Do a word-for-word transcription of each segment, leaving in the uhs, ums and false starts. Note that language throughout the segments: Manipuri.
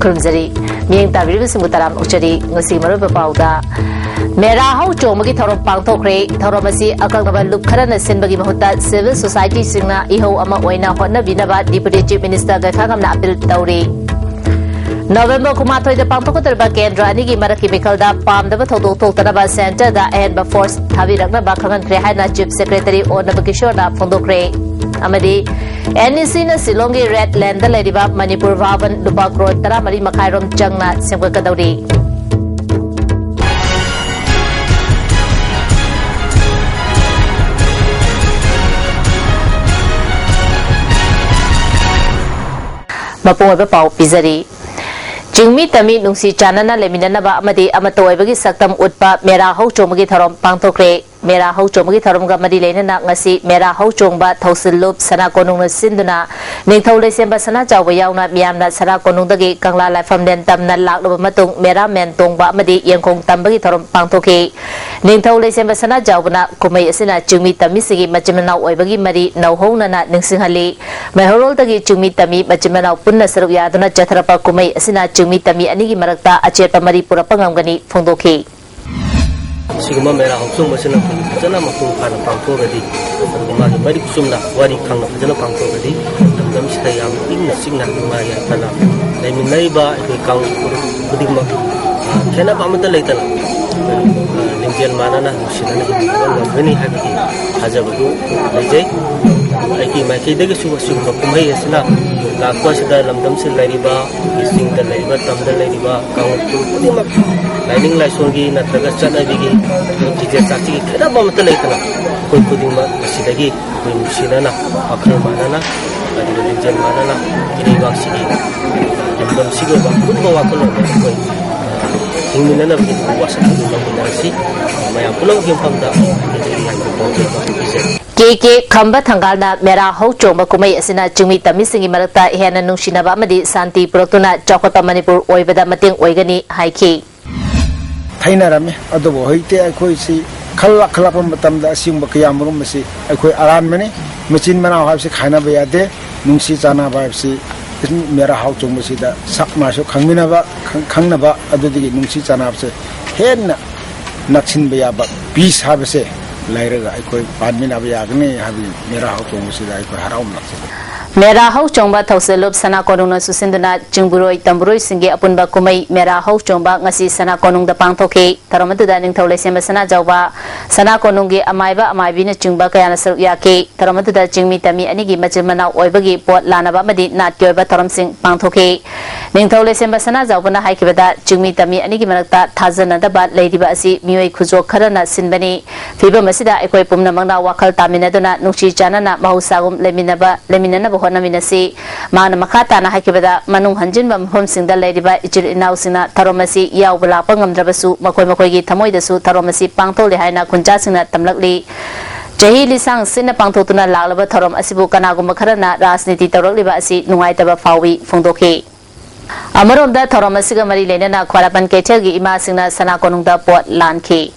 ꯈꯨꯔꯨꯝꯖꯔꯤ꯫ ꯃꯤꯠꯌꯦꯡ ꯇꯥꯕꯤꯔꯤꯕꯁꯤꯡꯕꯨ ꯇꯔꯥꯝꯅ ꯑꯣꯛꯆꯔꯤ꯫ ꯉꯁꯤꯒꯤ ꯃꯔꯨꯑꯣꯏꯕ ꯄꯥꯎꯗ, ꯃꯦꯔꯥ ꯍꯧ ꯆꯣꯡꯕꯒꯤ ꯊꯧꯔꯝ ꯄꯥꯡꯊꯣꯛꯈ꯭ꯔꯦ꯫ ꯊꯧꯔꯝ ꯑꯁꯤ ꯑꯀꯛꯅꯕ ꯂꯨꯞ ꯈꯔꯅ ꯁꯤꯟꯕꯒꯤ ꯃꯍꯨꯠꯇ civil society ꯁꯤꯡꯅ ꯏꯍꯧ ꯑꯃ ꯑꯣꯏꯅ ꯍꯣꯠꯅꯕꯤꯅꯕ Deputy Chief Minister ꯒꯩꯈꯥꯉꯝꯅ appeal ꯇꯧꯔꯤ꯫ ꯅꯕꯦꯝꯕꯔ ꯀꯨꯟꯃꯥꯊꯣꯏꯗ ꯄꯥꯡꯊꯣꯛꯀꯗꯧꯔꯤꯕ ꯀꯦꯟꯗ꯭ꯔ ꯑꯅꯤꯒꯤ ꯃꯔꯛꯀꯤ ꯃꯤꯈꯜꯗ ꯄꯥꯝꯗꯕ ꯊꯧꯗꯣꯛ ꯊꯣꯛꯇꯅꯕ centre ꯗ ꯑꯍꯦꯟꯕ force ꯊꯥꯕꯤꯔꯛꯅꯕ ꯈꯪꯍꯟꯈ꯭ꯔꯦ ꯍꯥꯏꯅ Chief Secretary ꯑꯣ ꯅꯕꯀꯤꯁꯣꯔꯅ ꯐꯣꯡꯗꯣꯛꯈ꯭ꯔꯦ꯫ ꯑꯃꯗꯤ NEC ꯅ ꯁꯤꯂꯣꯡꯒꯤ Red Lane ꯗ ꯂꯩꯔꯤꯕ ꯃꯅꯤꯄꯨꯔ ꯚꯥꯕꯟ ꯂꯨꯄꯥ ꯀ꯭ꯔꯣꯔ ꯇꯔꯥꯃꯔꯤ ꯃꯈꯥꯏꯔꯣꯝ ꯆꯪꯅ ꯁꯦꯝꯒꯠꯀꯗꯧꯔꯤ꯫ ꯃꯄꯨꯡ ꯑꯣꯏꯕ ꯄꯥꯎ ꯄꯤꯖꯔꯤ꯫ ꯆꯤꯡꯃꯤ ꯇꯝꯃꯤ ꯅꯨꯡꯁꯤ ꯆꯥꯟꯅꯅ ꯂꯩꯃꯤꯟꯅꯅꯕ ꯑꯃꯗꯤ ꯑꯃꯠꯇ ꯑꯣꯏꯕꯒꯤ ꯁꯛꯇꯝ ꯎꯠꯄ ꯃꯦꯔꯥ ꯍꯧ ꯆꯣꯡꯕꯒꯤ ꯊꯧꯔꯝ ꯄꯥꯡꯊꯣꯛꯈ꯭ꯔꯦ꯫ ꯃꯦꯔꯥ ꯍꯧ ꯆꯣꯡꯕꯒꯤ ꯊꯧꯔꯝꯒ ꯃꯔꯤ ꯂꯩꯅꯅ ꯉꯁꯤ ꯃꯦꯔꯥ ꯍꯧ ꯆꯣꯡꯕ ꯊꯧꯁꯤꯜ ꯂꯨꯞ ꯁꯅꯥ ꯀꯣꯅꯨꯡꯅ ꯁꯤꯟꯗꯨꯅ ꯅꯤꯡꯊꯧ ꯂꯩꯁꯦꯝꯕ ꯁꯅꯥꯖꯥꯎꯕ ꯌꯥꯎꯅ ꯃꯤꯌꯥꯝꯅ ꯁꯅꯥ ꯀꯣꯅꯨꯡꯗꯒꯤ ꯀꯪꯂꯥ ꯂꯥꯏꯐꯝꯂꯦꯟ ꯇꯝꯅ ꯂꯥꯛꯂꯕ ꯃꯇꯨꯡ ꯃꯦꯔꯥ ꯃꯦꯟ ꯇꯣꯡꯕ ꯑꯃꯗꯤ ꯌꯦꯡꯈꯣꯡ ꯇꯝꯕꯒꯤ ꯊꯧꯔꯝ ꯄꯥꯡꯊꯣꯛꯈꯤ꯫ ꯅꯤꯡꯊꯧ ꯂꯩꯁꯦꯝꯕ ꯁꯅꯥꯖꯥꯎꯕꯅ ꯀꯨꯝꯍꯩ ꯑꯁꯤꯅ ꯆꯤꯡꯃꯤ ꯇꯝꯃꯤꯁꯤꯡꯒꯤ ꯃꯆꯤꯟ ꯃꯅꯥꯎ ꯑꯣꯏꯕꯒꯤ ꯃꯔꯤ ꯅꯧꯍꯧꯅꯅ ꯅꯤꯡꯁꯤꯡꯍꯜꯂꯤ꯫ ꯃꯩꯍꯧꯔꯣꯜꯗꯒꯤ ꯆꯤꯡꯃꯤ ꯇꯝꯃꯤ ꯃꯆꯤꯟ ꯃꯅꯥꯎ ꯄꯨꯟꯅ ꯁꯔꯨꯛ ꯌꯥꯗꯨꯅ ꯆꯠꯊꯔꯛꯄ ꯀꯨꯝꯍꯩ ꯑꯁꯤꯅ ꯆꯤꯡꯃꯤ ꯇꯝꯃꯤ ꯑꯅꯤꯒꯤ ꯃꯔꯛꯇ ꯑꯆꯦꯠꯄ ꯃꯔꯤ ꯄꯨꯔꯛꯄ ꯉꯝꯒꯅꯤ ꯐꯣꯡꯗꯣꯛꯈꯤ꯫ ꯑꯁꯤꯒꯨꯝꯕ ꯃꯦꯔꯥ ꯍꯧꯆꯣꯡꯕꯁꯤꯅ ꯑꯩꯈꯣꯏꯒꯤ ꯐꯖꯅ ꯃꯄꯨꯡ ꯐꯥꯅ ꯄꯥꯡꯊꯣꯛꯑꯒꯗꯤ, ꯑꯗꯨꯒ ꯃꯥꯒꯤ ꯃꯔꯤꯛ ꯆꯨꯝꯅ ꯋꯥꯔꯤ ꯈꯪꯅ ꯐꯖꯅ ꯄꯥꯡꯊꯣꯛꯑꯒꯗꯤ, ꯂꯝꯗꯝꯁꯤꯗ ꯌꯥꯝꯅ ꯏꯪꯅ ꯆꯤꯛꯅ ꯅꯨꯡꯉꯥꯏ ꯌꯥꯏꯐꯅ ꯂꯩꯃꯤꯟꯅꯔꯤꯕ ꯑꯩꯈꯣꯏ ꯀꯥꯡꯂꯨꯞ ꯐꯨꯔꯨꯞ ꯈꯨꯗꯤꯡꯃꯛ, ꯑ, ꯈꯦꯠꯅꯕ ꯑꯃꯠꯇ ꯂꯩꯇꯅ, ꯑ, ꯂꯤꯡꯖꯦꯜ ꯃꯥꯟꯅꯅ ꯅꯨꯡꯁꯤꯅꯅ ꯍꯤꯡꯃꯤꯟꯅꯕ ꯉꯝꯒꯅꯤ ꯍꯥꯏꯕꯒꯤ ꯊꯥꯖꯕꯗꯨ ꯂꯩꯖꯩ꯫ ꯑꯩꯒꯤ ꯃꯥꯏꯀꯩꯗꯒꯤꯁꯨ ꯑꯁꯤꯒꯨꯝꯕ ꯀꯨꯝꯍꯩ ꯑꯁꯤꯅ ꯂꯥꯛꯄ ꯑꯁꯤꯗ ꯂꯝꯗꯝꯁꯤꯗ ꯂꯩꯔꯤꯕ, ꯆꯤꯡꯗ ꯂꯩꯔꯤꯕ, ꯇꯝꯗ ꯂꯩꯔꯤꯕ ꯀꯥꯡꯂꯨꯞ ꯐꯨꯔꯨꯞ ꯈꯨꯗꯤꯡꯃꯛ ꯂꯥꯏꯅꯤꯡ ꯂꯥꯏꯁꯣꯟꯒꯤ ꯅꯠꯇ꯭ꯔꯒ ꯆꯠꯅꯕꯤꯒꯤ ꯐꯤꯖꯦꯠ ꯆꯥꯛꯆꯒꯤ ꯈꯦꯠꯅꯕ ꯑꯃꯠꯇ ꯂꯩꯇꯅ ꯑꯩꯈꯣꯏ ꯈꯨꯗꯤꯡꯃꯛ ꯃꯁꯤꯗꯒꯤ ꯑꯩꯈꯣꯏ ꯅꯨꯡꯁꯤꯅꯅ, ꯋꯥꯈꯜ ꯃꯥꯟꯅꯅ, ꯑꯗꯨꯒ ꯂꯤꯡꯖꯦꯜ ꯃꯥꯟꯅꯅ ꯏꯔꯩꯕꯥꯛꯁꯤꯒꯤ, ꯂꯝꯗꯝꯁꯤꯒꯤ ꯑꯣꯏꯕ ꯑꯄꯨꯟꯕ ꯋꯥꯈꯜꯂꯣꯟꯗ ꯑꯩꯈꯣꯏ ꯍꯤꯡꯃꯤꯟꯅꯅꯕꯒꯤ ꯋꯥꯁꯛ ꯑꯗꯨ ꯂꯧꯃꯤꯟꯅꯔꯁꯤ꯫ ꯃꯌꯥꯝ ꯄꯨꯝꯅꯃꯛꯀꯤ ꯃꯐꯝꯗ ꯌꯥꯏꯐꯕ ꯄꯥꯎꯖꯦꯜ ꯑꯃ ꯄꯤꯖꯔꯤ꯫ ꯀꯦ ꯀꯦ ꯈꯝꯕ ꯊꯪꯒꯥꯜꯅ ꯃꯦꯔꯥ ꯍꯧ ꯆꯣꯡꯕ ꯀꯨꯝꯍꯩ ꯑꯁꯤꯅ ꯆꯤꯡꯃꯤ ꯇꯝꯃꯤꯁꯤꯡꯒꯤ ꯃꯔꯛꯇ ꯍꯦꯟꯅ ꯅꯨꯡꯁꯤꯅꯕ ꯑꯃꯗꯤ ꯁꯥꯟꯇꯤ ꯄꯨꯔꯛꯇꯨꯅ ꯆꯥꯎꯈꯠꯄ ꯃꯅꯤꯄꯨꯔ ꯑꯣꯏꯕꯗ ꯃꯇꯦꯡ ꯑꯣꯏꯒꯅꯤ ꯍꯥꯏꯈꯤ꯫ ꯊꯩꯅꯔꯝꯃꯤ꯫ ꯑꯗꯨꯕꯨ ꯍꯧꯖꯤꯛꯇꯤ ꯑꯩꯈꯣꯏꯁꯤ ꯈꯜꯂꯛ ꯈꯜꯂꯛꯄ ꯃꯇꯝꯗ ꯑꯁꯤꯒꯨꯝꯕ ꯀꯌꯥ ꯃꯔꯨꯝ ꯑꯁꯤ ꯑꯩꯈꯣꯏ ꯑꯔꯥꯟꯕꯅꯤ꯫ ꯃꯆꯤꯟ ꯃꯅꯥꯎ ꯍꯥꯏꯕꯁꯤ ꯈꯥꯏꯅꯕ ꯌꯥꯗꯦ꯫ ꯅꯨꯡꯁꯤ ꯆꯥꯟꯅꯕ ꯍꯥꯏꯕꯁꯤ ꯃꯦꯔꯥ ꯍꯥꯎ ꯆꯣꯡꯕꯁꯤꯗ ꯁꯛ ꯃꯥꯁꯨ ꯈꯪꯃꯤꯟꯅꯕ, ꯈꯪ-, ꯈꯪꯅꯕ, ꯑꯗꯨꯗꯒꯤ ꯅꯨꯡꯁꯤ ꯆꯥꯟꯅꯕꯁꯦ ꯍꯦꯟꯅ ꯅꯛꯁꯤꯟꯕ ꯌꯥꯕ ꯄꯤꯁ ꯍꯥꯏꯕꯁꯦ ꯂꯩꯔꯒ ꯑꯩꯈꯣꯏ ꯄꯥꯟꯃꯤꯟꯅꯕ ꯌꯥꯒꯅꯤ ꯍꯥꯏꯕꯒꯤ ꯃꯦꯔꯥ ꯍꯥꯎ ꯆꯣꯡꯕꯁꯤꯗ ꯑꯩꯈꯣꯏ ꯍꯔꯥꯎꯅ ꯂꯥꯛꯆꯕꯅꯤ꯫ ꯃꯦꯔꯥ ꯍꯧ ꯆꯣꯡꯕ ꯊꯧꯁꯤꯜꯂꯨꯞ ꯁꯅꯥ ꯀꯣꯅꯨꯡꯅ ꯁꯨꯁꯤꯟꯗꯨꯅ ꯆꯤꯡꯕꯨꯔꯣꯏ ꯇꯝꯕꯨꯔꯣꯏꯁꯤꯡꯒꯤ ꯑꯄꯨꯟꯕ ꯀꯨꯝꯍꯩ ꯃꯦꯔꯥ ꯍꯧ ꯆꯣꯡꯕ ꯉꯁꯤ ꯁꯅꯥ ꯀꯣꯅꯨꯡꯗ ꯄꯥꯡꯊꯣꯛꯈꯤ꯫ ꯊꯧꯔꯝ ꯑꯗꯨꯗ ꯅꯤꯡꯊꯧ ꯂꯩꯁꯦꯝꯕ ꯁꯅꯥꯖꯥꯎꯕ, ꯁꯅꯥ ꯀꯣꯅꯨꯡꯒꯤ ꯑꯃꯥꯏꯕ ꯑꯃꯥꯏꯕꯤꯅꯆꯤꯡꯕ ꯀꯌꯥꯅ ꯁꯔꯨꯛ ꯌꯥꯈꯤ꯫ ꯊꯧꯔꯝ ꯑꯗꯨꯗ ꯆꯤꯡꯃꯤ ꯇꯝꯃꯤ ꯑꯅꯤꯒꯤ ꯃꯆꯤꯟ ꯃꯅꯥꯎ ꯑꯣꯏꯕꯒꯤ ꯄꯣꯠ ꯂꯥꯟꯅꯕ ꯑꯃꯗꯤ ꯅꯥꯠꯀꯤ ꯑꯣꯏꯕ ꯊꯧꯔꯝꯁꯤꯡ ꯄꯥꯡꯊꯣꯛꯈꯤ꯫ ꯅꯤꯡꯊꯧ ꯂꯩꯁꯦꯝꯕ ꯁꯅꯥꯖꯥꯎꯕꯅ ꯍꯥꯏꯈꯤꯕꯗ, ꯆꯤꯡꯃꯤ ꯇꯝꯃꯤ ꯑꯅꯤꯒꯤ ꯃꯔꯛꯇ ꯊꯥꯖꯅꯗꯕ ꯂꯩꯔꯤꯕ ꯑꯁꯤ ꯃꯤꯑꯣꯏ ꯈꯨꯖꯣꯛ ꯈꯔꯅ ꯁꯤꯟꯕꯅꯤ꯫ ꯐꯤꯕꯝ ꯑꯁꯤꯗ ꯑꯩꯈꯣꯏ ꯄꯨꯝꯅꯃꯛꯅ ꯋꯥꯈꯜ ꯇꯥꯃꯤꯟꯅꯗꯨꯅ ꯅꯨꯡꯁꯤ ꯆꯥꯟꯅꯅ ꯃꯍꯧꯁꯥꯒꯨꯝ ꯂꯩꯃꯤꯟꯅꯕ, ꯂꯩꯃꯤꯟꯅꯅꯕ ꯍꯣꯠꯅꯃꯤꯟꯅꯁꯤ꯫ ꯃꯍꯥꯛꯅ ꯃꯈꯥ ꯇꯥꯅ ꯍꯥꯏꯈꯤꯕꯗ, ꯃꯅꯨꯡ ꯍꯟꯖꯤꯟꯕ ꯃꯐꯝꯁꯤꯡꯗ ꯂꯩꯔꯤꯕ ꯏꯆꯤꯜ ꯏꯅꯥꯎꯁꯤꯡꯅ ꯊꯧꯔꯝ ꯑꯁꯤ ꯌꯥꯎꯕ ꯂꯥꯛꯄ ꯉꯝꯗ꯭ꯔꯕꯁꯨ, ꯃꯈꯣꯏ ꯃꯈꯣꯏꯒꯤ ꯊꯃꯣꯏꯗꯁꯨ ꯊꯧꯔꯝ ꯑꯁꯤ ꯄꯥꯡꯊꯣꯛꯂꯤ ꯍꯥꯏꯅ ꯈꯨꯟꯖꯥꯁꯤꯡꯅ ꯇꯝꯂꯛꯂꯤ꯫ ꯆꯍꯤ ꯂꯤꯁꯥꯡ ꯁꯤꯟꯅ ꯄꯥꯡꯊꯣꯛꯇꯨꯅ ꯂꯥꯛꯂꯕ ꯊꯧꯔꯝ ꯑꯁꯤꯕꯨ ꯀꯅꯥꯒꯨꯝꯕ ꯈꯔꯅ ꯔꯥꯖꯅꯤꯇꯤ ꯇꯧꯔꯛꯂꯤꯕ ꯑꯁꯤ ꯅꯨꯡꯉꯥꯏꯇꯕ ꯐꯥꯎꯏ ꯐꯣꯡꯗꯣꯛꯈꯤ꯫ ꯑꯃꯔꯣꯝꯗ ꯊꯧꯔꯝ ꯑꯁꯤꯒ ꯃꯔꯤ ꯂꯩꯅꯅ ꯈ꯭ꯋꯥꯏꯔꯥꯛꯄꯝ ꯀꯩꯊꯦꯜꯒꯤ ꯏꯃꯥꯁꯤꯡꯅ ꯁꯅꯥ ꯀꯣꯅꯨꯡꯗ ꯄꯣꯠ ꯂꯥꯟꯈꯤ꯫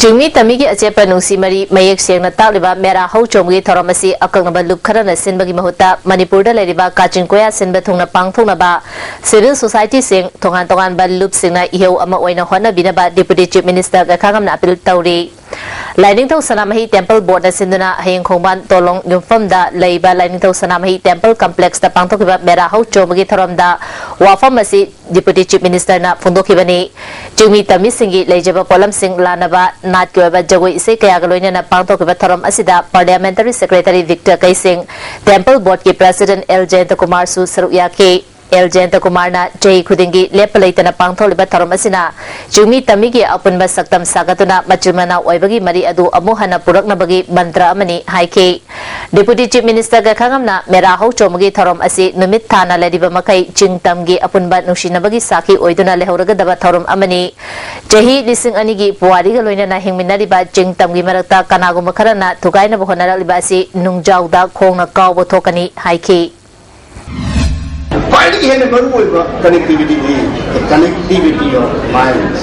ꯆꯤꯡꯃꯤ ꯇꯝꯃꯤꯒꯤ ꯑꯆꯦꯠꯄ ꯅꯨꯡꯁꯤ ꯃꯔꯤ ꯃꯌꯦꯛ ꯁꯦꯡꯅ ꯇꯥꯛꯂꯤꯕ ꯃꯦꯔꯥ ꯍꯧ ꯆꯣꯡꯕꯒꯤ ꯊꯧꯔꯝ ꯑꯁꯤ ꯑꯀꯛꯅꯕ ꯂꯨꯞ ꯈꯔꯅ ꯁꯤꯟꯕꯒꯤ ꯃꯍꯨꯠꯇ ꯃꯅꯤꯄꯨꯔꯗ ꯂꯩꯔꯤꯕ ꯀꯥꯆꯤꯟ ꯀꯣꯌꯥ ꯁꯤꯟꯕ ꯊꯨꯡꯅ ꯄꯥꯡꯊꯣꯛꯅꯕ civil society ꯁꯤꯡ, ꯇꯣꯉꯥꯟ ꯇꯣꯉꯥꯟꯕ ꯂꯨꯞꯁꯤꯡꯅ ꯏꯍꯧ ꯑꯃ ꯑꯣꯏꯅ ꯍꯣꯠꯅꯕꯤꯅꯕ Deputy Chief Minister ꯒꯩꯈꯥꯉꯝꯅ appeal ꯇꯧꯔꯤ꯫ ꯂꯥꯏꯅꯤꯡꯊꯧ ꯁꯅꯥꯃꯍꯤ Temple Board ꯅ ꯁꯤꯟꯗꯨꯅ ꯍꯌꯦꯡ ꯈꯣꯡꯕꯥꯟ ꯇꯣꯂꯣꯡ ꯌꯨꯝꯐꯝꯗ ꯂꯩꯕ ꯂꯥꯏꯅꯤꯡꯊꯧ ꯁꯅꯥꯃꯍꯤ Temple Complex ꯇ ꯄꯥꯡꯊꯣꯛꯈꯤꯕ ꯃꯦꯔꯥ ꯍꯧ ꯆꯣꯡꯕꯒꯤ ꯊꯧꯔꯝꯗ ꯋꯥꯐꯝ ꯑꯁꯤ Deputy Chief Minister ꯅ ꯐꯣꯡꯗꯣꯛꯈꯤꯕꯅꯤ꯫ ꯆꯤꯡꯃꯤ ꯇꯝꯃꯤꯁꯤꯡꯒꯤ ꯂꯩꯖꯕ ꯄꯣꯠꯂꯝꯁꯤꯡ ꯂꯥꯟꯅꯕ, ꯅꯥꯠꯀꯤ ꯑꯣꯏꯕ ꯖꯒꯣꯏ ꯏꯁꯩ ꯀꯌꯥꯒ ꯂꯣꯏꯅꯅ ꯄꯥꯡꯊꯣꯛꯈꯤꯕ ꯊꯧꯔꯝ ꯑꯁꯤꯗ Parliamentary Secretary Victor ꯀꯩꯁꯤꯡ, Temple Board ꯀꯤ President ꯑꯦꯜ ꯖꯌꯟꯇꯀꯨꯃꯥꯔꯁꯨ ꯁꯔꯨꯛ ꯌꯥꯈꯤ꯫ ꯑꯦꯜ ꯖꯌꯟꯇꯀꯨꯃꯥꯔꯅ ꯆꯍꯤ ꯈꯨꯗꯤꯡꯒꯤ ꯂꯦꯞꯄ ꯂꯩꯇꯅ ꯄꯥꯡꯊꯣꯛꯂꯤꯕ ꯊꯧꯔꯝ ꯑꯁꯤꯅ ꯆꯤꯡꯃꯤ ꯇꯝꯃꯤꯒꯤ ꯑꯄꯨꯟꯕ ꯁꯛꯇꯝ ꯁꯥꯒꯠꯇꯨꯅ ꯃꯆꯤꯟ ꯃꯅꯥꯎ ꯑꯣꯏꯕꯒꯤ ꯃꯔꯤ ꯑꯗꯨ ꯑꯃꯨꯛ ꯍꯟꯅ ꯄꯨꯔꯛꯅꯕꯒꯤ ꯃꯟꯇ꯭ꯔ ꯑꯃꯅꯤ ꯍꯥꯏꯈꯤ꯫ Deputy Chief Minister ꯒꯩꯈꯥꯉꯝꯅ ꯃꯦꯔꯥ ꯍꯧ ꯆꯣꯡꯕꯒꯤ ꯊꯧꯔꯝ ꯑꯁꯤ ꯅꯨꯃꯤꯠ ꯊꯥꯅ ꯂꯩꯔꯤꯕ ꯃꯈꯩ ꯆꯤꯡ ꯇꯝꯒꯤ ꯑꯄꯨꯟꯕ ꯅꯨꯡꯁꯤꯅꯕꯒꯤ ꯁꯥꯈꯤ ꯑꯣꯏꯗꯨꯅ ꯂꯩꯍꯧꯔꯒꯗꯕ ꯊꯧꯔꯝ ꯑꯃꯅꯤ꯫ ꯆꯍꯤ ꯂꯤꯁꯤꯡ ꯑꯅꯤꯒꯤ ꯄꯨꯋꯥꯔꯤꯒ ꯂꯣꯏꯅꯅ ꯍꯤꯡꯃꯤꯟꯅꯔꯤꯕ ꯆꯤꯡ ꯇꯝꯒꯤ ꯃꯔꯛꯇ ꯀꯅꯥꯒꯨꯝꯕ ꯈꯔꯅ ꯊꯨꯒꯥꯏꯅꯕ ꯍꯣꯠꯅꯔꯛꯂꯤꯕ ꯑꯁꯤ ꯅꯨꯡꯖꯥꯎꯗ ꯈꯣꯡꯅ ꯀꯥꯎꯕ ꯊꯣꯛꯀꯅꯤ ꯍꯥꯏꯈꯤ꯫ ꯈ꯭ꯋꯥꯏꯗꯒꯤ ꯍꯦꯟꯅ ꯃꯔꯨꯑꯣꯏꯕ connectivity D the connectivity of minds꯫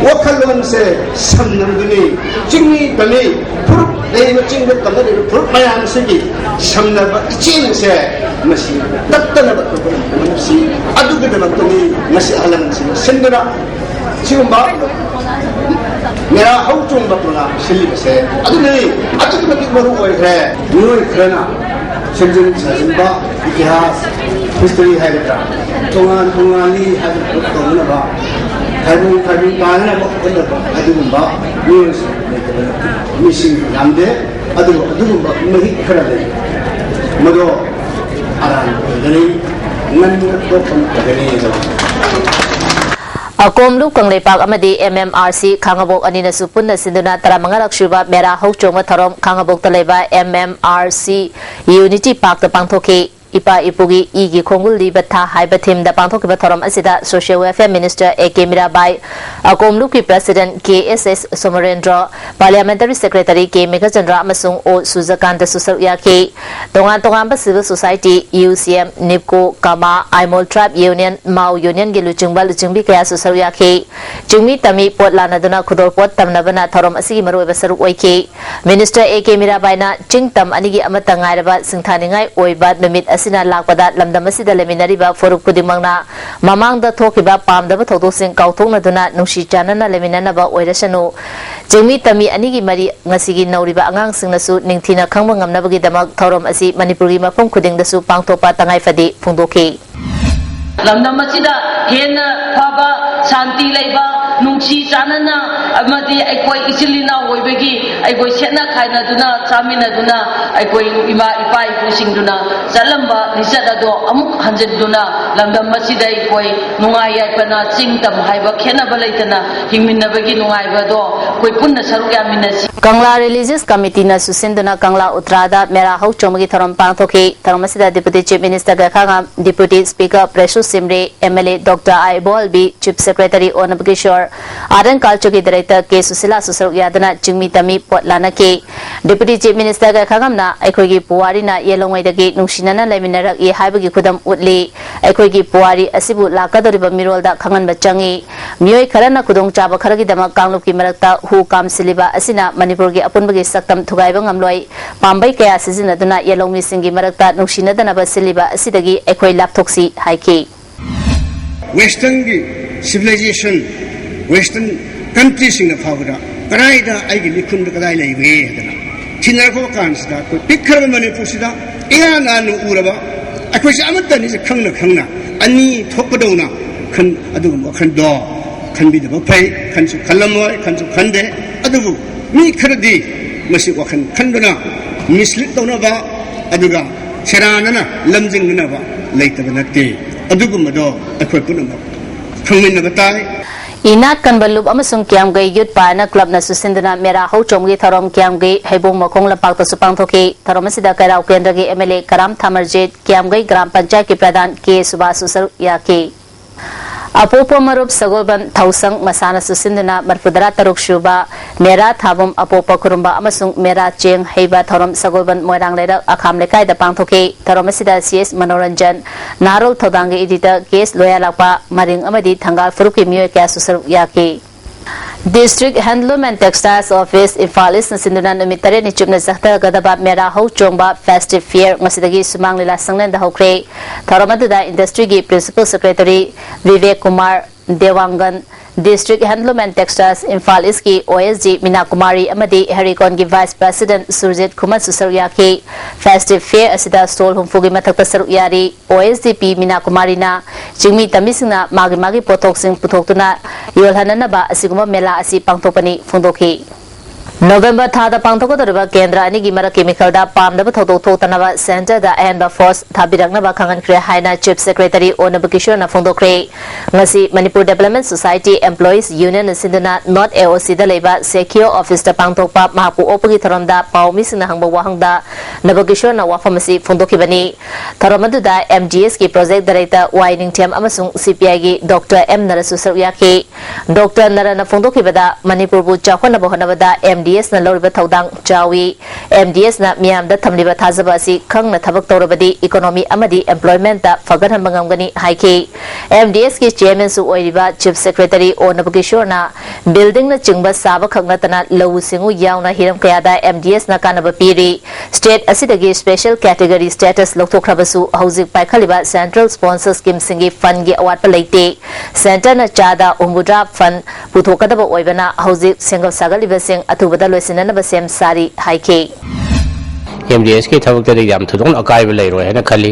ꯋꯥꯈꯜꯂꯣꯟꯁꯦ ꯁꯝꯅꯕꯗꯨꯅꯤ꯫ ꯆꯤꯡꯃꯤ ꯇꯝꯃꯤ ꯐꯨꯔꯨꯞ ꯂꯩꯔꯤꯕ, ꯆꯤꯡꯗ ꯇꯝꯅꯔꯤꯕ ꯐꯨꯔꯨꯞ ꯃꯌꯥꯝꯁꯤꯒꯤ ꯁꯝꯅꯕ ꯏꯆꯦꯜꯁꯦ ꯃꯁꯤ ꯇꯠꯇꯅꯕ ꯇꯧꯕ ꯉꯝꯅꯕꯁꯤ, ꯑꯗꯨꯒꯤꯗꯃꯛꯇꯅꯤ ꯉꯁꯤ ꯑꯍꯜ ꯂꯃꯟꯁꯤꯡꯅ ꯁꯤꯟꯗꯨꯅ ꯁꯤꯒꯨꯝꯕ ꯃꯦꯔꯥ ꯍꯧ ꯆꯣꯡꯕ ꯄ꯭ꯔꯣꯒ꯭ꯔꯥꯝ ꯁꯤꯜꯂꯤꯕꯁꯦ꯫ ꯑꯗꯨꯅꯅꯤ ꯑꯗꯨꯛꯀꯤ ꯃꯇꯤꯛ ꯃꯔꯨ ꯑꯣꯏꯈ꯭ꯔꯦ꯫ ꯃꯤꯑꯣꯏ ꯈꯔꯅ ꯁꯦꯝꯖꯤꯟ ꯁꯥꯖꯤꯟꯕ, ꯏꯇꯤꯍꯥꯁ, history ꯍꯥꯏꯒꯗ꯭ꯔꯥ, ꯇꯣꯉꯥꯟ ꯇꯣꯉꯥꯟꯂꯤ ꯍꯥꯏꯕ ꯄꯣꯠ ꯇꯧꯅꯅꯕ, ꯈꯥꯏꯕꯨ ꯈꯥꯏꯕꯨ ꯇꯥꯅꯅꯕ ꯍꯣꯠꯅꯕ ꯑꯗꯨꯒꯨꯝꯕ ꯃꯤꯑꯣꯏꯁꯤꯡ ꯂꯩꯇꯕ ꯅꯠꯇꯦ꯫ ꯃꯤꯁꯤꯡ ꯌꯥꯝꯗꯦ, ꯑꯗꯨꯕꯨ ꯑꯗꯨꯒꯨꯝꯕ ꯃꯍꯤꯛ ꯈꯔ ꯂꯩ꯫ ꯃꯗꯣ ꯑꯔꯥꯟꯕ ꯑꯣꯏꯒꯅꯤ, ꯉꯟꯅ ꯇꯣꯛꯄ ꯅꯠꯇ꯭ꯔꯒꯅꯤ ꯑꯗꯣ꯫ ꯑꯀꯣꯝꯂꯨꯞ ꯀꯪꯂꯩꯄꯥꯛ ꯑꯃꯗꯤ M M R C ꯈꯥꯉꯕꯣꯛ ꯑꯅꯤꯅꯁꯨ ꯄꯨꯟꯅ ꯁꯤꯟꯗꯨꯅ ꯇꯔꯥꯃꯉꯥꯔꯛ ꯁꯨꯕ ꯃꯦꯔꯥ ꯍꯧ ꯆꯣꯡꯕ ꯊꯧꯔꯝ ꯈꯥꯉꯕꯣꯛꯇ ꯂꯩꯕ M M R C Unity Park ꯇ ꯄꯥꯡꯊꯣꯛꯈꯤ꯫ ꯏꯄꯥ ꯏꯄꯨꯒꯤ ꯏꯒꯤ ꯈꯣꯡꯒꯨꯜ ꯂꯤꯕ ꯊꯥ ꯍꯥꯏꯕ theme ꯗ ꯄꯥꯡꯊꯣꯛꯈꯤꯕ ꯊꯧꯔꯝ ꯑꯁꯤꯗ Social Welfare Minister A K Mirabai, ꯑꯀꯣꯝꯂꯨꯞꯀꯤ President K S S ꯁꯣꯃꯔꯦꯟꯗ꯭ꯔꯣ, Parliamentary Secretary K Meghachandra ꯑꯃꯁꯨꯡ O ꯁꯨꯖꯀꯥꯟꯇꯁꯨ ꯁꯔꯨꯛ ꯌꯥꯈꯤ꯫ ꯇꯣꯉꯥꯟ ꯇꯣꯉꯥꯟꯕ civil society, U C M, NIPCO, ꯀꯃꯥ, Aimol Tribe Union, ꯃꯥꯎ Union ꯒꯤ ꯂꯨꯆꯤꯡꯕ ꯂꯨꯆꯤꯡꯕꯤ ꯀꯌꯥꯁꯨ ꯁꯔꯨꯛ ꯌꯥꯈꯤ꯫ ꯆꯤꯡꯃꯤ ꯇꯝꯃꯤ ꯄꯣꯠ ꯂꯥꯟꯅꯗꯨꯅ ꯈꯨꯗꯣꯜꯄꯣꯠ ꯇꯝꯅꯕꯅ ꯊꯧꯔꯝ ꯑꯁꯤꯒꯤ ꯃꯔꯨꯑꯣꯏꯕ ꯁꯔꯨꯛ ꯑꯣꯏꯈꯤ꯫ Minister A K ꯃꯤꯔꯥꯕꯥꯏꯅ ꯆꯤꯡ ꯇꯝ ꯑꯅꯤꯒꯤ ꯑꯃꯠꯇ ꯉꯥꯏꯔꯕ ꯁꯤꯡꯊꯥꯅꯤꯡꯉꯥꯏ ꯑꯣꯏꯕ ꯅꯨꯃꯤꯠ ꯑꯁꯤꯅ ꯂꯥꯛꯄꯗ ꯂꯝꯗꯝ ꯑꯁꯤꯗ ꯂꯩꯃꯤꯟꯅꯔꯤꯕ ꯐꯨꯔꯨꯞ ꯈꯨꯗꯤꯡꯃꯛꯅ ꯃꯃꯥꯡꯗ ꯊꯣꯛꯈꯤꯕ ꯄꯥꯝꯗꯕ ꯊꯧꯗꯣꯛꯁꯤꯡ ꯀꯥꯎꯊꯣꯛꯅꯗꯨꯅ ꯅꯨꯡꯁꯤ ꯆꯥꯟꯅꯅ ꯂꯩꯃꯤꯟꯅꯅꯕ ꯑꯣꯏꯔꯁꯅꯨ꯫ ꯆꯤꯡꯃꯤ ꯇꯝꯃꯤ ꯑꯅꯤꯒꯤ ꯃꯔꯤ ꯉꯁꯤꯒꯤ ꯅꯧꯔꯤꯕ ꯑꯉꯥꯡꯁꯤꯡꯅꯁꯨ ꯅꯤꯡꯊꯤꯅ ꯈꯪꯕ ꯉꯝꯅꯕꯒꯤꯗꯃꯛ ꯊꯧꯔꯝ ꯑꯁꯤ ꯃꯅꯤꯄꯨꯔꯒꯤ ꯃꯐꯝ ꯈꯨꯗꯤꯡꯗꯁꯨ ꯄꯥꯡꯊꯣꯛꯄ ꯇꯉꯥꯏ ꯐꯗꯦ ꯐꯣꯡꯗꯣꯛꯈꯤ꯫ ꯂꯝꯗꯝ ꯑꯁꯤꯗ ꯍꯦꯟꯅ ꯐꯕ, ꯁꯥꯟꯇꯤ ꯂꯩꯕ, ꯅꯨꯡꯁꯤ ꯆꯥꯟꯅꯅ ꯑꯃꯗꯤ ꯑꯩꯈꯣꯏ ꯏꯆꯤꯜ ꯏꯅꯥꯎ ꯑꯣꯏꯕꯒꯤ ꯑꯩꯈꯣꯏ ꯁꯦꯠꯅ ꯈꯥꯏꯅꯗꯨꯅ ꯆꯥꯃꯤꯟꯅꯗꯨꯅ ꯑꯩꯈꯣꯏ ꯏꯃꯥ ꯏꯄꯥ ꯏꯄꯨꯁꯤꯡꯗꯨꯅ ꯆꯠꯂꯝꯕ ꯂꯤꯆꯠ ꯑꯗꯣ ꯑꯃꯨꯛ ꯍꯟꯖꯤꯟꯗꯨꯅ ꯂꯝꯗꯝ ꯑꯁꯤꯗ ꯑꯩꯈꯣꯏ ꯅꯨꯡꯉꯥꯏ ꯌꯥꯏꯐꯅ ꯆꯤꯡ ꯇꯝ ꯍꯥꯏꯕ ꯈꯦꯠꯅꯕ ꯂꯩꯇꯅ ꯍꯤꯡꯃꯤꯟꯅꯕꯒꯤ ꯅꯨꯡꯉꯥꯏꯕꯗꯣ ꯑꯩꯈꯣꯏ ꯄꯨꯟꯅ ꯁꯔꯨꯛ ꯌꯥꯃꯤꯟꯅꯁꯤ꯫ ꯀꯪꯂꯥ Religious Committee ꯅꯁꯨ ꯁꯤꯟꯗꯨꯅ ꯀꯪꯂꯥ ꯎꯇ꯭ꯔꯥꯗ ꯃꯦꯔꯥ ꯍꯧ ꯆꯣꯡꯕꯒꯤ ꯊꯧꯔꯝ ꯄꯥꯡꯊꯣꯛꯈꯤ꯫ ꯊꯧꯔꯝ ꯑꯁꯤꯗ Deputy Chief Minister ꯒꯥꯏꯈꯥꯉꯝ, Deputy Speaker ꯄ꯭ꯔꯦꯁꯨ ꯁꯤꯝꯔꯦ, M L A Doctor ah ꯏꯕꯣꯍꯜꯕꯤ, Chief Secretary ꯑꯣ ꯅꯕꯀꯤꯁꯣꯔ, Art and Culture ꯒꯤ Director ꯀꯦ ꯁꯨꯁꯤꯂꯥꯁꯨ ꯁꯔꯨꯛ ꯌꯥꯗꯨꯅ ꯆꯤꯡꯃꯤ ꯇꯝꯃꯤ ꯄꯣꯠ ꯂꯥꯟꯅꯈꯤ꯫ Deputy Chief Minister ꯒꯥꯏꯈꯥꯉꯝꯅ ꯑꯩꯈꯣꯏꯒꯤ ꯄꯨꯋꯥꯔꯤꯅ ꯌꯦꯜꯂꯣꯡꯉꯩꯗꯒꯤ ꯅꯨꯡꯁꯤꯅꯅ ꯂꯩꯃꯤꯟꯅꯔꯛꯏ ꯍꯥꯏꯕꯒꯤ ꯈꯨꯗꯝ ꯎꯠꯂꯤ꯫ ꯑꯩꯈꯣꯏꯒꯤ ꯄꯨꯋꯥꯔꯤ ꯑꯁꯤꯕꯨ ꯂꯥꯛꯀꯗꯧꯔꯤꯕ ꯃꯤꯔꯣꯜꯗ ꯈꯪꯍꯟꯕ ꯆꯪꯏ꯫ ꯃꯤꯑꯣꯏ ꯈꯔꯅ ꯈꯨꯗꯣꯡꯆꯥꯕ ꯈꯔꯒꯤꯗꯃꯛ ꯀꯥꯡꯂꯨꯞꯀꯤ ꯃꯔꯛꯇ ꯍꯨ ꯀꯥꯝꯁꯤꯜꯂꯤꯕ ꯑꯁꯤꯅ ꯃꯅꯤꯄꯨꯔꯒꯤ ꯑꯄꯨꯟꯕꯒꯤ ꯁꯛꯇꯝ ꯊꯨꯒꯥꯏꯕ ꯉꯝꯂꯣꯏ꯫ ꯄꯥꯝꯕꯩ ꯀꯌꯥ ꯁꯤꯖꯤꯟꯅꯗꯨꯅ ꯌꯦꯜꯍꯧꯃꯤꯁꯤꯡꯒꯤ ꯃꯔꯛꯇ ꯅꯨꯡꯁꯤꯅꯗꯅꯕ ꯁꯤꯜꯂꯤꯕ ꯑꯁꯤꯗꯒꯤ ꯑꯩꯈꯣꯏ ꯂꯥꯞꯊꯣꯛꯁꯤ ꯍꯥꯏꯈꯤ꯫ Westernꯒꯤ civilization, Western countryꯁꯤꯡꯅ ꯐꯥꯎꯕꯗ ꯀꯗꯥꯏꯗ ꯑꯩꯒꯤ ꯃꯤꯈꯨꯟꯗ ꯀꯗꯥꯏ ꯂꯩꯕꯒꯦ ꯍꯥꯏꯗꯅ ꯊꯤꯅꯔꯛꯄ ꯀꯥꯟꯁꯤꯗ ꯑꯩꯈꯣꯏ ꯄꯤꯛꯈ꯭ꯔꯕ ꯃꯅꯤꯄꯨꯔꯁꯤꯗ ꯏꯉꯥꯟ ꯉꯥꯟꯅ ꯎꯔꯕ ꯑꯩꯈꯣꯏꯁꯦ ꯑꯃꯠꯇꯅꯤꯁꯦ ꯈꯪꯅ ꯈꯪꯅ ꯑꯅꯤ ꯊꯣꯛꯄꯗꯧꯅ ꯈꯟ ꯑꯗꯨꯒꯨꯝꯕ ꯋꯥꯈꯜꯗꯣ ꯈꯟꯕꯤꯗꯕ ꯐꯩ꯫ ꯈꯟꯁꯨ ꯈꯜꯂꯝꯃꯣꯏ, ꯈꯟꯁꯨ ꯈꯟꯗꯦ꯫ ꯑꯗꯨꯕꯨ ꯃꯤ ꯈꯔꯗꯤ ꯃꯁꯤ ꯋꯥꯈꯜ ꯈꯟꯗꯨꯅ mislead ꯇꯧꯅꯕ ꯑꯗꯨꯒ ꯁꯦꯔꯥꯟꯅꯅ ꯂꯝꯖꯤꯡꯅꯅꯕ ꯂꯩꯇꯕ ꯅꯠꯇꯦ꯫ ꯑꯗꯨꯒꯨꯝꯕꯗꯣ ꯑꯩꯈꯣꯏ ꯄꯨꯝꯅꯃꯛ ꯈꯪꯃꯤꯟꯅꯕ ꯇꯥꯏ꯫ ꯏꯅꯥꯠ ꯀꯟꯕ ꯂꯨꯞ ꯑꯃꯁꯨꯡ ꯀꯤꯌꯥꯝꯒꯩ ꯌꯨꯠ ꯄꯥꯏꯅ ꯀ꯭ꯂꯕꯅꯁꯨ ꯁꯤꯟꯗꯨꯅ ꯃꯦꯔꯥ ꯍꯧ ꯆꯣꯡꯕꯒꯤ ꯊꯧꯔꯝ ꯀꯤꯌꯥꯝꯒꯩ ꯍꯩꯕꯣꯡ ꯃꯈꯣꯡ ꯂꯝꯄꯥꯛꯇꯁꯨ ꯄꯥꯡꯊꯣꯛꯈꯤ꯫ ꯊꯧꯔꯝ ꯑꯁꯤꯗ ꯀꯩꯔꯥꯎ ꯀꯦꯟꯗ꯭ꯔꯒꯤ MLA ꯀꯔꯥꯝ ꯊꯥꯃꯔꯖꯤꯠ, ꯀꯤꯌꯥꯝꯒꯩ ꯒ꯭ꯔꯥꯝ ꯄꯟꯆꯥꯌꯠꯀꯤ ꯄ꯭ꯔꯙꯥꯟ ꯀꯦ ꯁꯨꯕꯥꯁꯁꯨ ꯁꯔꯨꯛ ꯌꯥꯈꯤ꯫ ꯑꯄꯣꯛꯄ ꯃꯔꯨꯞ ꯁꯒꯣꯜꯕꯟ ꯊꯧꯁꯪ ꯃꯁꯥꯅꯁꯨ ꯁꯤꯟꯗꯨꯅ ꯃꯔꯐꯨꯇꯔꯥ ꯇꯔꯨꯛ ꯁꯨꯕ ꯃꯦꯔꯥ ꯊꯥꯕꯨꯝ ꯑꯄꯣꯛꯄ ꯈꯨꯔꯨꯝꯕ ꯑꯃꯁꯨꯡ ꯃꯦꯔꯥ ꯆꯦꯡ ꯍꯩꯕ ꯊꯧꯔꯝ ꯁꯒꯣꯜꯕꯟ ꯃꯣꯏꯔꯥꯡ ꯂꯩꯔꯛ ꯑꯈꯥꯝ ꯂꯩꯀꯥꯏꯗ ꯄꯥꯡꯊꯣꯛꯈꯤ꯫ ꯊꯧꯔꯝ ꯑꯁꯤꯗ ꯁꯤ ꯑꯦꯁ ꯃꯅꯣꯔꯟꯖꯟ, ꯅꯍꯥꯔꯣꯜ ꯊꯧꯗꯥꯡꯒꯤ editor ꯀꯦ ꯑꯦꯁ ꯂꯣꯌꯥꯂꯥꯛꯄ, ꯃꯔꯤꯡ ꯑꯃꯗꯤ ꯊꯪꯒꯥꯜ ꯐꯨꯔꯨꯞꯀꯤ ꯃꯤꯑꯣꯏ ꯀꯌꯥꯁꯨ ꯁꯔꯨꯛ ꯌꯥꯈꯤ꯫ District Handloom and Textiles Office Imphal ꯏꯁꯅ ꯁꯤꯟꯗꯨꯅ ꯅꯨꯃꯤꯠ ꯇꯔꯦꯠꯅꯤ ꯆꯨꯞꯅ ꯆꯠꯊꯒꯗꯕ ꯃꯦꯔꯥ ꯍꯧ ꯆꯣꯡꯕ Festive Fair ꯉꯁꯤꯗꯒꯤ ꯁꯨꯃꯥꯡ ꯂꯤꯂꯥ ꯁꯪꯂꯦꯟꯗ ꯍꯧꯈ꯭ꯔꯦ꯫ ꯊꯧꯔꯝ ꯑꯗꯨꯗ industryꯒꯤ Principal Secretary Bibek Kumar ꯗꯦꯋꯥꯡꯒꯟ, District Handloom and Textiles Imphal ꯏꯁꯀꯤ OSG ꯃꯤꯅꯥ ꯀꯨꯃꯥꯔꯤ ꯑꯃꯗꯤ ꯍꯦꯔꯤꯀꯣꯟꯒꯤ Vice President ꯁꯨꯔꯖꯤꯠ ꯈꯨꯃꯟꯁꯨ ꯁꯔꯨꯛ ꯌꯥꯈꯤ꯫ Festive Fair ꯑꯁꯤꯗ stall ꯍꯨꯝꯐꯨꯒꯤ ꯃꯊꯛꯇ ꯁꯔꯨꯛ ꯌꯥꯔꯤ꯫ OSDP ꯃꯤꯅꯥ ꯀꯨꯃꯥꯔꯤꯅ ꯆꯤꯡꯃꯤ ꯇꯝꯃꯤꯁꯤꯡꯅ ꯃꯥꯒꯤ ꯃꯥꯒꯤ ꯄꯣꯠꯊꯣꯛꯁꯤꯡ ꯄꯨꯊꯣꯛꯇꯨꯅ ꯌꯣꯜꯍꯟꯅꯅꯕ ꯑꯁꯤꯒꯨꯝꯕ ꯃꯦꯂꯥ ꯑꯁꯤ ꯄꯥꯡꯊꯣꯛꯄꯅꯤ ꯐꯣꯡꯗꯣꯛꯈꯤ꯫ ꯅꯣꯕꯦꯝꯕꯔ ꯊꯥꯗ ꯄꯥꯡꯊꯣꯛꯀꯗꯧꯔꯤꯕ ꯀꯦꯟꯗ꯭ꯔ ꯑꯅꯤꯒꯤ ꯃꯔꯛꯀꯤ ꯃꯤꯈꯜꯗ ꯄꯥꯝꯗꯕ ꯊꯧꯗꯣꯛ ꯊꯣꯛꯇꯅꯕ centreꯗ ꯑꯍꯦꯟꯕ force ꯊꯥꯕꯤꯔꯛꯅꯕ ꯈꯪꯍꯟꯈ꯭ꯔꯦ ꯍꯥꯏꯅ Chief Secretary ꯑꯣ ꯅꯕꯀꯤꯁꯣꯔꯅ ꯐꯣꯡꯗꯣꯛꯈ꯭ꯔꯦ꯫ ꯉꯁꯤ Manipur Development Society Employees Unionꯅ ꯁꯤꯟꯗꯨꯅ North AOCꯗ ꯂꯩꯕ ꯁꯦꯀꯤꯌꯣ officeꯇ ꯄꯥꯡꯊꯣꯛꯄ ꯃꯍꯥꯛꯄꯨ ꯑꯣꯛꯄꯒꯤ ꯊꯧꯔꯝꯗ ꯄꯥꯎꯃꯤꯁꯤꯡꯅ ꯍꯪꯕ ꯋꯥꯍꯪꯗ ꯅꯕꯀꯤꯁꯣꯔꯅ ꯋꯥꯐꯝ ꯑꯁꯤ ꯐꯣꯡꯗꯣꯛꯈꯤꯕꯅꯤ꯫ ꯊꯧꯔꯝ ꯑꯗꯨꯗ MDSꯀꯤ Project Director ꯋꯥꯏ ꯅꯤꯡꯊꯦꯝ ꯑꯃꯁꯨꯡ CPIꯒꯤ Doctor ꯑꯦꯝ ꯅꯔꯁꯁꯨ ꯁꯔꯨꯛ ꯌꯥꯈꯤ꯫ Doctor ꯅꯔꯅ ꯐꯣꯡꯗꯣꯛꯈꯤꯕꯗ ꯃꯅꯤꯄꯨꯔꯕꯨ ꯆꯥꯎꯈꯠꯅꯕ ꯍꯣꯠꯅꯕꯗ ꯑꯦꯝ ꯗꯤ ꯑꯦꯁꯅ ꯂꯧꯔꯤꯕ ꯊꯧꯗꯥꯡ ꯆꯥꯎꯏ꯫ ꯑꯦꯝ ꯗꯤ ꯑꯦꯁꯅ ꯃꯤꯌꯥꯝꯗ ꯊꯝꯂꯤꯕ ꯊꯥꯖꯕ ꯑꯁꯤ ꯈꯪꯅ ꯊꯕꯛ ꯇꯧꯔꯕꯗꯤ economy ꯑꯃꯗꯤ employmentꯇ ꯐꯒꯠꯍꯟꯕ ꯉꯝꯒꯅꯤ ꯍꯥꯏꯈꯤ꯫ ꯑꯦꯝ ꯗꯤ ꯑꯦꯁꯀꯤ ꯆꯦꯌꯔꯃꯦꯟꯁꯨ ꯑꯣꯏꯔꯤꯕ ꯆꯤꯐ ꯁꯦꯀ꯭ꯔꯦꯇꯔꯤ ꯑꯣ ꯅꯕꯀꯤꯁꯣꯔꯅ buildingꯅꯆꯤꯡꯕ ꯁꯥꯕ ꯈꯛ ꯅꯠꯇꯅ ꯂꯧꯎ ꯁꯤꯡꯎ ꯌꯥꯎꯅ ꯍꯤꯔꯝ ꯀꯌꯥꯗ ꯑꯦꯝ ꯗꯤ ꯑꯦꯁꯅ ꯀꯥꯟꯅꯕ ꯄꯤꯔꯤ꯫ State ꯑꯁꯤꯗꯒꯤ special category status ꯂꯧꯊꯣꯛꯈ꯭ꯔꯕꯁꯨ ꯍꯧꯖꯤꯛ ꯄꯥꯏꯈꯠꯂꯤꯕ central sponsor schemeꯁꯤꯡꯒꯤ fundꯀꯤ ꯑꯋꯥꯠꯄ ꯂꯩꯇꯦ꯫ Centreꯅ ꯆꯥꯗ ꯍꯨꯝꯐꯨꯇꯔꯥ fund ꯄꯨꯊꯣꯛꯀꯗꯕ ꯑꯣꯏꯕꯅ ꯍꯧꯖꯤꯛ ꯁꯦꯝꯒꯠ ꯁꯥꯒꯠꯂꯤꯕꯁꯤꯡ ꯑꯊꯨꯕꯗ ꯂꯣꯏꯁꯤꯟꯅꯅꯕ ꯁꯦꯝ ꯁꯥꯔꯤ ꯍꯥꯏꯈꯤ꯫ ꯑꯦꯝ ꯗꯤ ꯑꯦꯁꯀꯤ ꯊꯕꯛꯇꯗꯤ ꯌꯥꯝ ꯊꯣꯏꯗꯣꯛꯅ ꯑꯀꯥꯏꯕ ꯂꯩꯔꯣꯏ ꯍꯥꯏꯅ ꯈꯜꯂꯤ꯫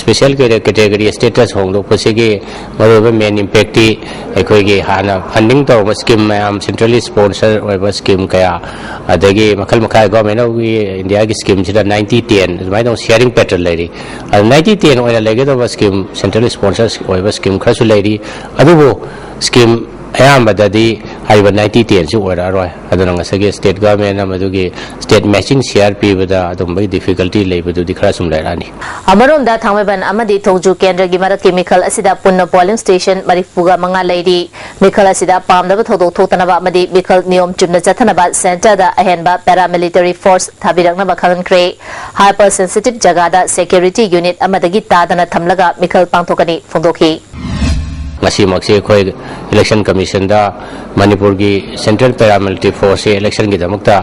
Special category status ꯍꯣꯡꯗꯣꯛꯄꯁꯤꯒꯤ ꯃꯔꯨꯑꯣꯏꯕ main impactꯇꯤ ꯑꯩꯈꯣꯏꯒꯤ ꯍꯥꯟꯅ funding ꯇꯧꯔꯝꯕ scheme ꯃꯌꯥꯝ, centrally sponsor ꯑꯣꯏꯕ scheme ꯀꯌꯥ, ꯑꯗꯒꯤ ꯃꯈꯜ ꯃꯈꯥ Government of Indiaꯒꯤ schemeꯁꯤꯗ ninety ten ꯑꯗꯨꯃꯥꯏꯅ ꯇꯧꯅ sharing pattern ꯂꯩꯔꯤ꯫ ꯑꯗꯨ ninety ten ꯑꯣꯏꯅ ꯂꯩꯒꯗꯕ scheme, central sponsor ꯑꯣꯏꯕ scheme ꯈꯔꯁꯨ ꯂꯩꯔꯤ꯫ ꯑꯗꯨꯕꯨ scheme ꯑꯌꯥꯝꯕꯗꯗꯤ ꯍꯥꯏꯔꯤꯕ ninety tenꯁꯤ ꯑꯣꯏꯔꯛꯑꯔꯣꯏ꯫ ꯑꯗꯨꯅ ꯉꯁꯥꯏꯒꯤ state governmentꯅ ꯃꯗꯨꯒꯤ state matching share ꯄꯤꯕꯗ ꯑꯗꯨꯝꯕꯒꯤ difficulty ꯂꯩꯕꯗꯨꯗꯤ ꯈꯔ ꯁꯨꯝ ꯂꯩꯔꯛꯑꯅꯤ꯫ ꯑꯃꯔꯣꯝꯗ ꯊꯥꯡꯃꯩꯕꯟ ꯑꯃꯗꯤ ꯊꯣꯡꯖꯨ ꯀꯦꯟꯗ꯭ꯔꯒꯤ ꯃꯔꯛꯀꯤ ꯃꯤꯈꯜ ꯑꯁꯤꯗ ꯄꯨꯟꯅ polling station ꯃꯔꯤꯐꯨꯒ ꯃꯉꯥ ꯂꯩꯔꯤ꯫ ꯃꯤꯈꯜ ꯑꯁꯤꯗ ꯄꯥꯝꯗꯕ ꯊꯧꯗꯣꯛ ꯊꯣꯛꯇꯅꯕ ꯑꯃꯗꯤ ꯃꯤꯈꯜ ꯅꯤꯌꯣꯝ ꯆꯨꯝꯅ ꯆꯠꯊꯅꯕ centreꯗ ꯑꯍꯦꯟꯕ paramilitary force ꯊꯥꯕꯤꯔꯛꯅꯕ ꯈꯪꯍꯟꯈ꯭ꯔꯦ꯫ Hypersensitive ꯖꯒꯥꯗ security unit ꯑꯃꯗꯒꯤ ꯇꯥꯗꯅ ꯊꯝꯂꯒ ꯃꯤꯈꯜ ꯄꯥꯡꯊꯣꯛꯀꯅꯤ ꯐꯣꯡꯗꯣꯛꯈꯤ꯫ ꯉꯁꯤꯃꯛꯁꯤ ꯑꯩꯈꯣꯏ Election Commissionꯗ ꯃꯅꯤꯄꯨꯔꯒꯤ central paramilitary forceꯁꯤ electionꯒꯤꯗꯃꯛꯇ,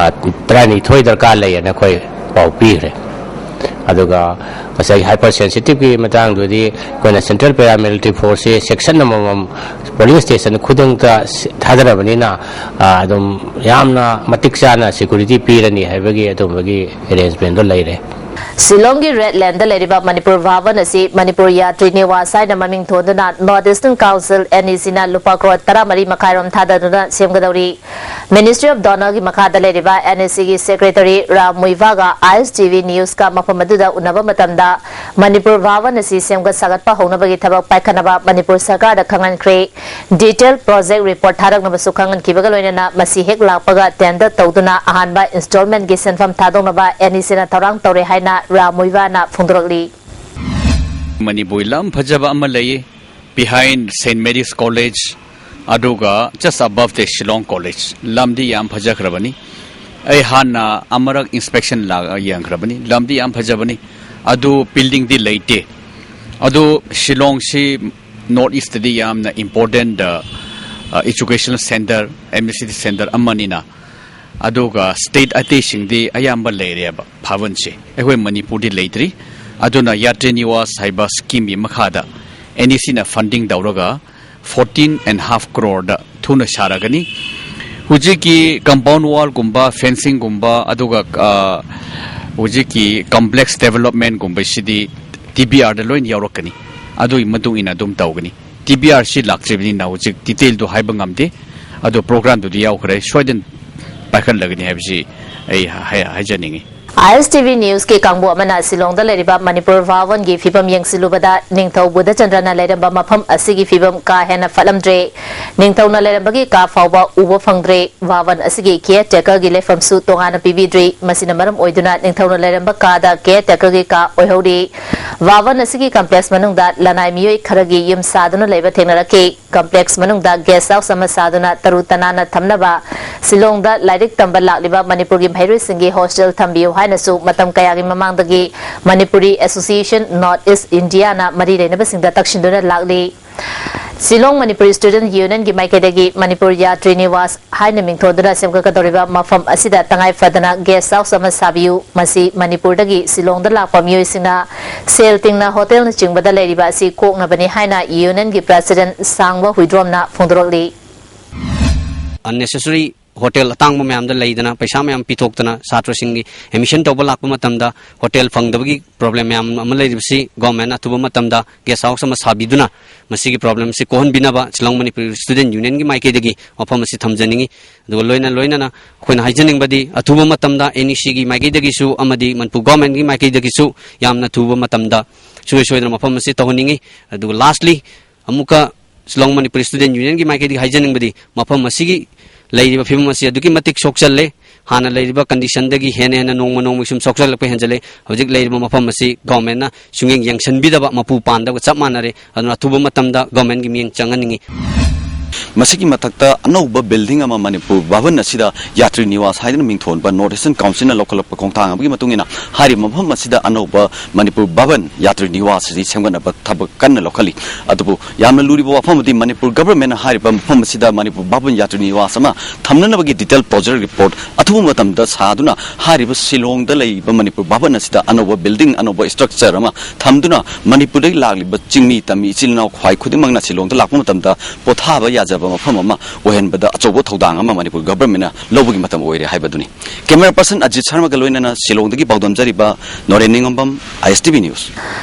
ꯑ, ꯇꯔꯥꯅꯤꯊꯣꯏ ꯗꯔꯀꯥꯔ ꯂꯩꯌꯦꯅ ꯑꯩꯈꯣꯏ ꯄꯥꯎ ꯄꯤꯈ꯭ꯔꯦ꯫ ꯑꯗꯨꯒ ꯉꯁꯥꯏꯒꯤ hypersensitiveꯀꯤ ꯃꯇꯥꯡꯗꯨꯗꯤ ꯑꯩꯈꯣꯏꯅ central paramilitary forceꯁꯤ section ꯑꯃꯃꯝ polling station ꯈꯨꯗꯤꯡꯃꯛꯇ ꯊꯥꯗꯔꯕꯅꯤꯅ, ꯑ, ꯑꯗꯨꯝ ꯌꯥꯝꯅ ꯃꯇꯤꯛ ꯆꯥꯅ security ꯄꯤꯔꯅꯤ ꯍꯥꯏꯕꯒꯤ ꯑꯗꯨꯝꯕꯒꯤ arrangementꯗꯣ ꯂꯩꯔꯦ꯫ ꯁꯤꯂꯣꯡꯒꯤ ꯔꯦꯗ ꯂꯦꯟꯗ ꯂꯩꯔꯤꯕ ꯃꯅꯤꯄꯨꯔ ꯚꯥꯕꯟ ꯑꯁꯤ ꯃꯅꯤꯄꯨꯔ ꯌꯥꯇ꯭ꯔꯤ ꯅꯤꯋꯥꯁ ꯍꯥꯏꯅ ꯃꯃꯤꯡ ꯊꯣꯟꯗꯨꯅ North Eastern Council, NECꯅ ꯂꯨꯄꯥ ꯀ꯭ꯔꯣꯔ ꯇꯔꯥꯃꯔꯤ ꯃꯈꯥꯏ ꯔꯣꯝ ꯊꯥꯗꯗꯨꯅ ꯁꯦꯝꯒꯗꯧꯔꯤ꯫ Ministry of DoNERꯒꯤ ꯃꯈꯥꯗ ꯂꯩꯔꯤꯕ NECꯒꯤ secretary ꯔꯥꯝ ꯃꯨꯏꯚꯥꯒ ISTV newsꯀ ꯃꯐꯝ ꯑꯗꯨꯗ ꯎꯅꯕ ꯃꯇꯝꯗ ꯃꯅꯤꯄꯨꯔ ꯚꯥꯕꯟ ꯑꯁꯤ ꯁꯦꯝꯒꯠ ꯁꯥꯒꯠꯄ ꯍꯧꯅꯕꯒꯤ ꯊꯕꯛ ꯄꯥꯏꯈꯠꯅꯕ ꯃꯅꯤꯄꯨꯔ ꯁꯔꯀꯥꯔꯗ ꯈꯪꯍꯟꯈ꯭ꯔꯦ꯫ Detail project report ꯊꯥꯔꯛꯅꯕꯁꯨ ꯈꯪꯍꯟꯈꯤꯕꯒ ꯂꯣꯏꯅꯅ ꯃꯁꯤ ꯍꯦꯛ ꯂꯥꯛꯄꯒ tender ꯇꯧꯗꯨꯅ ꯑꯍꯥꯟꯕ installmentꯀꯤ ꯁꯦꯟꯐꯝ ꯊꯥꯗꯣꯛꯅꯕ NECꯅ ꯊꯧꯔꯥꯡ ꯇꯧꯔꯦ ꯍꯥꯏꯅ ꯔꯥꯝ ꯃꯨꯏꯚꯥꯅ ꯐꯣꯡꯗꯣꯔꯛꯂꯤ꯫ ꯃꯅꯤꯄꯨꯔꯒꯤ ꯂꯝ ꯐꯖꯕ ꯑꯃ ꯂꯩꯌꯦ, behind Saint Mary's College, ꯑꯗꯨꯒ just above the Shillong College, ꯂꯝꯗꯤ ꯌꯥꯝ ꯐꯖꯈ꯭ꯔꯕꯅꯤ꯫ ꯑꯩ ꯍꯥꯟꯅ ꯑꯃꯔꯛ inspection ꯂꯥꯛꯑ ꯌꯦꯡꯈ꯭ꯔꯕꯅꯤ, ꯂꯝꯗꯤ ꯌꯥꯝ ꯐꯖꯕꯅꯤ꯫ ꯑꯗꯨ buildingꯗꯤ ꯂꯩꯇꯦ꯫ ꯑꯗꯨ ꯁꯤꯂꯣꯡꯁꯤ North Eastꯇꯗꯤ ꯌꯥꯝꯅ important educational centre, administrative centre ꯑꯃꯅꯤꯅ, ꯑꯗꯨꯒ state ꯑꯇꯩꯁꯤꯡꯗꯤ ꯑꯌꯥꯝꯕ ꯂꯩꯔꯦꯕ ꯚꯕꯟꯁꯦ꯫ ꯑꯩꯈꯣꯏ ꯃꯅꯤꯄꯨꯔꯗꯤ ꯂꯩꯇ꯭ꯔꯤ꯫ ꯑꯗꯨꯅ ꯌꯥꯇ꯭ꯔꯤ ꯅꯤꯋꯥꯁ ꯍꯥꯏꯕ schemeꯒꯤ ꯃꯈꯥꯗ NECꯅ funding ꯇꯧꯔꯒ fourteen and half croreꯗ ꯊꯨꯅ ꯁꯥꯔꯒꯅꯤ꯫ ꯍꯧꯖꯤꯛꯀꯤ compound wallꯒꯨꯝꯕ, fencingꯒꯨꯝꯕ, ꯑꯗꯨꯒ, ꯑ, ꯍꯧꯖꯤꯛꯀꯤ complex developmentꯒꯨꯝꯕꯁꯤꯗꯤ TBRꯗ ꯂꯣꯏꯅ ꯌꯥꯎꯔꯛꯀꯅꯤ꯫ ꯑꯗꯨꯒꯤ ꯃꯇꯨꯡ ꯏꯟꯅ ꯑꯗꯨꯝ ꯇꯧꯒꯅꯤ꯫ TBRꯁꯤ ꯂꯥꯛꯇ꯭ꯔꯤꯕꯅꯤꯅ ꯍꯧꯖꯤꯛ detailꯗꯨ ꯍꯥꯏꯕ ꯉꯝꯗꯦ꯫ ꯑꯗꯣ programꯗꯨꯗꯤ ꯌꯥꯎꯈ꯭ꯔꯦ, ꯁꯣꯏꯗꯅ ꯄꯥꯏꯈꯠꯂꯒꯅꯤ ꯍꯥꯏꯕꯁꯤ ꯑꯩ ꯍꯥꯏ-, ꯍꯥꯏꯖꯅꯤꯡꯉꯤ꯫ ISTV Newsꯀꯤ ꯀꯥꯡꯕꯨ ꯑꯃꯅ ꯁꯤꯂꯣꯡꯗ ꯂꯩꯔꯤꯕ ꯃꯅꯤꯄꯨꯔ ꯚꯥꯕꯟꯒꯤ ꯐꯤꯕꯝ ꯌꯦꯡꯁꯤꯜꯂꯨꯕꯗ, ꯅꯤꯡꯊꯧ ꯕꯨꯙꯆꯟꯗ꯭ꯔꯅ ꯂꯩꯔꯝꯕ ꯃꯐꯝ ꯑꯁꯤꯒꯤ ꯐꯤꯕꯝ ꯀꯥ ꯍꯦꯟꯅ ꯐꯠꯂꯝꯗ꯭ꯔꯦ꯫ ꯅꯤꯡꯊꯧꯅ ꯂꯩꯔꯝꯕꯒꯤ ꯀꯥ ꯐꯥꯎꯕ ꯎꯕ ꯐꯪꯗ꯭ꯔꯦ꯫ ꯚꯥꯕꯟ ꯑꯁꯤꯒꯤ caretakerꯒꯤ ꯂꯩꯐꯝꯁꯨ ꯇꯣꯉꯥꯟꯅ ꯄꯤꯕꯤꯗ꯭ꯔꯤ꯫ ꯃꯁꯤꯅ ꯃꯔꯝ ꯑꯣꯏꯗꯨꯅ ꯅꯤꯡꯊꯧꯅ ꯂꯩꯔꯝꯕ ꯀꯥꯗ caretakerꯒꯤ ꯀꯥ ꯑꯣꯏꯍꯧꯔꯤ꯫ ꯚꯥꯕꯟ ꯑꯁꯤꯒꯤ complex ꯃꯅꯨꯡꯗ ꯂꯅꯥꯏ ꯃꯤꯑꯣꯏ ꯈꯔꯒꯤ ꯌꯨꯝ ꯁꯥꯗꯨꯅ ꯂꯩꯕ ꯊꯦꯡꯅꯔꯛꯈꯤ꯫ Complex ꯃꯅꯨꯡꯗ guest house ꯑꯃ ꯁꯥꯗꯨꯅ ꯇꯔꯨ ꯇꯅꯥꯟꯅ ꯊꯝꯅꯕ ꯁꯤꯂꯣꯡꯗ ꯂꯥꯏꯔꯤꯛ ꯇꯝꯕ ꯂꯥꯛꯂꯤꯕ ꯃꯅꯤꯄꯨꯔꯒꯤ ꯃꯍꯩꯔꯣꯏꯁꯤꯡꯒꯤ hostel ꯊꯝꯕꯤꯌꯨ ꯍꯥꯏꯅꯁꯨ ꯃꯇꯝ ꯀꯌꯥꯒꯤ ꯃꯃꯥꯡꯗꯒꯤ Manipuri Association North East Indiaꯅ ꯃꯔꯤ ꯂꯩꯅꯕꯁꯤꯡꯗ ꯇꯛꯁꯤꯟꯗꯨꯅ ꯂꯥꯛꯂꯤ꯫ ꯁꯤꯂꯣꯡ ꯃꯅꯤꯄꯨꯔꯤ Student Unionꯒꯤ ꯃꯥꯏꯀꯩꯗꯒꯤ ꯃꯅꯤꯄꯨꯔ ꯌꯥꯇ꯭ꯔꯤ ꯅꯤꯋꯥꯁ ꯍꯥꯏꯅ ꯃꯤꯡꯊꯣꯟꯗꯨꯅ ꯁꯦꯝꯒꯠꯀꯗꯧꯔꯤꯕ ꯃꯐꯝ ꯑꯁꯤꯗ ꯇꯉꯥꯏ ꯐꯗꯅ guest house ꯑꯃ ꯁꯥꯕꯤꯌꯨ꯫ ꯃꯁꯤ ꯃꯅꯤꯄꯨꯔꯗꯒꯤ ꯁꯤꯂꯣꯡꯗ ꯂꯥꯛꯄ ꯃꯤꯑꯣꯏꯁꯤꯡꯅ ꯁꯦꯜ ꯇꯤꯡꯅ hostelꯅꯆꯤꯡꯕꯗ ꯂꯩꯔꯤꯕ ꯑꯁꯤ ꯀꯣꯛꯅꯕꯅꯤ ꯍꯥꯏꯅ unionꯒꯤ president ꯁꯥꯡꯕ ꯍꯨꯏꯗ꯭ꯔꯣꯝꯅ ꯐꯣꯡꯗꯣꯔꯛꯂꯤ꯫ Unnecessary hotel ꯑꯇꯥꯡꯕ ꯃꯌꯥꯝꯗ ꯂꯩꯗꯅ, ꯄꯩꯁꯥ ꯃꯌꯥꯝ ꯄꯤꯊꯣꯛꯇꯅ ꯁꯥꯇ꯭ꯔꯁꯤꯡꯒꯤ admission ꯇꯧꯕ ꯂꯥꯛꯄ ꯃꯇꯝꯗ hotel ꯐꯪꯗꯕꯒꯤ problem ꯃꯌꯥꯝ ꯑꯃ ꯂꯩꯔꯤꯕꯁꯤ governmentꯅ ꯑꯊꯨꯕ ꯃꯇꯝꯗ guest house ꯑꯃ ꯁꯥꯕꯤꯗꯨꯅ ꯃꯁꯤꯒꯤ problemꯁꯤ ꯀꯣꯛꯍꯟꯕꯤꯅꯕ ꯁꯤꯂꯣꯡ ꯃꯅꯤꯄꯨꯔꯤ Student Unionꯒꯤ ꯃꯥꯏꯀꯩꯗꯒꯤ ꯋꯥꯐꯝ ꯑꯁꯤ ꯊꯝꯖꯅꯤꯡꯏ꯫ ꯑꯗꯨꯒ ꯂꯣꯏꯅ ꯂꯣꯏꯅꯅ ꯑꯩꯈꯣꯏꯅ ꯍꯥꯏꯖꯅꯤꯡꯕꯗꯤ, ꯑꯊꯨꯕ ꯃꯇꯝꯗ NECꯒꯤ ꯃꯥꯏꯀꯩꯗꯒꯤꯁꯨ ꯑꯃꯗꯤ ꯃꯅꯤꯄꯨꯔ governmentꯀꯤ ꯃꯥꯏꯀꯩꯗꯒꯤꯁꯨ ꯌꯥꯝꯅ ꯊꯨꯕ ꯃꯇꯝꯗ ꯁꯨꯡꯁꯣꯏ ꯁꯣꯏꯗꯅ ꯃꯐꯝ ꯑꯁꯤ ꯇꯧꯍꯟꯅꯤꯡꯏ꯫ ꯑꯗꯨꯒ lastly, ꯑꯃꯨꯛꯀ ꯁꯤꯂꯣꯡ ꯃꯅꯤꯄꯨꯔꯤ Student Unionꯒꯤ ꯃꯥꯏꯀꯩꯗꯒꯤ ꯍꯥꯏꯖꯅꯤꯡꯕꯗꯤ, ꯃꯐꯝ ꯑꯁꯤꯒꯤ ꯂꯩꯔꯤꯕ ꯐꯤꯕꯝ ꯑꯁꯤ ꯑꯗꯨꯛꯀꯤ ꯃꯇꯤꯛ ꯁꯣꯛꯆꯜꯂꯦ꯫ ꯍꯥꯟꯅ ꯂꯩꯔꯤꯕ conditionꯗꯒꯤ ꯍꯦꯟꯅ ꯍꯦꯟꯅ ꯅꯣꯡꯃ ꯅꯣꯡꯃꯒꯤ ꯁꯨꯝ ꯁꯣꯛꯆꯜꯂꯛꯄ ꯍꯦꯟꯖꯜꯂꯦ꯫ ꯍꯧꯖꯤꯛ ꯂꯩꯔꯤꯕ ꯃꯐꯝ ꯑꯁꯤ governmentꯅ ꯁꯨꯡꯌꯦꯡ ꯌꯦꯡꯁꯤꯟꯕꯤꯗꯕ ꯃꯄꯨ ꯄꯥꯟꯗꯕꯒ ꯆꯞ ꯃꯥꯟꯅꯔꯦ꯫ ꯑꯗꯨꯅ ꯑꯊꯨꯕ ꯃꯇꯝꯗ governmentꯀꯤ ꯃꯤꯠꯌꯦꯡ ꯆꯪꯍꯟꯅꯤꯡꯏ꯫ ꯃꯁꯤꯒꯤ ꯃꯊꯛꯇ ꯑꯅꯧꯕ building ꯑꯃ ꯃꯅꯤꯄꯨꯔ ꯚꯕꯟ ꯑꯁꯤꯗ ꯌꯥꯇ꯭ꯔꯤ ꯅꯤꯋꯥꯁ ꯍꯥꯏꯗꯨꯅ ꯃꯤꯡꯊꯣꯟꯕ North Eastern Councilꯅ ꯂꯧꯈꯠꯂꯛꯄ ꯈꯣꯡꯊꯥꯡ ꯑꯃꯒꯤ ꯃꯇꯨꯡ ꯏꯟꯅ ꯍꯥꯏꯔꯤꯕ ꯃꯐꯝ ꯑꯁꯤꯗ ꯑꯅꯧꯕ ꯃꯅꯤꯄꯨꯔ ꯚꯕꯟ ꯌꯥꯇ꯭ꯔꯤ ꯅꯤꯋꯥꯁ ꯑꯁꯤ ꯁꯦꯝꯒꯠꯅꯕ ꯊꯕꯛ ꯀꯟꯅ ꯂꯧꯈꯠꯂꯤ꯫ ꯑꯗꯨꯕꯨ ꯌꯥꯝꯅ ꯂꯨꯔꯤꯕ ꯋꯥꯐꯝ ꯑꯃꯗꯤ ꯃꯅꯤꯄꯨꯔ governmentꯅ ꯍꯥꯏꯔꯤꯕ ꯃꯐꯝ ꯑꯁꯤꯗ ꯃꯅꯤꯄꯨꯔ ꯚꯕꯟ ꯌꯥꯇ꯭ꯔꯤ ꯅꯤꯋꯥꯁ ꯑꯃ ꯊꯝꯅꯅꯕꯒꯤ detail project report ꯑꯊꯨꯕ ꯃꯇꯝꯗ ꯁꯥꯗꯨꯅ ꯍꯥꯏꯔꯤꯕ ꯁꯤꯂꯣꯡꯗ ꯂꯩꯔꯤꯕ ꯃꯅꯤꯄꯨꯔ ꯚꯕꯟ ꯑꯁꯤꯗ ꯑꯅꯧꯕ building, ꯑꯅꯧꯕ structure ꯑꯃ ꯊꯝꯗꯨꯅ ꯃꯅꯤꯄꯨꯔꯗꯒꯤ ꯂꯥꯛꯂꯤꯕ ꯆꯤꯡꯃꯤ ꯇꯝꯃꯤ ꯏꯆꯤꯜ ꯏꯅꯥꯎ ꯈ꯭ꯋꯥꯏ ꯈꯨꯗꯤꯡꯃꯛꯅ ꯁꯤꯂꯣꯡꯗ ꯂꯥꯛꯄ ꯃꯇꯝꯗ ꯄꯣꯊꯥꯕ ꯌꯥꯖꯕ ꯃꯐꯝ ꯑꯃ ꯑꯣꯏꯍꯟꯕꯗ ꯑꯆꯧꯕ ꯊꯧꯗꯥꯡ ꯑꯃ ꯃꯅꯤꯄꯨꯔ governmentꯅ ꯂꯧꯕꯒꯤ ꯃꯇꯝ ꯑꯣꯏꯔꯦ ꯍꯥꯏꯕꯗꯨꯅꯤ꯫ Camera person ꯑꯖꯤꯠ ꯁꯔꯃꯒ ꯂꯣꯏꯅꯅ ꯁꯤꯂꯣꯡꯗꯒꯤ ꯄꯥꯎꯗꯝꯖꯔꯤꯕ Noren ꯅꯤꯉꯝꯕꯝ, I S T V News꯫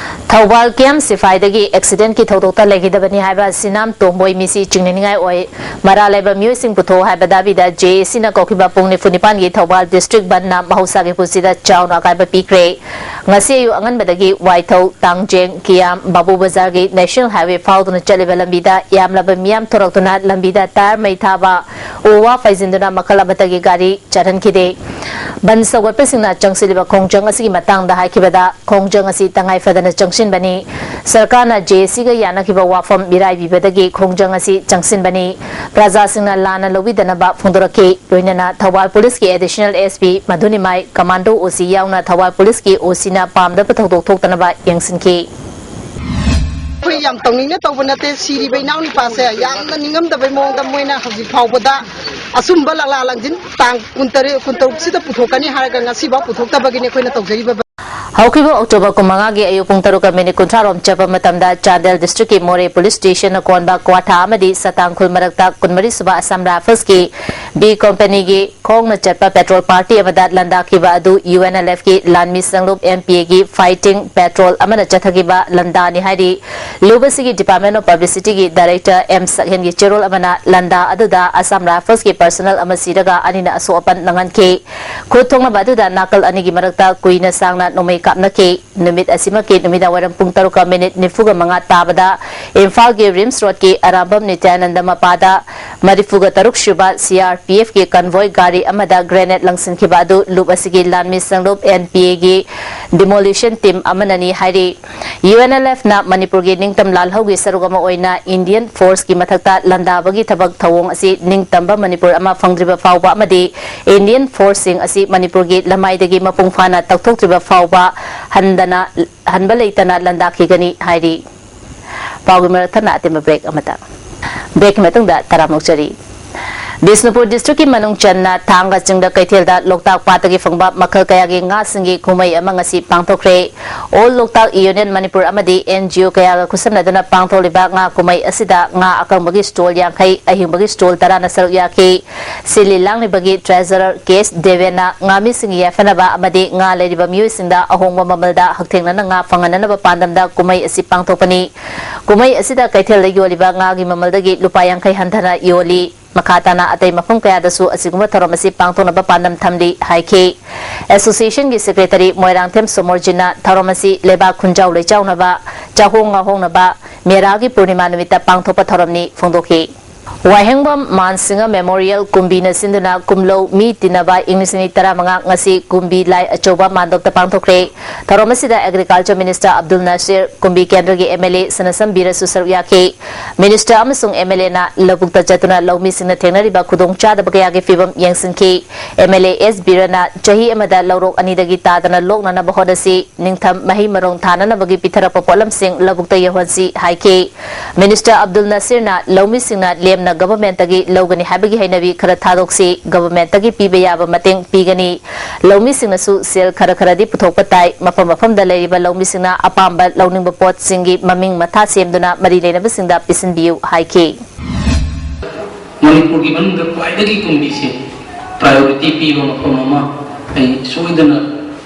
Thoubal camp ꯁꯤꯐꯥꯏꯗꯒꯤ accidentꯀꯤ ꯊꯧꯗꯣꯛꯇ ꯂꯩꯈꯤꯗꯕꯅꯤ ꯍꯥꯏꯕ ꯁꯤꯅꯥꯝ ꯇꯣꯝꯕꯣꯏ ꯃꯤꯁꯤ ꯆꯤꯡꯅꯅꯤꯡꯉꯥꯏ ꯑꯣꯏ꯫ ꯃꯔꯥꯜ ꯂꯩꯕ ꯃꯤꯑꯣꯏꯁꯤꯡ ꯄꯨꯊꯣꯛꯑꯣ ꯍꯥꯏꯕ ꯗꯥꯕꯤꯗ J A Cꯅ ꯀꯧꯈꯤꯕ ꯄꯨꯡ ꯅꯤꯐꯨ ꯅꯤꯄꯥꯟꯒꯤ ꯊꯧꯕꯥꯜ district ꯕꯟꯗꯅ ꯃꯍꯧꯁꯥꯒꯤ ꯄꯨꯟꯁꯤꯗ ꯆꯥꯎꯅ ꯑꯀꯥꯏꯕ ꯄꯤꯈ꯭ꯔꯦ꯫ ꯉꯁꯤ ꯑꯌꯨꯛ ꯑꯉꯟꯕꯗꯒꯤ ꯋꯥꯏꯊꯧ, ꯇꯥꯡꯖꯦꯡ, ꯀꯤꯌꯥꯝ, ꯕꯥꯕꯨ ꯕꯖꯥꯔꯒꯤ National Highway ꯐꯥꯎꯗꯨꯅ ꯆꯠꯂꯤꯕ ꯂꯝꯕꯤꯗ ꯌꯥꯝꯂꯕ ꯃꯤꯌꯥꯝ ꯊꯣꯔꯛꯇꯨꯅ ꯂꯝꯕꯤꯗ tyre ꯃꯩ ꯊꯥꯕ, ꯎ ꯋꯥ ꯐꯩꯖꯤꯟꯗꯨꯅ ꯃꯈꯜ ꯑꯃꯠꯇꯒꯤ ꯒꯥꯔꯤ ꯆꯠꯍꯟꯈꯤꯗꯦ꯫ ꯕꯟ ꯁꯧꯒꯠꯄꯁꯤꯡꯅ ꯆꯪꯁꯤꯜꯂꯤꯕ ꯈꯣꯡꯖꯪ ꯑꯁꯤꯒꯤ ꯃꯇꯥꯡꯗ ꯍꯥꯏꯈꯤꯕꯗ, ꯈꯣꯡꯖꯪ ꯑꯁꯤ ꯇꯉꯥꯏ ꯐꯗꯅ ꯆꯪꯁꯤꯟꯕꯅꯤ꯫ ꯁꯔꯀꯥꯔꯅ J A Cꯒ ꯌꯥꯅꯈꯤꯕ ꯋꯥꯐꯝ ꯃꯤꯔꯥꯏꯕꯤꯕꯗꯒꯤ ꯈꯣꯡꯖꯪ ꯑꯁꯤ ꯆꯪꯁꯤꯟꯕꯅꯤ꯫ ꯄ꯭ꯔꯖꯥꯁꯤꯡꯅ ꯂꯥꯟꯅ ꯂꯧꯕꯤꯗꯅꯕ ꯐꯣꯡꯗꯣꯔꯛꯈꯤ꯫ ꯂꯣꯏꯅꯅ ꯊꯧꯕꯥꯜ ꯄꯨꯂꯤꯁꯀꯤ Additional S P ꯃꯙꯨꯅꯤꯃꯥꯏ, Commando O C ꯌꯥꯎꯅ ꯊꯧꯕꯥꯜ ꯄꯨꯂꯤꯁꯀꯤ O Cꯅ ꯄꯥꯝꯗꯕ ꯊꯧꯗꯣꯛ ꯊꯣꯛꯇꯅꯕ ꯌꯦꯡꯁꯤꯟꯈꯤ꯫ ꯑꯩꯈꯣꯏ ꯌꯥꯝ ꯇꯧꯅꯤꯡꯅ ꯇꯧꯕ ꯅꯠꯇꯦ꯫ ꯁꯤꯔꯤꯕ ꯏꯅꯥꯎ ꯅꯨꯄꯥꯁꯦ ꯌꯥꯝꯅ ꯅꯤꯡꯉꯝꯗꯕꯩ ꯃꯑꯣꯡꯗ ꯃꯣꯏꯅ ꯍꯧꯖꯤꯛ ꯐꯥꯎꯕꯗ ꯑꯆꯨꯝꯕ ꯂꯥꯛꯂꯥ ꯂꯪꯖꯤꯟ ꯇꯥꯡ ꯀꯨꯟꯇꯔꯦꯠ, ꯀꯨꯟꯇꯔꯨꯛꯁꯤꯗ ꯄꯨꯊꯣꯛꯀꯅꯤ ꯍꯥꯏꯔꯒ ꯉꯁꯤꯐꯥꯎ ꯄꯨꯊꯣꯛꯇꯕꯒꯤꯅꯤ ꯑꯩꯈꯣꯏꯅ ꯇꯧꯖꯔꯤꯕ꯫ ꯍꯧꯈꯤꯕ ꯑꯣꯛꯇꯣꯕꯔ ꯀꯨꯟꯃꯉꯥꯒꯤ ꯑꯌꯨꯛ ꯄꯨꯡ ꯇꯔꯨꯛꯀ ꯃꯤꯅꯤꯠ ꯀꯨꯟꯊ꯭ꯔꯥ ꯔꯣꯝ ꯆꯠꯄ ꯃꯇꯝꯗ ꯆꯥꯟꯗꯦꯜ districtꯀꯤ ꯃꯣꯔꯦ police stationꯅ ꯀꯣꯟꯕ ꯀ꯭ꯋꯥꯊꯥ ꯑꯃꯗꯤ ꯁꯇꯥꯡꯈꯨꯜ ꯃꯔꯛꯇ ꯀꯨꯟꯃꯔꯤ ꯁꯨꯕ Assam Riflesꯀꯤ B companyꯒꯤ ꯈꯣꯡꯅ ꯆꯠꯄ patrol party ꯑꯃꯗ ꯂꯥꯟꯗꯥꯈꯤꯕ ꯑꯗꯨ UNLFꯀꯤ ꯂꯥꯟꯃꯤ ꯁꯪꯂꯨꯞ MPAꯒꯤ fighting patrol ꯑꯃꯅ ꯆꯠꯊꯈꯤꯕ ꯂꯥꯟꯗꯥꯅꯤ ꯍꯥꯏꯔꯤ꯫ ꯂꯨꯕꯁꯤꯒꯤ Department of Publicityꯒꯤ director M ꯁꯛꯍꯦꯟꯒꯤ ꯆꯦꯔꯣꯜ ꯑꯃꯅ ꯂꯥꯟꯗꯥ ꯑꯗꯨꯗ Assam Riflesꯀꯤ personnel ꯑꯃ ꯁꯤꯔꯒ ꯑꯅꯤꯅ ꯑꯁꯣꯛ ꯑꯄꯟ ꯅꯪꯍꯟꯈꯤ꯫ ꯈꯨꯠ ꯊꯣꯛꯅꯕ ꯑꯗꯨꯗ ꯅꯥꯀꯜ ꯑꯅꯤꯒꯤ ꯃꯔꯛꯇ ꯀꯨꯏꯅ ꯁꯥꯡꯅ ꯅꯣꯡꯃꯩ ꯀꯥꯞꯅꯈꯤ꯫ ꯅꯨꯃꯤꯠ ꯑꯁꯤꯃꯛꯀꯤ ꯅꯨꯃꯤꯗꯥꯡꯋꯥꯏꯔꯝ ꯄꯨꯡ ꯇꯔꯨꯛꯀ ꯃꯤꯅꯤꯠ ꯅꯤꯐꯨꯒ ꯃꯉꯥ ꯇꯥꯕꯗ ꯏꯝꯐꯥꯜꯒꯤ RIMS roadꯀꯤ ꯑꯔꯥꯝꯕꯝ ꯅꯤꯇ꯭ꯌꯥꯅꯟꯗ ꯃꯄꯥꯗ ꯃꯔꯤꯐꯨꯒ ꯇꯔꯨꯛ ꯁꯨꯕ ꯁꯤ ꯑꯥꯔ ꯄꯤ ꯑꯦꯐꯀꯤ ꯀꯟꯚꯣꯏ ꯒꯥꯔꯤ ꯑꯃꯗ ꯒ꯭ꯔꯦꯅꯦꯗ ꯂꯪꯁꯤꯟꯈꯤꯕ ꯑꯗꯨ ꯂꯨꯞ ꯑꯁꯤꯒꯤ ꯂꯥꯟꯃꯤ ꯁꯪꯂꯨꯞ ꯑꯦꯟ ꯄꯤ ꯑꯦꯒꯤ ꯗꯤꯃꯣꯂꯤꯁꯟ ꯇꯤꯝ ꯑꯃꯅꯅꯤ ꯍꯥꯏꯔꯤ꯫ ꯌꯨ ꯑꯦꯟ ꯑꯦꯜ ꯑꯦꯐꯅ ꯃꯅꯤꯄꯨꯔꯒꯤ ꯅꯤꯡꯇꯝ ꯂꯥꯜꯍꯧꯒꯤ ꯁꯔꯨꯛ ꯑꯃ ꯑꯣꯏꯅ ꯏꯟꯗꯤꯌꯟ ꯐꯣꯔꯁꯀꯤ ꯃꯊꯛꯇ ꯂꯥꯟꯗꯥꯕꯒꯤ ꯊꯕꯛ ꯊꯧꯑꯣꯡ ꯑꯁꯤ ꯅꯤꯡꯇꯝꯕ ꯃꯅꯤꯄꯨꯔ ꯑꯃ ꯐꯪꯗ꯭ꯔꯤꯕ ꯐꯥꯎꯕ ꯑꯃꯗꯤ ꯏꯟꯗꯤꯌꯟ ꯐꯣꯔꯁꯁꯤꯡ ꯑꯁꯤ ꯃꯅꯤꯄꯨꯔꯒꯤ ꯂꯃꯥꯏꯗꯒꯤ ꯃꯄꯨꯡ ꯐꯥꯅ ꯇꯧꯊꯣꯛꯇ꯭ꯔꯤꯕ ꯐꯥꯎꯕ ꯍꯟꯗꯅ, ꯍꯟꯕ ꯂꯩꯇꯅ ꯂꯥꯟꯗꯥꯈꯤꯒꯅꯤ ꯍꯥꯏꯔꯤ꯫ ꯄꯥꯎꯒꯤ ꯃꯔꯛ ꯊꯠꯅ ꯑꯇꯦꯟꯕ ꯕ꯭ꯔꯦꯛ ꯑꯃꯇ꯫ ꯕ꯭ꯔꯦꯛꯀꯤ ꯃꯇꯨꯡꯗ ꯇꯔꯥꯝꯅ ꯑꯣꯛꯆꯔꯤ꯫ ꯕꯤꯁꯅꯨꯄꯨꯔ ꯗꯤꯁꯇ꯭ꯔꯤꯛꯀꯤ ꯃꯅꯨꯡ ꯆꯟꯅ ꯊꯥꯡꯒ ꯆꯤꯡꯗ ꯀꯩꯊꯦꯜꯗ ꯂꯣꯛꯇꯥꯛ ꯄꯥꯠꯇꯒꯤ ꯐꯪꯕ ꯃꯈꯜ ꯀꯌꯥꯒꯤ ꯉꯥꯁꯤꯡꯒꯤ ꯀꯨꯝꯍꯩ ꯑꯃ ꯉꯁꯤ ꯄꯥꯡꯊꯣꯛꯈ꯭ꯔꯦ꯫ ꯑꯣꯜ ꯂꯣꯛꯇꯥꯛ ꯌꯨꯅꯤꯌꯟ ꯃꯅꯤꯄꯨꯔ ꯑꯃꯗꯤ ꯑꯦꯟ ꯖꯤ ꯑꯣ ꯀꯌꯥꯒ ꯈꯨꯠꯁꯝꯅꯗꯨꯅ ꯄꯥꯡꯊꯣꯛꯂꯤꯕ ꯉꯥ ꯀꯨꯝꯍꯩ ꯑꯁꯤꯗ ꯉꯥ ꯑꯀꯪꯕꯒꯤ ꯁ꯭ꯇꯣꯜ ꯌꯥꯡꯈꯩ, ꯑꯍꯤꯡꯕꯒꯤ ꯁ꯭ꯇꯣꯜ ꯇꯔꯥꯅ ꯁꯔꯨꯛ ꯌꯥꯈꯤ꯫ ꯁꯤꯜꯂꯤ ꯂꯥꯡꯂꯤꯕꯒꯤ ꯇ꯭ꯔꯦꯖꯔꯔ ꯀꯦ ꯑꯦꯁ ꯗꯦꯕꯦꯟꯅ ꯉꯥꯃꯤꯁꯤꯡꯒꯤ ꯌꯥꯏꯐꯅꯕ ꯑꯃꯗꯤ ꯉꯥ ꯂꯩꯔꯤꯕ ꯃꯤꯑꯣꯏꯁꯤꯡꯗ ꯑꯍꯣꯡꯕ ꯃꯃꯜꯗ ꯍꯛꯊꯦꯡꯅꯅ ꯉꯥ ꯐꯪꯍꯟꯅꯅꯕ ꯄꯥꯟꯗꯝꯗ ꯀꯨꯝꯍꯩ ꯑꯁꯤ ꯄꯥꯡꯊꯣꯛꯄꯅꯤ꯫ ꯀꯨꯝꯍꯩ ꯑꯁꯤꯗ ꯀꯩꯊꯦꯜꯗ ꯌꯣꯜꯂꯤꯕ ꯉꯥꯒꯤ ꯃꯃꯜꯗꯒꯤ ꯂꯨꯄꯥ ꯌꯥꯡꯈꯩ ꯍꯟꯊꯅ ꯌꯣꯜꯂꯤ꯫ ꯃꯈꯥ ꯇꯥꯅ ꯑꯇꯩ ꯃꯐꯝ ꯀꯌꯥꯗꯁꯨ ꯑꯁꯤꯒꯨꯝꯕ ꯊꯧꯔꯝ ꯑꯁꯤ ꯄꯥꯡꯊꯣꯛꯅꯕ ꯄꯥꯟꯗꯝ ꯊꯝꯂꯤ ꯍꯥꯏꯈꯤ꯫ ꯑꯦꯁꯣꯁꯤꯌꯦꯁꯟꯒꯤ ꯁꯦꯀ꯭ꯔꯦꯇꯔꯤ ꯃꯣꯏꯔꯥꯡꯊꯦꯝ ꯁꯣꯃꯣꯔꯖꯤꯟꯅ ꯊꯧꯔꯝ ꯑꯁꯤ ꯂꯩꯕꯥꯛ ꯈꯨꯟꯖꯥꯎ ꯂꯩꯆꯥꯎꯅꯕ, ꯆꯥꯍꯣꯡ ꯉꯥꯍꯣꯡꯅꯕ ꯃꯦꯔꯥꯒꯤ ꯄꯨꯔꯅꯤꯃꯥ ꯅꯨꯃꯤꯠꯇ ꯄꯥꯡꯊꯣꯛꯄ ꯊꯧꯔꯝꯅꯤ ꯐꯣꯡꯗꯣꯛꯈꯤ꯫ ꯋꯥꯍꯦꯡꯕꯝ ꯃꯥꯟꯁꯤꯡꯉ ꯃꯦꯃꯣꯔꯤꯌꯦꯜ ꯀꯨꯝꯕꯤꯅ ꯁꯤꯟꯗꯨꯅ ꯀꯨꯝꯂꯧ ꯃꯤ ꯇꯤꯟꯅꯕ ꯏꯪ ꯂꯤꯁꯤꯡ ꯑꯅꯤ ꯇꯔꯥꯃꯉꯥ ꯉꯁꯤ ꯀꯨꯝꯕꯤ ꯂꯥꯏ ꯑꯆꯧꯕ ꯃꯥꯟꯗꯣꯞꯇ ꯄꯥꯡꯊꯣꯛꯈ꯭ꯔꯦ꯫ ꯊꯧꯔꯝ ꯑꯁꯤꯗ ꯑꯦꯒ꯭ꯔꯤꯀꯜꯆꯔ ꯃꯤꯅꯤꯁꯇꯔ ꯑꯕꯗꯨꯜ ꯅꯥꯁꯤꯔ, ꯀꯨꯝꯕꯤ ꯀꯦꯟꯗ꯭ꯔꯒꯤ ꯑꯦꯝ ꯑꯦꯜ ꯑꯦ ꯁꯅꯥꯁꯝ ꯕꯤꯔꯁꯨ ꯁꯔꯨꯛ ꯌꯥꯈꯤ꯫ ꯃꯤꯅꯤꯁꯇꯔ ꯑꯃꯁꯨꯡ ꯑꯦꯝ ꯑꯦꯜ ꯑꯦꯅ ꯂꯧꯕꯨꯛꯇ ꯆꯠꯇꯨꯅ ꯂꯧꯃꯤꯁꯤꯡꯅ ꯊꯦꯡꯅꯔꯤꯕ ꯈꯨꯗꯣꯡꯆꯥꯗꯕ ꯀꯌꯥꯒꯤ ꯐꯤꯕꯝ ꯌꯦꯡꯁꯤꯟꯈꯤ꯫ ꯑꯦꯝ ꯑꯦꯜ ꯑꯦ ꯑꯦꯁ ꯕꯤꯔꯅ ꯆꯍꯤ ꯑꯃꯗ ꯂꯧꯔꯣꯛ ꯑꯅꯤꯗꯒꯤ ꯇꯥꯗꯅ ꯂꯣꯛꯅꯅꯕ ꯍꯣꯠꯅꯁꯤ, ꯅꯤꯡꯊꯝ ꯃꯍꯩ ꯃꯔꯣꯡ ꯊꯥꯅꯅꯕꯒꯤ ꯄꯤꯊꯔꯛꯄ ꯄꯣꯠꯂꯝꯁꯤꯡ ꯂꯧꯕꯨꯛꯇ ꯌꯧꯍꯟꯁꯤ ꯍꯥꯏꯈꯤ꯫ ꯃꯤꯅꯤꯁꯇꯔ ꯑꯕꯗꯨꯜ ꯅꯁꯤꯔꯅ ꯂꯧꯃꯤꯁꯤꯡꯅ ꯂꯦꯝꯅ ꯒꯚꯔꯟꯃꯦꯟꯠꯇꯒꯤ ꯂꯧꯒꯅꯤ ꯍꯥꯏꯕꯒꯤ ꯍꯩꯅꯕꯤ ꯈꯔ ꯊꯥꯗꯣꯛꯁꯤ, ꯒꯚꯔꯟꯃꯦꯟꯠꯇꯒꯤ ꯄꯤꯕ ꯌꯥꯕ ꯃꯇꯦꯡ ꯄꯤꯒꯅꯤ꯫ ꯂꯧꯃꯤꯁꯤꯡꯅꯁꯨ ꯁꯦꯜ ꯈꯔ ꯈꯔꯗꯤ ꯄꯨꯊꯣꯛꯄ ꯇꯥꯏ꯫ ꯃꯐꯝ ꯃꯐꯝꯗ ꯂꯩꯔꯤꯕ ꯂꯧꯃꯤꯁꯤꯡꯅ ꯑꯄꯥꯝꯕ ꯂꯧꯅꯤꯡꯕ ꯄꯣꯠꯁꯤꯡꯒꯤ ꯃꯃꯤꯡ ꯃꯊꯥ ꯁꯦꯝꯗꯨꯅ ꯃꯔꯤ ꯂꯩꯅꯕꯁꯤꯡꯗ ꯄꯤꯁꯤꯟꯕꯤꯌꯨ ꯍꯥꯏꯈꯤ꯫ ꯃꯅꯤꯄꯨꯔꯒꯤ ꯃꯅꯨꯡꯗ ꯈ꯭ꯋꯥꯏꯗꯒꯤ ꯀꯨꯝꯕꯤꯁꯦ ꯄ꯭ꯔꯥꯏꯌꯣꯔꯤꯇꯤ ꯄꯤꯕ ꯃꯐꯝ ꯑꯃ ꯑꯩ ꯁꯣꯏꯗꯅ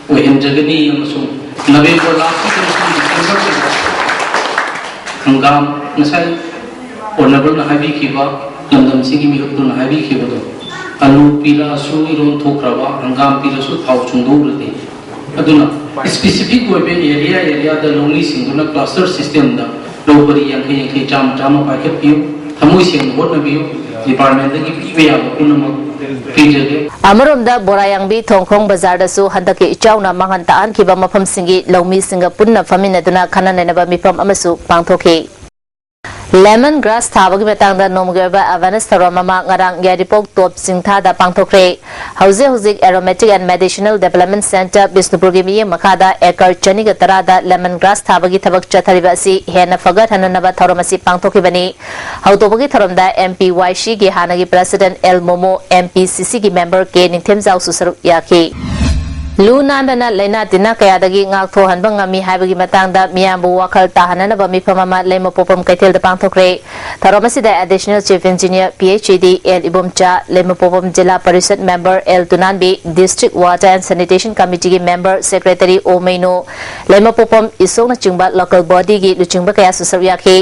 ꯑꯣꯏꯍꯟꯖꯒꯅꯤ ꯑꯃꯁꯨꯡ ꯅꯕꯦꯝꯕꯔ ꯂꯥꯁ ꯋꯤꯛ ꯑꯃꯁꯨꯡ ꯗꯤꯁꯦꯝꯕꯔꯁꯤꯗ ꯍꯪꯒꯥꯝ, ꯉꯁꯥꯏ ꯑꯣꯅꯔꯦꯕꯜꯅ ꯍꯥꯏꯕꯤꯈꯤꯕ, ꯂꯝꯗꯝꯁꯤꯒꯤ ꯃꯤꯍꯨꯠꯇꯨꯅ ꯍꯥꯏꯕꯤꯈꯤꯕꯗꯣ, ꯑꯂꯨ ꯄꯤꯔꯛꯑꯁꯨ ꯏꯔꯣꯟ ꯊꯣꯛꯈ꯭ꯔꯕ, ꯍꯪꯒꯥꯝ ꯄꯤꯔꯁꯨ ꯊꯥꯎ ꯁꯨꯡꯗꯣꯛꯎꯔꯗꯤ꯫ ꯑꯗꯨꯅ ꯁ꯭ꯄꯦꯁꯤꯐꯤꯛ ꯑꯣꯏꯕ ꯑꯦꯔꯤꯌꯥ ꯑꯦꯔꯤꯌꯥꯗ ꯂꯧꯃꯤꯁꯤꯡꯗꯨꯅ ꯀ꯭ꯂꯁꯇꯔ ꯁꯤꯁꯇꯦꯝꯗ ꯂꯧ ꯄꯔꯤ ꯌꯥꯡꯈꯩ ꯌꯥꯡꯈꯩ, ꯆꯥꯝꯃ ꯆꯥꯝꯃ ꯄꯥꯏꯈꯠꯄꯤꯌꯨ꯫ ꯊꯃꯣꯏ ꯁꯦꯡꯅ ꯍꯣꯠꯅꯕꯤꯌꯨ꯫ ꯗꯤꯄꯥꯔꯠꯃꯦꯟꯗꯒꯤ ꯄꯤꯕ ꯌꯥꯕ ꯄꯨꯝꯅꯃꯛ ꯄꯤꯖꯒꯦ꯫ ꯑꯃꯔꯣꯝꯗ ꯕꯣꯔꯥꯌꯥꯡꯕꯤ ꯊꯣꯡꯈꯣꯡ ꯕꯖꯥꯔꯗꯁꯨ ꯍꯟꯗꯛꯀꯤ ꯏꯆꯥꯎꯅ ꯃꯥꯡꯍꯟ ꯇꯥꯛꯍꯟꯈꯤꯕ ꯃꯐꯝꯁꯤꯡꯒꯤ ꯂꯧꯃꯤꯁꯤꯡꯒ ꯄꯨꯟꯅ ꯐꯝꯃꯤꯟꯅꯗꯨꯅ ꯈꯟꯅ ꯅꯩꯅꯕ ꯃꯤꯐꯝ ꯑꯃꯁꯨ ꯄꯥꯡꯊꯣꯛꯈꯤ꯫ ꯂꯦꯃꯟ ꯒ꯭ꯔꯥꯁ ꯊꯥꯕꯒꯤ ꯃꯇꯥꯡꯗ ꯅꯣꯡꯃꯒꯤ ꯑꯣꯏꯕ ꯑꯦꯋꯥꯔꯅꯦꯁ ꯊꯧꯔꯝ ꯑꯃ ꯉꯔꯥꯡ ꯌꯥꯏꯔꯤꯄꯣꯛ ꯇꯣꯞ ꯆꯤꯡꯊꯥꯗ ꯄꯥꯡꯊꯣꯛꯈ꯭ꯔꯦ꯫ ꯍꯧꯖꯤꯛ ꯍꯧꯖꯤꯛ aromatic and medicinal development centre ꯕꯤꯁꯅꯨꯄꯨꯔꯒꯤ ꯃꯤꯠꯌꯦꯡ ꯃꯈꯥꯗ ꯑꯦꯀꯔ ꯆꯅꯤꯒ ꯇꯔꯥꯗ ꯂꯦꯃꯟ ꯒ꯭ꯔꯥꯁ ꯊꯥꯕꯒꯤ ꯊꯕꯛ ꯆꯠꯊꯔꯤꯕ ꯑꯁꯤ ꯍꯦꯟꯅ ꯐꯒꯠꯍꯟꯅꯅꯕ ꯊꯧꯔꯝ ꯑꯁꯤ ꯄꯥꯡꯊꯣꯛꯈꯤꯕꯅꯤ꯫ ꯍꯧꯗꯣꯛꯄꯒꯤ ꯊꯧꯔꯝꯗ ꯑꯦꯝ ꯄꯤ ꯋꯥꯏ ꯁꯤꯒꯤ ꯍꯥꯟꯅꯒꯤ president L momo, M P ꯁꯤ ꯁꯤꯒꯤ ꯃꯦꯝꯕꯔ ꯀꯦ ꯅꯤꯡꯊꯦꯝꯖꯥꯎꯁꯨ ꯁꯔꯨꯛ ꯌꯥꯈꯤ꯫ ꯂꯨ ꯅꯥꯟꯕꯅ ꯂꯥꯏꯅꯥ ꯇꯤꯟꯅꯥ ꯀꯌꯥꯗꯒꯤ ꯉꯥꯛꯊꯣꯛꯍꯟꯕ ꯉꯝꯃꯤ ꯍꯥꯏꯕꯒꯤ ꯃꯇꯥꯡꯗ ꯃꯤꯌꯥꯝꯕꯨ ꯋꯥꯈꯜ ꯇꯥꯍꯟꯅꯅꯕ ꯃꯤꯐꯝ ꯑꯃ ꯂꯩꯃꯄꯣꯛꯄꯝ ꯀꯩꯊꯦꯜꯗ ꯄꯥꯡꯊꯣꯛꯈ꯭ꯔꯦ꯫ ꯊꯧꯔꯝ ꯑꯁꯤꯗ additional chief engineer, P H E D, L Ibomcha, Leimapokpam zila parishad member L Tunanbi, district water and sanitation ꯀꯃꯤꯇꯤꯒꯤ member secretary O Meino, ꯂꯩꯃꯄꯣꯛꯄꯝ ꯏꯁꯣꯛꯅꯆꯤꯡꯕ local ꯕꯣꯗꯤꯒꯤ ꯂꯨꯆꯤꯡꯕ ꯀꯌꯥꯁꯨ ꯁꯔꯨꯛ ꯌꯥꯈꯤ꯫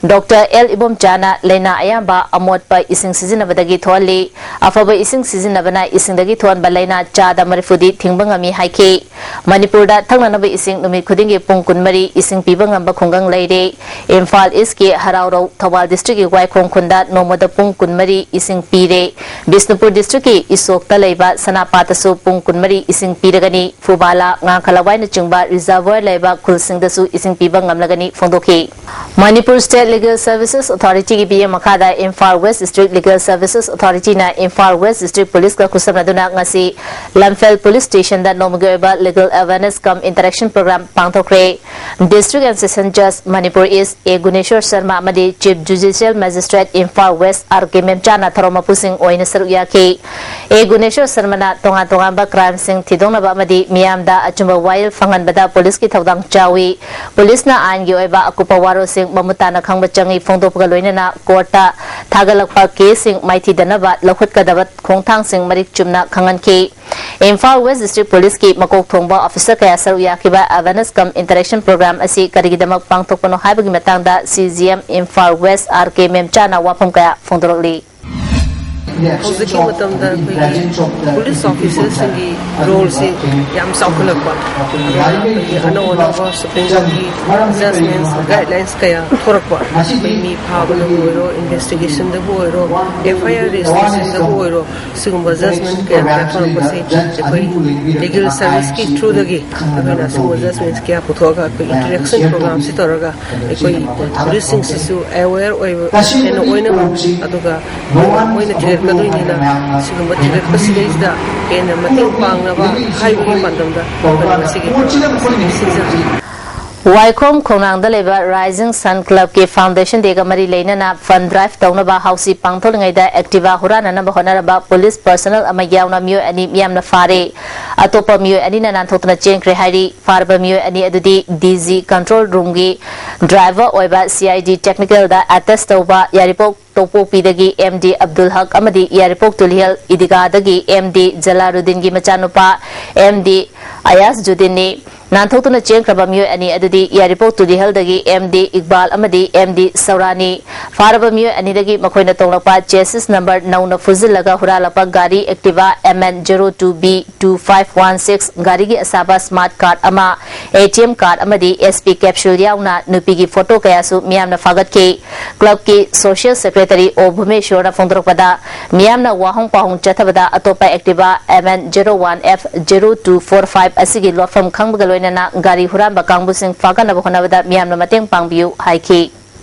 ꯗꯣꯛꯇꯔ ꯑꯦꯜ ꯏꯕꯣꯝꯆꯥꯅ ꯂꯥꯏꯅꯥ ꯑꯌꯥꯝꯕ ꯑꯃꯣꯠꯄ ꯏꯁꯤꯡ ꯁꯤꯖꯤꯟꯅꯕꯗꯒꯤ ꯊꯣꯛꯍꯜꯂꯤ꯫ ꯑꯐꯕ ꯏꯁꯤꯡ ꯁꯤꯖꯤꯟꯅꯕꯅ ꯏꯁꯤꯡꯗꯒꯤ ꯊꯣꯛꯍꯟꯕ ꯂꯥꯏꯅꯥ ꯆꯥꯗ ꯃꯔꯤꯐꯨꯗꯤ ꯊꯤꯡꯕ ꯉꯝꯃꯤ ꯍꯥꯏꯈꯤ꯫ ꯃꯅꯤꯄꯨꯔꯗ ꯊꯛꯅꯅꯕ ꯏꯁꯤꯡ ꯅꯨꯃꯤꯠ ꯈꯨꯗꯤꯡꯒꯤ ꯄꯨꯡ ꯀꯨꯟꯃꯔꯤ ꯏꯁꯤꯡ ꯄꯤꯕ ꯉꯝꯕ ꯈꯨꯡꯒꯪ ꯂꯩꯔꯦ꯫ ꯏꯝꯐꯥꯜ ꯏꯁꯀꯤ ꯍꯔꯥꯎꯔꯧ, ꯊꯧꯕꯥꯜ ꯗꯤꯁꯇ꯭ꯔꯤꯛꯀꯤ ꯋꯥꯏꯈꯣꯡ ꯈꯨꯟꯗ ꯅꯣꯡꯃꯗ ꯄꯨꯡ ꯀꯨꯟꯃꯔꯤ ꯏꯁꯤꯡ ꯄꯤꯔꯦ꯫ ꯕꯤꯁꯅꯨꯄꯨꯔ ꯗꯤꯁꯇ꯭ꯔꯤꯛꯀꯤ ꯏꯁꯣꯛꯇ ꯂꯩꯕ ꯁꯅꯥꯄꯥꯠꯇꯁꯨ ꯄꯨꯡ ꯀꯨꯟꯃꯔꯤ ꯏꯁꯤꯡ ꯄꯤꯔꯒꯅꯤ꯫ ꯐꯨꯕꯥꯂꯥ, ꯉꯥꯡꯈꯂꯋꯥꯏꯅꯆꯤꯡꯕ ꯔꯤꯖꯔꯚꯔ ꯂꯩꯕ ꯈꯨꯜꯁꯤꯡꯗꯁꯨ ꯏꯁꯤꯡ ꯄꯤꯕ ꯉꯝꯂꯒꯅꯤ ꯐꯣꯡꯗꯣꯛꯈꯤ꯫ ꯃꯅꯤꯄꯨꯔ ꯁ꯭ꯇꯦꯠ ꯂꯤꯒꯦꯜ ꯁꯔꯚꯤꯁꯦꯁ ꯑꯣꯊꯣꯔꯤꯇꯤꯒꯤ ꯃꯤꯠꯌꯦꯡ ꯃꯈꯥꯗ Imphal west district legal services ꯑꯣꯊꯣꯔꯤꯇꯤꯅ ꯏꯝꯐꯥꯜ ꯋꯦꯁ ꯗꯤꯁꯇ꯭ꯔꯤꯛ ꯄꯨꯂꯤꯁꯀ ꯈꯨꯠꯁꯝꯅꯗꯨꯅ ꯉꯁꯤ ꯂꯝꯐꯦꯜ ꯄꯨꯂꯤꯁ ꯁ꯭ꯇꯦꯁꯟꯗ ꯅꯣꯡꯃꯒꯤ ꯑꯣꯏꯕ legal awareness cum interaction programme ꯄꯥꯡꯊꯣꯛꯈ꯭ꯔꯦ꯫ ꯗꯤꯁꯇ꯭ꯔꯤꯛ ꯑꯦꯟ ꯁꯦꯁꯟ ꯖꯖ ꯃꯅꯤꯄꯨꯔ ꯏꯁ ꯑꯦ ꯒꯨꯅꯦꯁꯣꯔ ꯁꯔꯃ ꯑꯃꯗꯤ chief judicial magistrate Imphal west R K ꯃꯦꯝꯆꯥꯅ ꯊꯧꯔꯝ ꯃꯄꯨꯁꯤꯡ ꯑꯣꯏꯅ ꯁꯔꯨꯛ ꯌꯥꯈꯤ꯫ ꯑꯦ ꯒꯨꯅꯦꯁꯣꯔ ꯁꯔꯃꯅ ꯇꯣꯉꯥꯟ ꯇꯣꯉꯥꯟꯕ ꯀ꯭ꯔꯥꯏꯝꯁꯤꯡ ꯊꯤꯗꯣꯛꯅꯕ ꯑꯃꯗꯤ ꯃꯤꯌꯥꯝꯗ ꯑꯆꯨꯝꯕ ꯋꯥꯌꯦꯜ ꯐꯪꯍꯟꯕꯗ ꯄꯨꯂꯤꯁꯀꯤ ꯊꯧꯗꯥꯡ ꯆꯥꯎꯏ꯫ ꯄꯨꯂꯤꯁꯅ ꯑꯥꯏꯟꯒꯤ ꯑꯣꯏꯕ ꯑꯀꯨꯞꯄ ꯋꯥꯔꯣꯜꯁꯤꯡ ꯃꯃꯨꯠ ꯇꯥꯅ ꯈꯪꯕ ꯆꯪꯏ ꯐꯣꯡꯗꯣꯛꯄꯒ ꯂꯣꯏꯅꯅ ꯀꯣꯔꯠꯇ ꯊꯥꯒꯠꯂꯛꯄ ꯀꯦꯁꯁꯤꯡ ꯃꯥꯏꯊꯤꯗꯅꯕ ꯂꯧꯈꯠꯀꯗꯕ ꯈꯣꯡꯊꯥꯡꯁꯤꯡ ꯃꯔꯤꯛ ꯆꯨꯝꯅ ꯈꯪꯍꯟꯈꯤ꯫ ꯏꯝꯐꯥꯜ ꯋꯦꯁ ꯗꯤꯁꯇ꯭ꯔꯤꯛ ꯄꯨꯂꯤꯁꯀꯤ ꯃꯀꯣꯛ ꯊꯣꯡꯕ ꯑꯣꯐꯤꯁꯔ ꯀꯌꯥ ꯁꯔꯨꯛ ꯌꯥꯈꯤꯕ ꯑꯦꯋꯦꯔꯅꯦꯁ ꯀꯝ ꯏꯟꯇꯔꯦꯛꯁꯟ ꯄ꯭ꯔꯣꯒ꯭ꯔꯥꯝ ꯑꯁꯤ ꯀꯔꯤꯒꯤꯗꯃꯛ ꯄꯥꯡꯊꯣꯛꯄꯅꯣ ꯍꯥꯏꯕꯒꯤ ꯃꯇꯥꯡꯗ C J M Imphal west R K ꯃꯦꯝꯆꯥꯅ ꯋꯥꯐꯝ ꯀꯌꯥ ꯐꯣꯡꯗꯣꯔꯛꯂꯤ꯫ ꯍꯧꯖꯤꯛꯀꯤ ꯃꯇꯝꯗ ꯑꯩꯈꯣꯏꯒꯤ ꯄꯨꯂꯤꯁ ꯑꯣꯐꯤꯁꯔꯁꯤꯡꯒꯤ ꯔꯣꯜꯁꯤ ꯌꯥꯝ ꯆꯥꯎꯈꯠꯂꯛꯄ, ꯑꯗꯨꯒ ꯑꯩꯈꯣꯏꯒꯤ ꯑꯅꯧ ꯑꯅꯧꯕ ꯁꯨꯄ꯭ꯔꯤꯝ ꯀꯣꯔꯠꯀꯤ ꯖꯖꯃꯦꯟꯁ ꯒꯥꯏꯗꯂꯥꯏꯟꯁ ꯀꯌꯥ ꯊꯣꯔꯛꯄ, ꯑꯩꯈꯣꯏ ꯃꯤ ꯐꯥꯕꯗꯕꯨ ꯑꯣꯏꯔꯣ, ꯏꯟꯚꯦꯁꯇꯤꯒꯦꯁꯟꯗꯕꯨ ꯑꯣꯏꯔꯣ, ꯑꯦꯐ ꯑꯥꯏ ꯑꯥꯔ ꯔꯦꯖꯤꯁꯇ꯭ꯔꯦꯁꯟꯗꯕꯨ ꯑꯣꯏꯔꯣ, ꯁꯤꯒꯨꯝꯕ ꯖꯖꯃꯦꯟ ꯀꯌꯥ ꯀꯌꯥ ꯊꯣꯔꯛꯄꯁꯤ ꯑꯩꯈꯣꯏ ꯂꯤꯒꯦꯜ ꯁꯥꯔꯚꯤꯁꯀꯤ ꯊ꯭ꯔꯨꯗꯒꯤ ꯑꯩꯈꯣꯏꯅ ꯑꯁꯤꯒꯨꯝꯕ ꯖꯖꯃꯦꯟꯁ ꯀꯌꯥ ꯄꯨꯊꯣꯛꯑꯒ ꯑꯩꯈꯣꯏ ꯏꯟꯇꯔꯦꯛꯁꯟ ꯄ꯭ꯔꯣꯒ꯭ꯔꯥꯝꯁꯤ ꯇꯧꯔꯒ ꯑꯩꯈꯣꯏ ꯄꯨꯂꯤꯁꯁꯤꯡꯁꯤꯁꯨ ꯑꯦꯋꯦꯌꯔ ꯑꯣꯏꯕ ꯍꯦꯟꯅ ꯑꯣꯏꯅꯕ, ꯑꯗꯨꯒ ꯃꯣꯏꯅ ꯊꯤꯒꯠꯀꯗꯣꯏꯅꯤꯅ, ꯁꯤꯒꯨꯝꯕ ꯊꯤꯒꯠꯄꯁꯤꯗꯩꯁꯤꯗ ꯍꯦꯟꯅ ꯃꯇꯦꯡ ꯄꯥꯡꯅꯕ ꯍꯥꯏꯕꯒꯤ ꯄꯥꯟꯗꯝꯗ ꯑꯩꯈꯣꯏꯅ ꯉꯁꯤꯒꯤ ꯄ꯭ꯔꯣꯒ꯭ꯔꯥꯝ ꯑꯁꯤ ꯁꯤꯟꯖꯕꯅꯤ꯫ ꯋꯥꯏꯈꯣꯝ ꯈꯣꯡꯅꯥꯡꯗ ꯂꯩꯕ ꯔꯥꯏꯖꯤꯡ ꯁꯟ ꯀ꯭ꯂꯕꯀꯤ ꯐꯥꯎꯟꯗꯦꯁꯟ ꯗꯦꯒ ꯃꯔꯤ ꯂꯩꯅꯅ ꯐꯟ ꯗ꯭ꯔꯥꯏꯚ ꯇꯧꯅꯕ ꯍꯥꯎꯁꯤ ꯄꯥꯡꯊꯣꯛꯂꯤꯉꯩꯗ ꯑꯦꯛꯇꯤꯚꯥ ꯍꯨꯔꯥꯟꯅꯅꯕ ꯍꯣꯠꯅꯔꯝꯕ ꯄꯨꯂꯤꯁ ꯄꯔꯁꯅꯦꯜ ꯑꯃ ꯌꯥꯎꯅ ꯃꯤꯑꯣꯏ ꯑꯅꯤ ꯃꯤꯌꯥꯝꯅ ꯐꯥꯔꯦ꯫ ꯑꯇꯣꯞꯄ ꯃꯤꯑꯣꯏ ꯑꯅꯤꯅ ꯅꯥꯟꯊꯣꯛꯇꯨꯅ ꯆꯦꯟꯈ꯭ꯔꯦ ꯍꯥꯏꯔꯤ꯫ ꯐꯥꯔꯕ ꯃꯤꯑꯣꯏ ꯑꯅꯤ ꯑꯗꯨꯗꯤ ꯗꯤ ꯖꯤ ꯀꯟꯇ꯭ꯔꯣꯜ ꯔꯨꯝꯒꯤ ꯗ꯭ꯔꯥꯏꯚꯔ ꯑꯣꯏꯕ ꯁꯤ ꯑꯥꯏ ꯗꯤ ꯇꯦꯛꯅꯤꯀꯦꯜꯗ ꯑꯦꯇꯦꯁ ꯇꯧꯕ ꯌꯥꯏꯔꯤꯄꯣꯛ ꯇꯣꯡꯄꯣꯛꯄꯤꯗꯒꯤ ꯑꯦꯝ ꯗꯤ ꯑꯕꯗꯨꯜ ꯍꯛ ꯑꯃꯗꯤ ꯌꯥꯏꯔꯤꯄꯣꯛ ꯇꯨꯂꯤꯍꯦꯜ ꯏꯗꯤꯒꯥꯗꯒꯤ ꯑꯦꯝ ꯗꯤ ꯖꯂꯥꯔꯨꯗꯤꯟꯒꯤ ꯃꯆꯥꯅꯨꯄꯥ ꯑꯦꯝ ꯗꯤ ꯑꯌꯥꯁ ꯖꯨꯗꯤꯟꯅꯤ꯫ ꯅꯥꯟꯊꯣꯛꯇꯨꯅ ꯆꯦꯟꯈ꯭ꯔꯕ ꯃꯤꯑꯣꯏ ꯑꯅꯤ ꯑꯗꯨꯗꯤ ꯌꯥꯏꯔꯤꯄꯣꯛ ꯇꯨꯂꯤꯍꯦꯜꯗꯒꯤ ꯑꯦꯝ ꯗꯤ ꯏꯛꯕꯥꯜ ꯑꯃꯗꯤ ꯑꯦꯝ ꯗꯤ ꯁꯧꯔꯥꯅꯤ꯫ ꯐꯥꯔꯕ ꯃꯤꯑꯣꯏ ꯑꯅꯤꯗꯒꯤ ꯃꯈꯣꯏꯅ ꯇꯣꯡꯂꯛꯄ ꯆꯦꯁꯤꯁ ꯅꯝꯕꯔ ꯅꯧꯅ ꯐꯨꯖꯤꯜꯂꯒ ꯍꯨꯔꯥꯜꯂꯛꯄ ꯒꯥꯔꯤ Activa M N zero two B two five one six ꯒꯥꯔꯤꯒꯤ ꯑꯁꯥꯕ ꯁ꯭ꯃꯥꯔꯠ ꯀꯥꯔꯗ ꯑꯃ, ꯑꯦ ꯇꯤ ꯑꯦꯝ ꯀꯥꯔꯗ ꯑꯃꯗꯤ ꯑꯦꯁ ꯄꯤ ꯀꯦꯞꯁꯨꯜ ꯌꯥꯎꯅ ꯅꯨꯄꯤꯒꯤ ꯐꯣꯇꯣ ꯀꯌꯥꯁꯨ ꯃꯤꯌꯥꯝꯅ ꯐꯥꯒꯠꯈꯤ꯫ ꯀ꯭ꯂꯕꯀꯤ ꯁꯣꯁꯤꯌꯦꯜ ꯁꯦꯀ꯭ꯔꯦꯇꯔꯤ ꯑꯣ ꯚꯨꯃꯦꯁꯣꯔꯅ ꯐꯣꯡꯗꯣꯔꯛꯄꯗ, ꯃꯤꯌꯥꯝꯅ ꯋꯥꯍꯣꯡ ꯄꯥꯎꯍꯣꯡ ꯆꯠꯊꯕꯗ ꯑꯇꯣꯞꯄ Activa M N zero one F zero two four five ꯑꯁꯤꯒꯤ ꯂꯣꯠꯐꯝ ꯈꯪꯕꯒ ꯂꯣꯏꯅꯅ ꯒꯥꯔꯤ ꯍꯨꯔꯥꯟꯕ ꯀꯥꯡꯕꯨꯁꯤꯡ ꯐꯥꯒꯠꯅꯕ ꯍꯣꯠꯅꯕꯗ ꯃꯤꯌꯥꯝꯅ ꯃꯇꯦꯡ ꯄꯥꯡꯕꯤꯌꯨ ꯍꯥꯏꯈꯤ꯫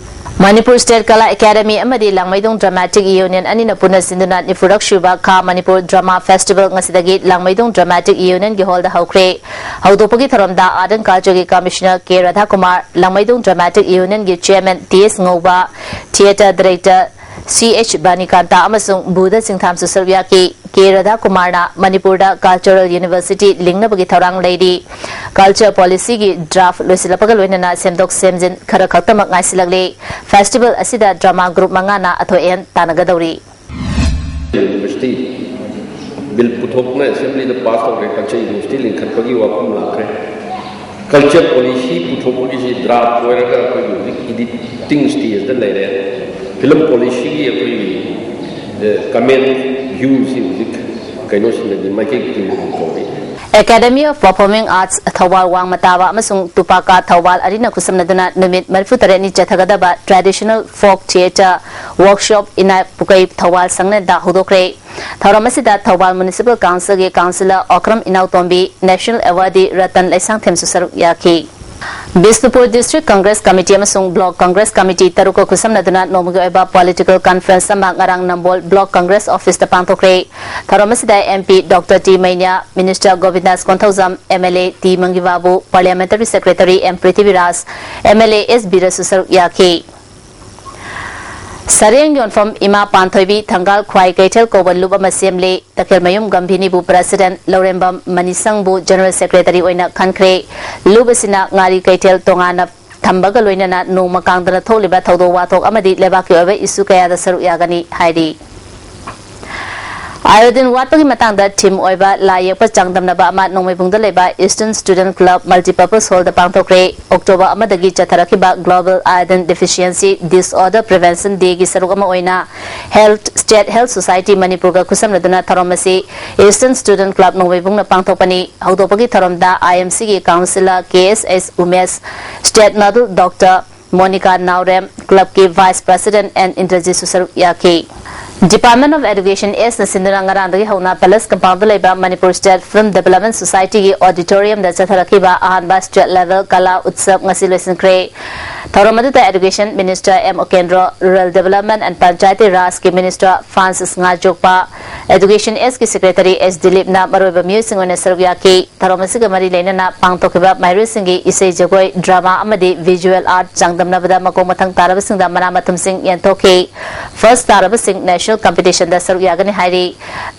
ꯃꯅꯤꯄꯨꯔ ꯁ꯭ꯇꯦꯠ ꯀꯂꯥ ꯑꯦꯀꯥꯗꯃꯤ ꯑꯃꯗꯤ ꯂꯥꯡꯃꯩꯗꯣꯡ ꯗ꯭ꯔꯃꯥꯇꯤꯛ ꯌꯨꯅꯤꯌꯟ ꯑꯅꯤꯅ ꯄꯨꯟꯅ ꯁꯤꯟꯗꯨꯅ ꯅꯤꯐꯨꯔꯛ ꯁꯨꯕ ꯈꯥ ꯃꯅꯤꯄꯨꯔ ꯗ꯭ꯔꯃꯥ ꯐꯦꯁꯇꯤꯚꯦꯜ ꯉꯁꯤꯗꯒꯤ ꯂꯥꯡꯃꯩꯗꯣꯡ ꯗ꯭ꯔꯃꯥꯇꯤꯛ ꯌꯨꯅꯤꯌꯟꯒꯤ ꯍꯣꯜꯗ ꯍꯧꯈ꯭ꯔꯦ꯫ ꯍꯧꯗꯣꯛꯄꯒꯤ ꯊꯧꯔꯝꯗ ꯑꯥꯔꯠ ꯑꯦꯟ ꯀꯜꯆꯔꯒꯤ ꯀꯃꯤꯁꯅꯔ ꯀꯦ ꯔꯥꯙꯥꯀꯨꯃꯥꯔ, ꯂꯥꯡꯃꯩꯗꯣꯡ ꯗ꯭ꯔꯃꯥꯇꯤꯛ ꯌꯨꯅꯤꯌꯟꯒꯤ ꯆꯤꯌꯔꯃꯦꯟ ꯇꯤ ꯑꯦꯁ ꯉꯧꯕ, ꯊꯤꯌꯦꯇꯔ ꯗꯥꯏꯔꯦꯛꯇꯔ ꯁꯤ ꯑꯩꯆ ꯕꯥꯅꯤꯀꯥꯟꯇꯥ ꯑꯃꯁꯨꯡ ꯕꯨꯙ ꯆꯤꯡꯊꯥꯝꯁꯨ ꯁꯔꯨꯛ ꯌꯥꯈꯤ꯫ ꯀꯦ ꯔꯥꯙꯥꯀꯨꯃꯥꯔꯅ ꯃꯅꯤꯄꯨꯔꯗ ꯀꯜꯆꯔꯦꯜ ꯌꯨꯅꯤꯚꯔꯁꯤꯇꯤ ꯂꯤꯡꯅꯕꯒꯤ ꯊꯧꯔꯥꯡ ꯂꯩꯔꯤ꯫ ꯀꯜꯆꯔ ꯄꯣꯂꯤꯁꯤꯒꯤ ꯗ꯭ꯔꯥꯐ ꯂꯣꯏꯁꯤꯜꯂꯛꯄꯒ ꯂꯣꯏꯅꯅ ꯁꯦꯝꯗꯣꯛ ꯁꯦꯝꯖꯤꯟ ꯈꯔ ꯈꯛꯇꯃꯛ ꯉꯥꯏꯁꯤꯜꯂꯛꯂꯦ꯫ ꯐꯦꯁꯇꯤꯚꯦꯜ ꯑꯁꯤꯗ ꯗ꯭ꯔꯃꯥ ꯒ꯭ꯔꯨꯞ ꯃꯉꯥꯅ ꯑꯊꯣꯏ ꯑꯍꯦꯟ ꯇꯥꯟꯅꯒꯗꯧꯔꯤ꯫ ꯌꯨꯅꯤꯚꯔꯁꯤꯇꯤ ꯕꯤꯜ ꯄꯨꯊꯣꯛꯇꯨꯅ ꯑꯦꯁꯦꯝꯕ꯭ꯂꯤꯗ ꯄꯥꯁ ꯇꯧꯈ꯭ꯔꯦ꯫ ꯀꯜꯆꯔ ꯌꯨꯅꯤꯚꯔꯁꯤꯇꯤ ꯂꯤꯡꯈꯠꯄꯒꯤ ꯋꯥꯐꯝ ꯂꯥꯛꯈ꯭ꯔꯦ꯫ ꯀꯜꯆꯔ ꯄꯣꯂꯤꯁꯤ ꯄꯨꯊꯣꯛꯄꯒꯤꯁꯤ ꯗ꯭ꯔꯥꯐ ꯑꯣꯏꯔꯒ ꯑꯩꯈꯣꯏꯒꯤ ꯍꯧꯖꯤꯛ ꯏꯗꯤꯇꯤꯡ ꯁ꯭ꯇꯦꯖꯇ ꯂꯩꯔꯦ꯫ ꯐꯤꯂꯝ ꯄꯣꯂꯤꯁꯤꯒꯤ ꯑꯩꯈꯣꯏꯒꯤ ꯀꯃꯦꯟ ꯚ꯭ꯌꯨꯁꯤ ꯍꯧꯖꯤꯛ ꯀꯩꯅꯣꯁꯤꯡꯗꯗꯤ ꯃꯥꯏꯀꯩ ꯄꯨꯅꯒꯨꯝ ꯇꯧꯔꯤ꯫ Academy of Performing Arts Thoubal ꯋꯥꯡꯃ ꯇꯥꯕ ꯑꯃꯁꯨꯡ ꯇꯨꯄꯥꯀꯥ ꯊꯧꯕꯥꯜ ꯑꯅꯤꯅ ꯈꯨꯠꯁꯝꯅꯗꯨꯅ ꯅꯨꯃꯤꯠ ꯃꯔꯤꯐꯨ ꯇꯔꯦꯠꯅꯤ ꯆꯠꯊꯒꯗꯕ Traditional Folk Theatre Workshop ꯏꯅꯥꯏ ꯄꯨꯀꯩ Thoubal ꯁꯪꯅꯦꯟꯗ ꯍꯧꯗꯣꯛꯈ꯭ꯔꯦ꯫ ꯊꯧꯔꯝ ꯑꯁꯤꯗ Thoubal Municipal Councilꯒꯤ Councillor Okram ꯏꯅꯥꯎꯇꯣꯝꯕꯤ, National Awardee Ratan ꯂꯩꯁꯥꯡꯊꯦꯝꯁꯨ ꯁꯔꯨꯛ ꯌꯥꯈꯤ꯫ ꯕꯤꯁꯅꯨꯄꯨꯔ District Congress Committee ꯑꯃꯁꯨꯡ Block Congress Committee ꯇꯔꯨꯛꯀ ꯈꯨꯠꯁꯝꯅꯗꯨꯅ ꯅꯣꯡꯃꯒꯤ ꯑꯣꯏꯕ political conference ꯑꯃ ꯉꯔꯥꯡ ꯅꯝꯕꯣꯜ Block Congress Officeꯇ ꯄꯥꯡꯊꯣꯛꯈ꯭ꯔꯦ꯫ ꯊꯧꯔꯝ ꯑꯁꯤꯗ MP Doctor T Meinya, Minister Govindas Konthoujam, MLA T Mangibabu, Parliamentary Secretary M Prithviraj, MLA S ꯕꯤꯔꯁꯨ ꯁꯔꯨꯛ ꯌꯥꯈꯤ꯫ ꯁꯔꯦꯡ ꯌꯣꯟꯐꯝ ꯏꯃꯥ ꯄꯥꯟꯊꯣꯏꯕꯤ ꯊꯪꯒꯥꯜ ꯈ꯭ꯋꯥꯏ ꯀꯩꯊꯦꯜ ꯀꯧꯕ ꯂꯨꯞ ꯑꯃ ꯁꯦꯝꯂꯦ꯫ ꯇꯈꯦꯜꯃꯌꯨꯝ ꯒꯝꯚꯤꯅꯤꯕꯨ President ꯂꯧꯔꯦꯝꯕꯝ ꯃꯅꯤꯁꯪꯕꯨ General Secretary ꯑꯣꯏꯅ ꯈꯟꯈ꯭ꯔꯦ꯫ ꯂꯨꯞ ꯑꯁꯤꯅ ꯉꯥꯔꯤ ꯀꯩꯊꯦꯜ ꯇꯣꯉꯥꯟꯅ ꯊꯝꯕꯒ ꯂꯣꯏꯅꯅ ꯅꯣꯡꯃ ꯀꯥꯡꯗꯅ ꯊꯣꯛꯂꯤꯕ ꯊꯧꯗꯣꯛ ꯋꯥꯊꯣꯛ ꯑꯃꯗꯤ ꯂꯩꯕꯥꯛꯀꯤ ꯑꯣꯏꯕ issue ꯀꯌꯥꯗ ꯁꯔꯨꯛ ꯌꯥꯒꯅꯤ ꯍꯥꯏꯔꯤ꯫ ꯑꯥꯏꯑꯣꯗꯤꯟ ꯋꯥꯠꯄꯒꯤ ꯃꯇꯥꯡꯗ theme ꯑꯣꯏꯕ ꯂꯥꯏ ꯌꯦꯛꯄ ꯆꯥꯡꯗꯝꯅꯕ ꯑꯃ ꯅꯣꯡꯃꯩꯕꯨꯡꯗ ꯂꯩꯕ Eastern Student Club Multipurpose Hallꯗ ꯄꯥꯡꯊꯣꯛꯈ꯭ꯔꯦ꯫ October ꯑꯃꯗꯒꯤ ꯆꯠꯊꯔꯛꯈꯤꯕ Global Iodine Deficiency Disorder Prevention Dayꯒꯤ ꯁꯔꯨꯛ ꯑꯃ ꯑꯣꯏꯅ Health, State Health Society ꯃꯅꯤꯄꯨꯔꯒ ꯈꯨꯠꯁꯝꯅꯗꯨꯅ ꯊꯧꯔꯝ ꯑꯁꯤ Eastern Student Club ꯅꯣꯡꯃꯩꯕꯨꯡꯅ ꯄꯥꯡꯊꯣꯛꯄꯅꯤ꯫ ꯍꯧꯗꯣꯛꯄꯒꯤ ꯊꯧꯔꯝꯗ IMCꯒꯤ Councillor K S S Umesh, State Nodal Doctor Monika Naorem, clubꯀꯤ Vice President ꯑꯦꯟ ꯏꯟꯗ꯭ꯔꯖꯤꯠꯁꯨ ꯁꯔꯨꯛ ꯌꯥꯈꯤ꯫ Department of Education Sꯅ ꯁꯤꯟꯗꯨꯅ ꯉꯔꯥꯡꯗꯒꯤ ꯍꯧꯅ Palace Compoundꯗ ꯂꯩꯕ Manipur State Film Development Societyꯒꯤ auditoriumꯗ ꯆꯠꯊꯔꯛꯈꯤꯕ ꯑꯍꯥꯟꯕ State Level ꯀꯂꯥ ꯎꯠꯁꯕ ꯉꯁꯤ ꯂꯣꯏꯁꯤꯟꯈ꯭ꯔꯦ꯫ ꯊꯧꯔꯝ ꯑꯗꯨꯗ Education Minister M Okendro, Rural Development and Panchayati Rajꯀꯤ Minister ꯐ꯭ꯔꯥꯟꯁꯤꯁ ꯉꯥꯖꯣꯛꯄ, Education Sꯀꯤ Secretary ꯑꯦꯁ ꯗꯤꯂꯤꯞꯅ ꯃꯔꯨꯑꯣꯏꯕ ꯃꯤꯑꯣꯏꯁꯤꯡ ꯑꯣꯏꯅ ꯁꯔꯨꯛ ꯌꯥꯈꯤ꯫ ꯊꯧꯔꯝ ꯑꯁꯤꯒ ꯃꯔꯤ ꯂꯩꯅꯅ ꯄꯥꯡꯊꯣꯛꯈꯤꯕ ꯃꯍꯩꯔꯣꯏꯁꯤꯡꯒꯤ ꯏꯁꯩ ꯖꯒꯣꯏ, drama ꯑꯃꯗꯤ visual art ꯆꯥꯡꯗꯝꯅꯕꯗ ꯃꯈꯣꯡ ꯃꯊꯪ ꯇꯥꯔꯕꯁꯤꯡꯗ ꯃꯅꯥ ꯃꯊꯨꯝꯁꯤꯡ ꯌꯦꯟꯊꯣꯛꯈꯤ꯫ First ꯇꯥꯔꯕꯁꯤꯡ national competitionꯗ ꯁꯔꯨꯛ ꯌꯥꯒꯅꯤ ꯍꯥꯏꯔꯤ꯫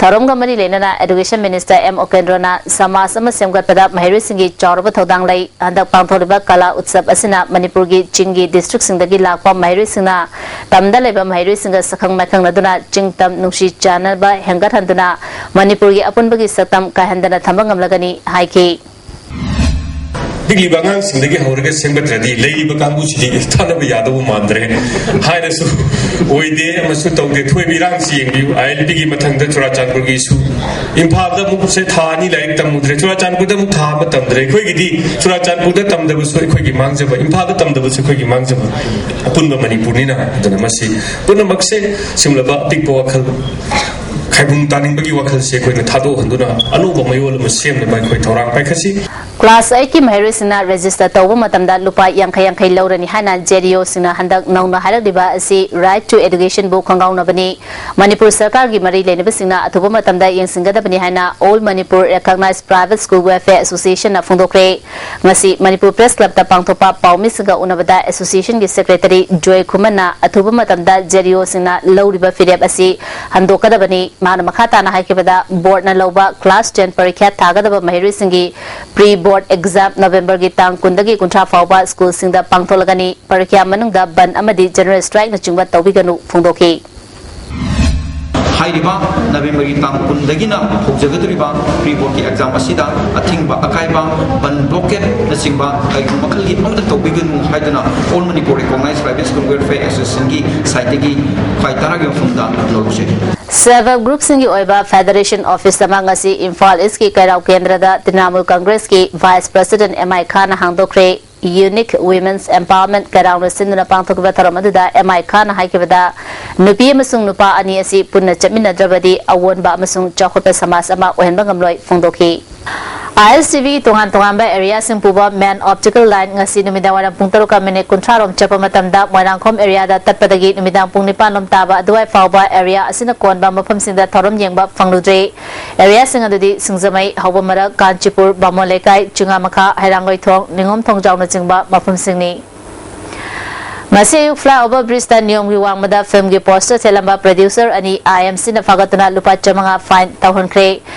ꯊꯧꯔꯝꯒ ꯃꯔꯤ ꯂꯩꯅꯅ Education Minister ꯑꯦꯝ ꯑꯣꯀꯦꯟꯗ꯭ꯔꯣꯅ ꯁꯃꯥꯖ ꯑꯃ ꯁꯦꯝꯒꯠꯄꯗ ꯃꯍꯩꯔꯣꯏꯁꯤꯡꯒꯤ ꯆꯥꯎꯔꯕ ꯊꯧꯗꯥꯡ ꯂꯩ꯫ ꯍꯟꯗꯛ ꯄꯥꯡꯊꯣꯛꯂꯤꯕ ꯀꯂꯥ ꯎꯠꯁꯕ ꯑꯁꯤꯅ ꯃꯅꯤꯄꯨꯔꯒꯤ ꯆꯤꯡꯒꯤ districtꯁꯤꯡꯗꯒꯤ ꯂꯥꯛꯄ ꯃꯍꯩꯔꯣꯏꯁꯤꯡꯅ ꯇꯝꯗ ꯂꯩꯕ ꯃꯍꯩꯔꯣꯏꯁꯤꯡꯒ ꯁꯛꯈꯪ ꯃꯥꯏꯈꯪꯅꯗꯨꯅ ꯆꯤꯡ ꯇꯝ ꯅꯨꯡꯁꯤ ꯆꯥꯟꯅꯕ ꯍꯦꯟꯒꯠꯍꯟꯗꯨꯅ ꯃꯅꯤꯄꯨꯔꯒꯤ ꯑꯄꯨꯟꯕꯒꯤ ꯁꯛꯇꯝ ꯀꯥꯏꯍꯟꯗꯅ ꯊꯝꯕ ꯉꯝꯂꯒꯅꯤ ꯍꯥꯏꯈꯤ꯫ ꯄꯤꯛꯂꯤꯕ ꯑꯉꯥꯡꯁꯤꯡꯗꯒꯤ ꯍꯧꯔꯒ ꯁꯦꯝꯒꯠꯇ꯭ꯔꯗꯤ ꯂꯩꯔꯤꯕ ꯀꯥꯡꯕꯨꯁꯤꯗꯤ ꯊꯥꯅꯕ ꯌꯥꯗꯧꯕ ꯃꯥꯟꯗ꯭ꯔꯦ ꯍꯥꯏꯔꯁꯨ ꯑꯣꯏꯗꯦ꯫ ꯑꯃꯁꯨ ꯇꯧꯗꯦ꯫ ꯊꯣꯏꯕ ꯏꯔꯥꯡꯁꯤ ꯌꯦꯡꯕꯤꯌꯨ꯫ ꯑꯥꯏ ꯑꯦꯜ ꯄꯤꯒꯤ ꯃꯊꯪꯗ ꯆꯨꯔꯥꯆꯥꯟꯄꯨꯔꯒꯤ ꯏꯁꯨ꯫ ꯏꯝꯐꯥꯜꯗ ꯑꯃꯨꯛꯁꯦ ꯊꯥ ꯑꯅꯤ ꯂꯥꯏꯔꯤꯛ ꯇꯝꯃꯨꯗ꯭ꯔꯦ꯫ ꯆꯨꯔꯥꯆꯥꯟꯄꯨꯔꯗ ꯑꯃꯨꯛ ꯊꯥ ꯑꯃ ꯇꯝꯗ꯭ꯔꯦ꯫ ꯑꯩꯈꯣꯏꯒꯤꯗꯤ ꯆꯨꯔꯥꯆꯥꯟꯄꯨꯔꯗ ꯇꯝꯗꯕꯁꯨ ꯑꯩꯈꯣꯏꯒꯤ ꯃꯥꯡꯖꯕ, ꯏꯝꯐꯥꯜꯗ ꯇꯝꯗꯕꯁꯨ ꯑꯩꯈꯣꯏꯒꯤ ꯃꯥꯡꯖꯕ꯫ ꯑꯄꯨꯟꯕ ꯃꯅꯤꯄꯨꯔꯅꯤꯅ꯫ ꯑꯗꯨꯅ ꯃꯁꯤ ꯄꯨꯝꯅꯃꯛꯁꯦ ꯁꯤꯒꯨꯝꯂꯕ ꯑꯄꯤꯛꯄ ꯋꯥꯈꯜ, ꯈꯥꯏꯕꯨꯡ ꯇꯥꯅꯤꯡꯕꯒꯤ ꯋꯥꯈꯜꯁꯦ ꯑꯩꯈꯣꯏꯅ ꯊꯥꯗꯣꯛꯍꯟꯗꯨꯅ ꯑꯅꯧꯕ ꯃꯌꯣꯜ ꯑꯃ ꯁꯦꯝꯅꯕ ꯑꯩꯈꯣꯏ ꯊꯧꯔꯥꯡ ꯄꯥꯏꯈꯠꯁꯤ꯫ ꯀ꯭ꯂꯥꯁ ꯑꯩꯠꯀꯤ ꯃꯍꯩꯔꯣꯏꯁꯤꯡꯅ ꯔꯦꯖꯤꯁꯇꯔ ꯇꯧꯕ ꯃꯇꯝꯗ ꯂꯨꯄꯥ ꯌꯥꯡꯈꯩ ꯌꯥꯡꯈꯩ ꯂꯧꯔꯅꯤ ꯍꯥꯏꯅ ꯖꯦ ꯗꯤ ꯑꯣꯁꯤꯡꯅ ꯍꯟꯗꯛ ꯅꯧꯅ ꯍꯥꯏꯔꯛꯂꯤꯕ ꯑꯁꯤ Right to Educationꯕꯨ ꯈꯪꯒꯥꯎꯅꯕꯅꯤ꯫ ꯃꯅꯤꯄꯨꯔ ꯁꯔꯀꯥꯔꯒꯤ ꯃꯔꯤ ꯂꯩꯅꯕꯁꯤꯡꯅ ꯑꯊꯨꯕ ꯃꯇꯝꯗ ꯌꯦꯡꯁꯤꯟꯒꯗꯕꯅꯤ ꯍꯥꯏꯅ All Manipur Recognized Private School Welfare Associationꯅ ꯐꯣꯡꯗꯣꯛꯈ꯭ꯔꯦ꯫ ꯉꯁꯤ ꯃꯅꯤꯄꯨꯔ ꯄ꯭ꯔꯦꯁ ꯀ꯭ꯂꯕꯇ ꯄꯥꯡꯊꯣꯛꯄ ꯄꯥꯎꯃꯤꯁꯤꯡꯒ ꯎꯅꯕꯗ ꯑꯦꯁꯣꯁꯤꯌꯦꯁꯟꯒꯤ ꯁꯦꯀ꯭ꯔꯦꯇꯔꯤ ꯖꯣꯏ ꯈꯨꯃꯟꯅ ꯑꯊꯨꯕ ꯃꯇꯝꯗ ꯖꯦ ꯗꯤ ꯑꯣꯁꯤꯡꯅ ꯂꯧꯔꯤꯕ ꯐꯤꯔꯦꯞ ꯑꯁꯤ ꯍꯟꯗꯣꯛꯀꯗꯕꯅꯤ꯫ ꯃꯍꯥꯛꯅ ꯃꯈꯥ ꯇꯥꯅ ꯍꯥꯏꯈꯤꯕꯗ, ꯕꯣꯔꯗꯅ ꯂꯧꯕ ꯀ꯭ꯂꯥꯁ ꯇꯦꯟ ꯄꯔꯤꯈ꯭ꯌꯥ ꯊꯥꯒꯗꯕ ꯃꯍꯩꯔꯣꯏꯁꯤꯡꯒꯤ ꯄ꯭ꯔꯤ ꯕꯣꯔꯗ ꯑꯦꯛꯖꯥꯝ ꯅꯕꯦꯝꯕꯔꯒꯤ ꯇꯥꯡ ꯀꯨꯟꯗꯒꯤ ꯀꯨꯟꯊ꯭ꯔꯥ ꯐꯥꯎꯕ ꯁ꯭ꯀꯨꯜꯁꯤꯡꯗ ꯄꯥꯡꯊꯣꯛꯂꯒꯅꯤ꯫ ꯄꯔꯤꯈ꯭ꯌꯥ ꯃꯅꯨꯡꯗ ꯕꯟꯗ ꯑꯃꯗꯤ ꯖꯦꯅꯔꯦꯜ ꯁ꯭ꯇ꯭ꯔꯥꯏꯛꯅꯆꯤꯡꯕ ꯇꯧꯕꯤꯒꯅꯨ ꯐꯣꯡꯗꯣꯛꯈꯤ꯫ ꯍꯥꯏꯔꯤꯕ ꯅꯕꯦꯝꯕꯔꯒꯤ ꯇꯥꯡ ꯀꯨꯟꯗꯒꯤꯅ ꯍꯧꯖꯒꯗꯧꯔꯤꯕ ꯄ꯭ꯔꯤ ꯕꯣꯔꯗꯀꯤ ꯑꯦꯛꯖꯥꯝ ꯑꯁꯤꯗ ꯑꯊꯤꯡꯕ ꯑꯀꯥꯏꯕ, ꯕꯟꯗ, ꯕ꯭ꯂꯣꯀꯦꯠꯅꯆꯤꯡꯕ ꯀꯔꯤꯒꯨꯝꯕ ꯃꯈꯜꯒꯤ ꯑꯃꯠꯇ ꯇꯧꯕꯤꯒꯅꯨ ꯍꯥꯏꯗꯨꯅ All Manipur Recognized Private School Welfare Associationꯒꯤ ꯁꯥꯏꯠꯇꯒꯤ ꯈ꯭ꯋꯥꯏ ꯇꯔꯥꯒꯤ ꯃꯐꯝꯗ ꯂꯧꯖꯩ꯫ ꯁꯦꯜꯐ ꯍꯦꯜꯞ ꯒ꯭ꯔꯨꯞꯁꯤꯡꯒꯤ ꯑꯣꯏꯕ ꯐꯦꯗꯔꯦꯁꯟ ꯑꯣꯐꯤꯁ ꯑꯃ ꯉꯁꯤ ꯏꯝꯐꯥꯜ ꯏꯁꯀꯤ ꯀꯩꯔꯥꯎ ꯀꯦꯟꯗ꯭ꯔꯗ ꯇ꯭ꯔꯤꯅꯥꯃꯨꯜ ꯀꯪꯒ꯭ꯔꯦꯁꯀꯤ ꯚꯥꯏꯁ ꯄ꯭ꯔꯁꯤꯗꯦꯟ ꯑꯦꯝ ꯑꯥꯏ ꯈꯥꯟꯅ ꯍꯥꯡꯗꯣꯛꯈ꯭ꯔꯦ꯫ Unique Women's Empowerment ꯀꯩꯔꯥꯎꯅ ꯁꯤꯟꯗꯨꯅ ꯄꯥꯡꯊꯣꯛꯈꯤꯕ ꯊꯧꯔꯝ ꯑꯗꯨꯗ ꯑꯦꯝ ꯑꯥꯏ ꯈꯥꯟꯅ ꯍꯥꯏꯈꯤꯕꯗ, ꯅꯨꯄꯤ ꯑꯃꯁꯨꯡ ꯅꯨꯄꯥ ꯑꯅꯤ ꯑꯁꯤ ꯄꯨꯟꯅ ꯆꯠꯃꯤꯟꯅꯗ꯭ꯔꯕꯗꯤ ꯑꯑꯣꯟꯕ ꯑꯃꯁꯨꯡ ꯆꯥꯎꯈꯠꯄ ꯁꯃꯥꯖ ꯑꯃ ꯑꯣꯏꯍꯟꯕ ꯉꯝꯂꯣꯏ ꯐꯣꯡꯗꯣꯛꯈꯤ꯫ ꯑꯥꯏ ꯑꯦꯁ ꯇꯤ ꯚꯤꯒꯤ ꯇꯣꯉꯥꯟ ꯇꯣꯉꯥꯟꯕ ꯑꯦꯔꯤꯌꯥꯁꯤꯡ ꯄꯨꯕ ꯃꯦꯟ ꯑꯣꯞꯇꯤꯀꯦꯜ ꯂꯥꯏꯟ ꯉꯁꯤ ꯅꯨꯃꯤꯗꯥꯡ ꯋꯥꯏꯔꯝ ꯄꯨꯡ ꯇꯔꯨꯛꯀ ꯃꯤꯅꯤꯠ ꯀꯨꯟꯊ꯭ꯔꯥ ꯔꯣꯝ ꯆꯠꯄ ꯃꯇꯝꯗ ꯃꯣꯏꯔꯥꯡꯈꯣꯝ ꯑꯦꯔꯤꯌꯥꯗ ꯇꯠꯄꯗꯒꯤ ꯅꯨꯃꯤꯗꯥꯡ ꯄꯨꯡ ꯅꯤꯄꯥꯟ ꯔꯣꯝ ꯇꯥꯕ ꯑꯗꯨꯋꯥꯏ ꯐꯥꯎꯕ ꯑꯦꯔꯤꯌꯥ ꯑꯁꯤꯅ ꯀꯣꯟꯕ ꯃꯐꯝꯁꯤꯡꯗ ꯊꯧꯔꯝ ꯌꯦꯡꯕ ꯐꯪꯂꯨꯗ꯭ꯔꯦ꯫ ꯑꯦꯔꯤꯌꯥꯁꯤꯡ ꯑꯗꯨꯗꯤ ꯁꯤꯡꯖꯃꯩ, ꯍꯧꯕ ꯃꯔꯛ, ꯀꯥꯟꯆꯤꯄꯨꯔ, ꯕꯥꯃꯣꯟ ꯂꯩꯀꯥꯏ, ꯆꯤꯉꯥꯃꯈꯥ, ꯍꯩꯔꯥꯡꯒꯣꯏꯊꯣꯡ, ꯅꯤꯉꯣꯝ ꯊꯣꯡꯖꯥꯎꯅꯆꯤꯡꯕ ꯃꯐꯝꯁꯤꯡꯅꯤ꯫ ꯉꯁꯤ ꯑꯌꯨꯛ flyover bridgeꯇ ꯅꯤꯌꯣꯝꯒꯤ ꯋꯥꯡꯃꯗ ꯐꯤꯜꯝꯒꯤ ꯄꯣꯁꯇꯔ ꯊꯦꯠꯂꯝꯕ ꯄ꯭ꯔꯗ꯭ꯌꯨꯁꯔ ꯑꯅꯤ ꯑꯥꯏ ꯑꯦꯝ ꯁꯤꯅ ꯐꯥꯒꯠꯇꯨꯅ ꯂꯨꯄꯥ ꯆꯥꯃꯉꯥ ꯐꯥꯏꯟ ꯇꯧꯍꯟꯈ꯭ꯔꯦ꯫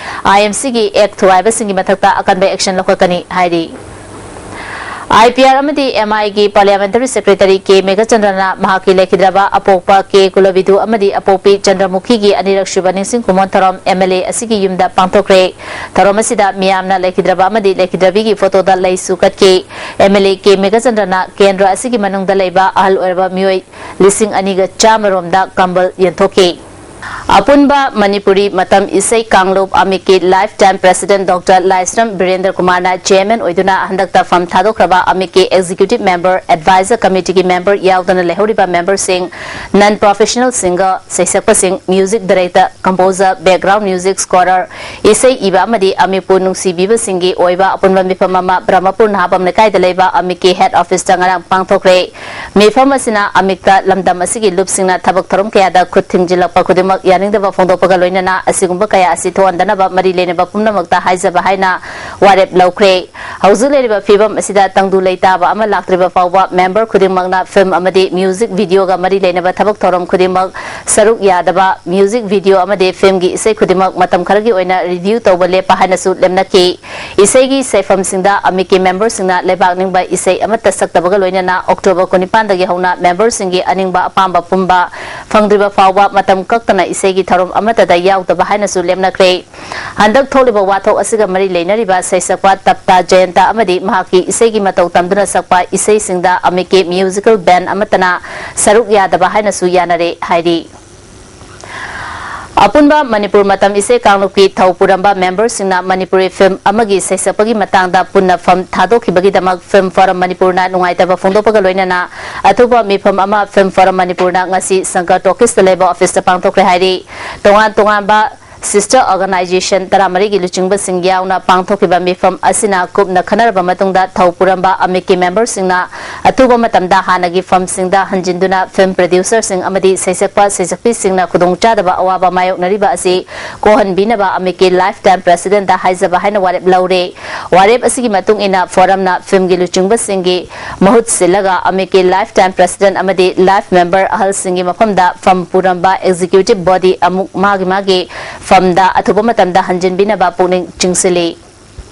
ꯑꯥꯏ ꯑꯦꯝ ꯁꯤꯒꯤ ꯑꯦꯛ ꯊꯨꯒꯥꯏꯕꯁꯤꯡꯒꯤ ꯃꯊꯛꯇ ꯑꯀꯟꯕ ꯑꯦꯛꯁꯟ ꯂꯧꯈꯠꯀꯅꯤ ꯍꯥꯏꯔꯤ꯫ ꯑꯥꯏ ꯄꯤ ꯑꯥꯔ ꯑꯃꯗꯤ ꯑꯦꯝ ꯑꯥꯏꯒꯤ Parliamentary Secretary ꯀꯦ ꯃꯦꯘꯆꯟꯗ꯭ꯔꯅ ꯃꯍꯥꯛꯀꯤ ꯂꯩꯈꯤꯗ꯭ꯔꯕ ꯑꯄꯣꯛꯄ ꯀꯦ ꯀꯨꯂꯕꯤꯗꯨ ꯑꯃꯗꯤ ꯑꯄꯣꯛꯄꯤ ꯆꯟꯗ꯭ꯔꯃꯨꯈꯤꯒꯤ ꯑꯅꯤꯔꯛꯁꯨꯕ ꯅꯤꯡꯁꯤꯡ ꯈꯨꯃꯣꯟ ꯊꯧꯔꯝ ꯑꯦꯝ ꯑꯦꯜ ꯑꯦ ꯑꯁꯤꯒꯤ ꯌꯨꯝꯗ ꯄꯥꯡꯊꯣꯛꯈ꯭ꯔꯦ꯫ ꯊꯧꯔꯝ ꯑꯁꯤꯗ ꯃꯤꯌꯥꯝꯅ ꯂꯩꯈꯤꯗ꯭ꯔꯕ ꯑꯃꯗꯤ ꯂꯩꯈꯤꯗ꯭ꯔꯕꯤꯒꯤ ꯐꯣꯇꯣꯗ ꯂꯩꯁꯨ ꯀꯠꯈꯤ꯫ ꯑꯦꯝ ꯑꯦꯜ ꯑꯦ ꯀꯦ ꯃꯦꯘꯆꯟꯗ꯭ꯔꯅ ꯀꯦꯟꯗ꯭ꯔ ꯑꯁꯤꯒꯤ ꯃꯅꯨꯡꯗ ꯂꯩꯕ ꯑꯍꯜ ꯑꯣꯏꯔꯕ ꯃꯤꯑꯣꯏ ꯂꯤꯁꯤꯡ ꯑꯅꯤꯒ ꯆꯥꯝꯃ ꯔꯣꯝꯗ ꯀꯝꯕꯜ ꯌꯦꯟꯊꯣꯛꯈꯤ꯫ ꯑꯄꯨꯟꯕ ꯃꯅꯤꯄꯨꯔꯤ ꯃꯇꯝ ꯏꯁꯩ ꯀꯥꯡꯂꯨꯞ ꯑꯃꯤꯛꯀꯤ Lifetime President Doctor ꯂꯥꯏꯁ꯭ꯔꯝ ꯕꯤꯔꯦꯟꯗ꯭ꯔ ꯀꯨꯃꯥꯔꯅ ꯆꯦꯌꯔꯃꯦꯟ ꯑꯣꯏꯗꯨꯅ ꯍꯟꯗꯛꯇ ꯐꯝ ꯊꯥꯗꯣꯛꯈ꯭ꯔꯕ ꯑꯃꯤꯛꯀꯤ Executive Member, Advisor Committeeꯒꯤ member ꯌꯥꯎꯗꯅ ꯂꯩꯍꯧꯔꯤꯕ memberꯁꯤꯡ, non professional singer, ꯁꯩꯁꯛꯄꯁꯤꯡ, music director, composer, background music scorer, ꯏꯁꯩ ꯏꯕ ꯑꯃꯗꯤ ꯑꯃꯤꯛꯄꯨ ꯅꯨꯡꯁꯤꯕꯤꯕꯁꯤꯡꯒꯤ ꯑꯣꯏꯕ ꯑꯄꯨꯟꯕ ꯃꯤꯐꯝ ꯑꯃ ꯕ꯭ꯔꯍꯃꯄꯨꯔ ꯅꯍꯥꯕꯝ ꯂꯩꯀꯥꯏꯗ ꯂꯩꯕ ꯑꯃꯤꯛꯀꯤ head officeꯇ ꯉꯔꯥꯡ ꯄꯥꯡꯊꯣꯛꯈ꯭ꯔꯦ꯫ ꯃꯤꯐꯝ ꯑꯁꯤꯅ ꯑꯃꯤꯛꯇ ꯂꯝꯗꯝ ꯑꯁꯤꯒꯤ ꯂꯨꯞꯁꯤꯡꯅ ꯊꯕꯛ ꯊꯧꯔꯝ ꯀꯌꯥꯗ ꯈꯨꯠ ꯊꯤꯡꯖꯤꯜꯂꯛꯄ ꯈꯨꯗꯤꯡꯃꯛ ꯌꯥꯅꯤꯡꯗꯕ ꯐꯣꯡꯗꯣꯛꯄꯒ ꯂꯣꯏꯅꯅ ꯑꯁꯤꯒꯨꯝꯕ ꯀꯌꯥ ꯑꯁꯤ ꯊꯣꯛꯍꯟꯗꯅꯕ ꯃꯔꯤ ꯂꯩꯅꯕ ꯄꯨꯝꯅꯃꯛꯇ ꯍꯥꯏꯖꯕ ꯍꯥꯏꯅ ꯋꯥꯔꯦꯞ ꯂꯧꯈ꯭ꯔꯦ꯫ ꯍꯧꯖꯤꯛ ꯂꯩꯔꯤꯕ ꯐꯤꯕꯝ ꯑꯁꯤꯗ ꯇꯪꯗꯨ ꯂꯩꯇꯥꯕ ꯑꯃ ꯂꯥꯛꯇ꯭ꯔꯤꯕ ꯐꯥꯎꯕ member ꯈꯨꯗꯤꯡꯃꯛꯅ film ꯑꯃꯗꯤ music videoꯒ ꯃꯔꯤ ꯂꯩꯅꯕ ꯊꯕꯛ ꯊꯧꯔꯝ ꯈꯨꯗꯤꯡꯃꯛ ꯁꯔꯨꯛ ꯌꯥꯗꯕ, music video ꯑꯃꯗꯤ filmꯒꯤ ꯏꯁꯩ ꯈꯨꯗꯤꯡꯃꯛ ꯃꯇꯝ ꯈꯔꯒꯤ ꯑꯣꯏꯅ review ꯇꯧꯕ ꯂꯦꯞꯄ ꯍꯥꯏꯅꯁꯨ ꯂꯦꯞꯅꯈꯤ꯫ ꯏꯁꯩꯒꯤ ꯁꯩꯐꯝꯁꯤꯡꯗ ꯑꯃꯤꯛꯀꯤ memberꯁꯤꯡꯅ ꯂꯩꯕꯥꯛ ꯅꯤꯡꯕ ꯏꯁꯩ ꯑꯃꯠꯇ ꯁꯛꯇꯕꯒ ꯂꯣꯏꯅꯅ October ꯀꯨꯟꯅꯤꯄꯥꯟꯗꯒꯤ ꯍꯧꯅ memberꯁꯤꯡꯒꯤ ꯑꯅꯤꯡꯕ ꯑꯄꯥꯝꯕ ꯄꯨꯝꯕ ꯐꯪꯗ꯭ꯔꯤꯕ ꯐꯥꯎꯕ ꯃꯇꯝ ꯀꯛꯇꯅ ꯏꯁꯩꯒꯤ ꯊꯧꯔꯝ ꯑꯃꯠꯇꯗ ꯌꯥꯎꯗꯕ ꯍꯥꯏꯅꯁꯨ ꯂꯦꯞꯅꯈ꯭ꯔꯦ꯫ ꯍꯟꯗꯛ ꯊꯣꯛꯂꯤꯕ ꯋꯥꯊꯣꯛ ꯑꯁꯤꯒ ꯃꯔꯤ ꯂꯩꯅꯔꯤꯕ ꯁꯩꯁꯛꯄ ꯇꯞꯇꯥ ꯖꯌꯟꯇ ꯑꯃꯗꯤ ꯃꯍꯥꯛꯀꯤ ꯏꯁꯩꯒꯤ ꯃꯇꯧ ꯇꯝꯗꯨꯅ ꯁꯛꯄ ꯏꯁꯩꯁꯤꯡꯗ ꯑꯃꯤꯛꯀꯤ musical band ꯑꯃꯠꯇꯅ ꯁꯔꯨꯛ ꯌꯥꯗꯕ ꯍꯥꯏꯅꯁꯨ ꯌꯥꯅꯔꯦ ꯍꯥꯏꯔꯤ꯫ ꯑꯄꯨꯟꯕ ꯃꯅꯤꯄꯨꯔ ꯃꯇꯝ ꯏꯁꯩ ꯀꯥꯡꯂꯨꯞꯀꯤ ꯊꯧ ꯄꯨꯔꯝꯕ memberꯁꯤꯡꯅ ꯃꯅꯤꯄꯨꯔꯤ film ꯑꯃꯒꯤ ꯁꯩꯁꯛꯄꯒꯤ ꯃꯇꯥꯡꯗ ꯄꯨꯟꯅ ꯐꯝ ꯊꯥꯗꯣꯛꯈꯤꯕꯒꯤꯗꯃꯛ Film Forum ꯃꯅꯤꯄꯨꯔꯅ ꯅꯨꯡꯉꯥꯏꯇꯕ ꯐꯣꯡꯗꯣꯛꯄꯒ ꯂꯣꯏꯅꯅ ꯑꯊꯨꯕ ꯃꯤꯐꯝ ꯑꯃ Film Forum ꯃꯅꯤꯄꯨꯔꯅ ꯉꯁꯤ ꯁꯪꯀꯔ ꯇꯣꯀꯤꯁꯇ ꯂꯩꯕ officeꯇ ꯄꯥꯡꯊꯣꯛꯈ꯭ꯔꯦ ꯍꯥꯏꯔꯤ꯫ ꯇꯣꯉꯥꯟ ꯇꯣꯉꯥꯟꯕ sister organisation ꯇꯔꯥꯃꯔꯤꯒꯤ ꯂꯨꯆꯤꯡꯕꯁꯤꯡ ꯌꯥꯎꯅ ꯄꯥꯡꯊꯣꯛꯈꯤꯕ ꯃꯤꯐꯝ ꯑꯁꯤꯅ ꯀꯨꯞꯅ ꯈꯟꯅꯔꯕ ꯃꯇꯨꯡꯗ ꯊꯧ ꯄꯨꯔꯝꯕ ꯑꯃꯤꯛꯀꯤ memberꯁꯤꯡꯅ ꯑꯊꯨꯕ ꯃꯇꯝꯗ ꯍꯥꯟꯅꯒꯤ ꯐꯝꯁꯤꯡꯗ ꯍꯟꯖꯤꯟꯗꯨꯅ film producerꯁꯤꯡ ꯑꯃꯗꯤ ꯁꯩꯁꯛꯄ ꯁꯩꯁꯛꯄꯤꯁꯤꯡꯅ ꯈꯨꯗꯣꯡꯆꯥꯗꯕ ꯑꯋꯥꯕ ꯃꯥꯌꯣꯛꯅꯔꯤꯕ ꯑꯁꯤ ꯀꯣꯛꯍꯟꯕꯤꯅꯕ ꯑꯃꯤꯛꯀꯤ Lifetime Presidentꯇ ꯍꯥꯏꯖꯕ ꯍꯥꯏꯅ ꯋꯥꯔꯦꯞ ꯂꯧꯔꯦ꯫ ꯋꯥꯔꯦꯞ ꯑꯁꯤꯒꯤ ꯃꯇꯨꯡ ꯏꯟꯅ Forumꯅ filmꯒꯤ ꯂꯨꯆꯤꯡꯕꯁꯤꯡꯒꯤ ꯃꯍꯨꯠ ꯁꯤꯜꯂꯒ ꯑꯃꯤꯛꯀꯤ Lifetime President ꯑꯃꯗꯤ Life Member ꯑꯍꯜꯁꯤꯡꯒꯤ ꯃꯐꯝꯗ ꯐꯝ ꯄꯨꯔꯝꯕ Executive Body ꯑꯃꯨꯛ ꯃꯥꯒꯤ ꯃꯥꯒꯤ ꯐꯝꯗ ꯑꯊꯨꯕ ꯃꯇꯝꯗ ꯍꯟꯖꯤꯟꯕꯤꯅꯕ ꯄꯨꯛꯅꯤꯡ ꯆꯤꯡꯁꯤꯜꯂꯤ꯫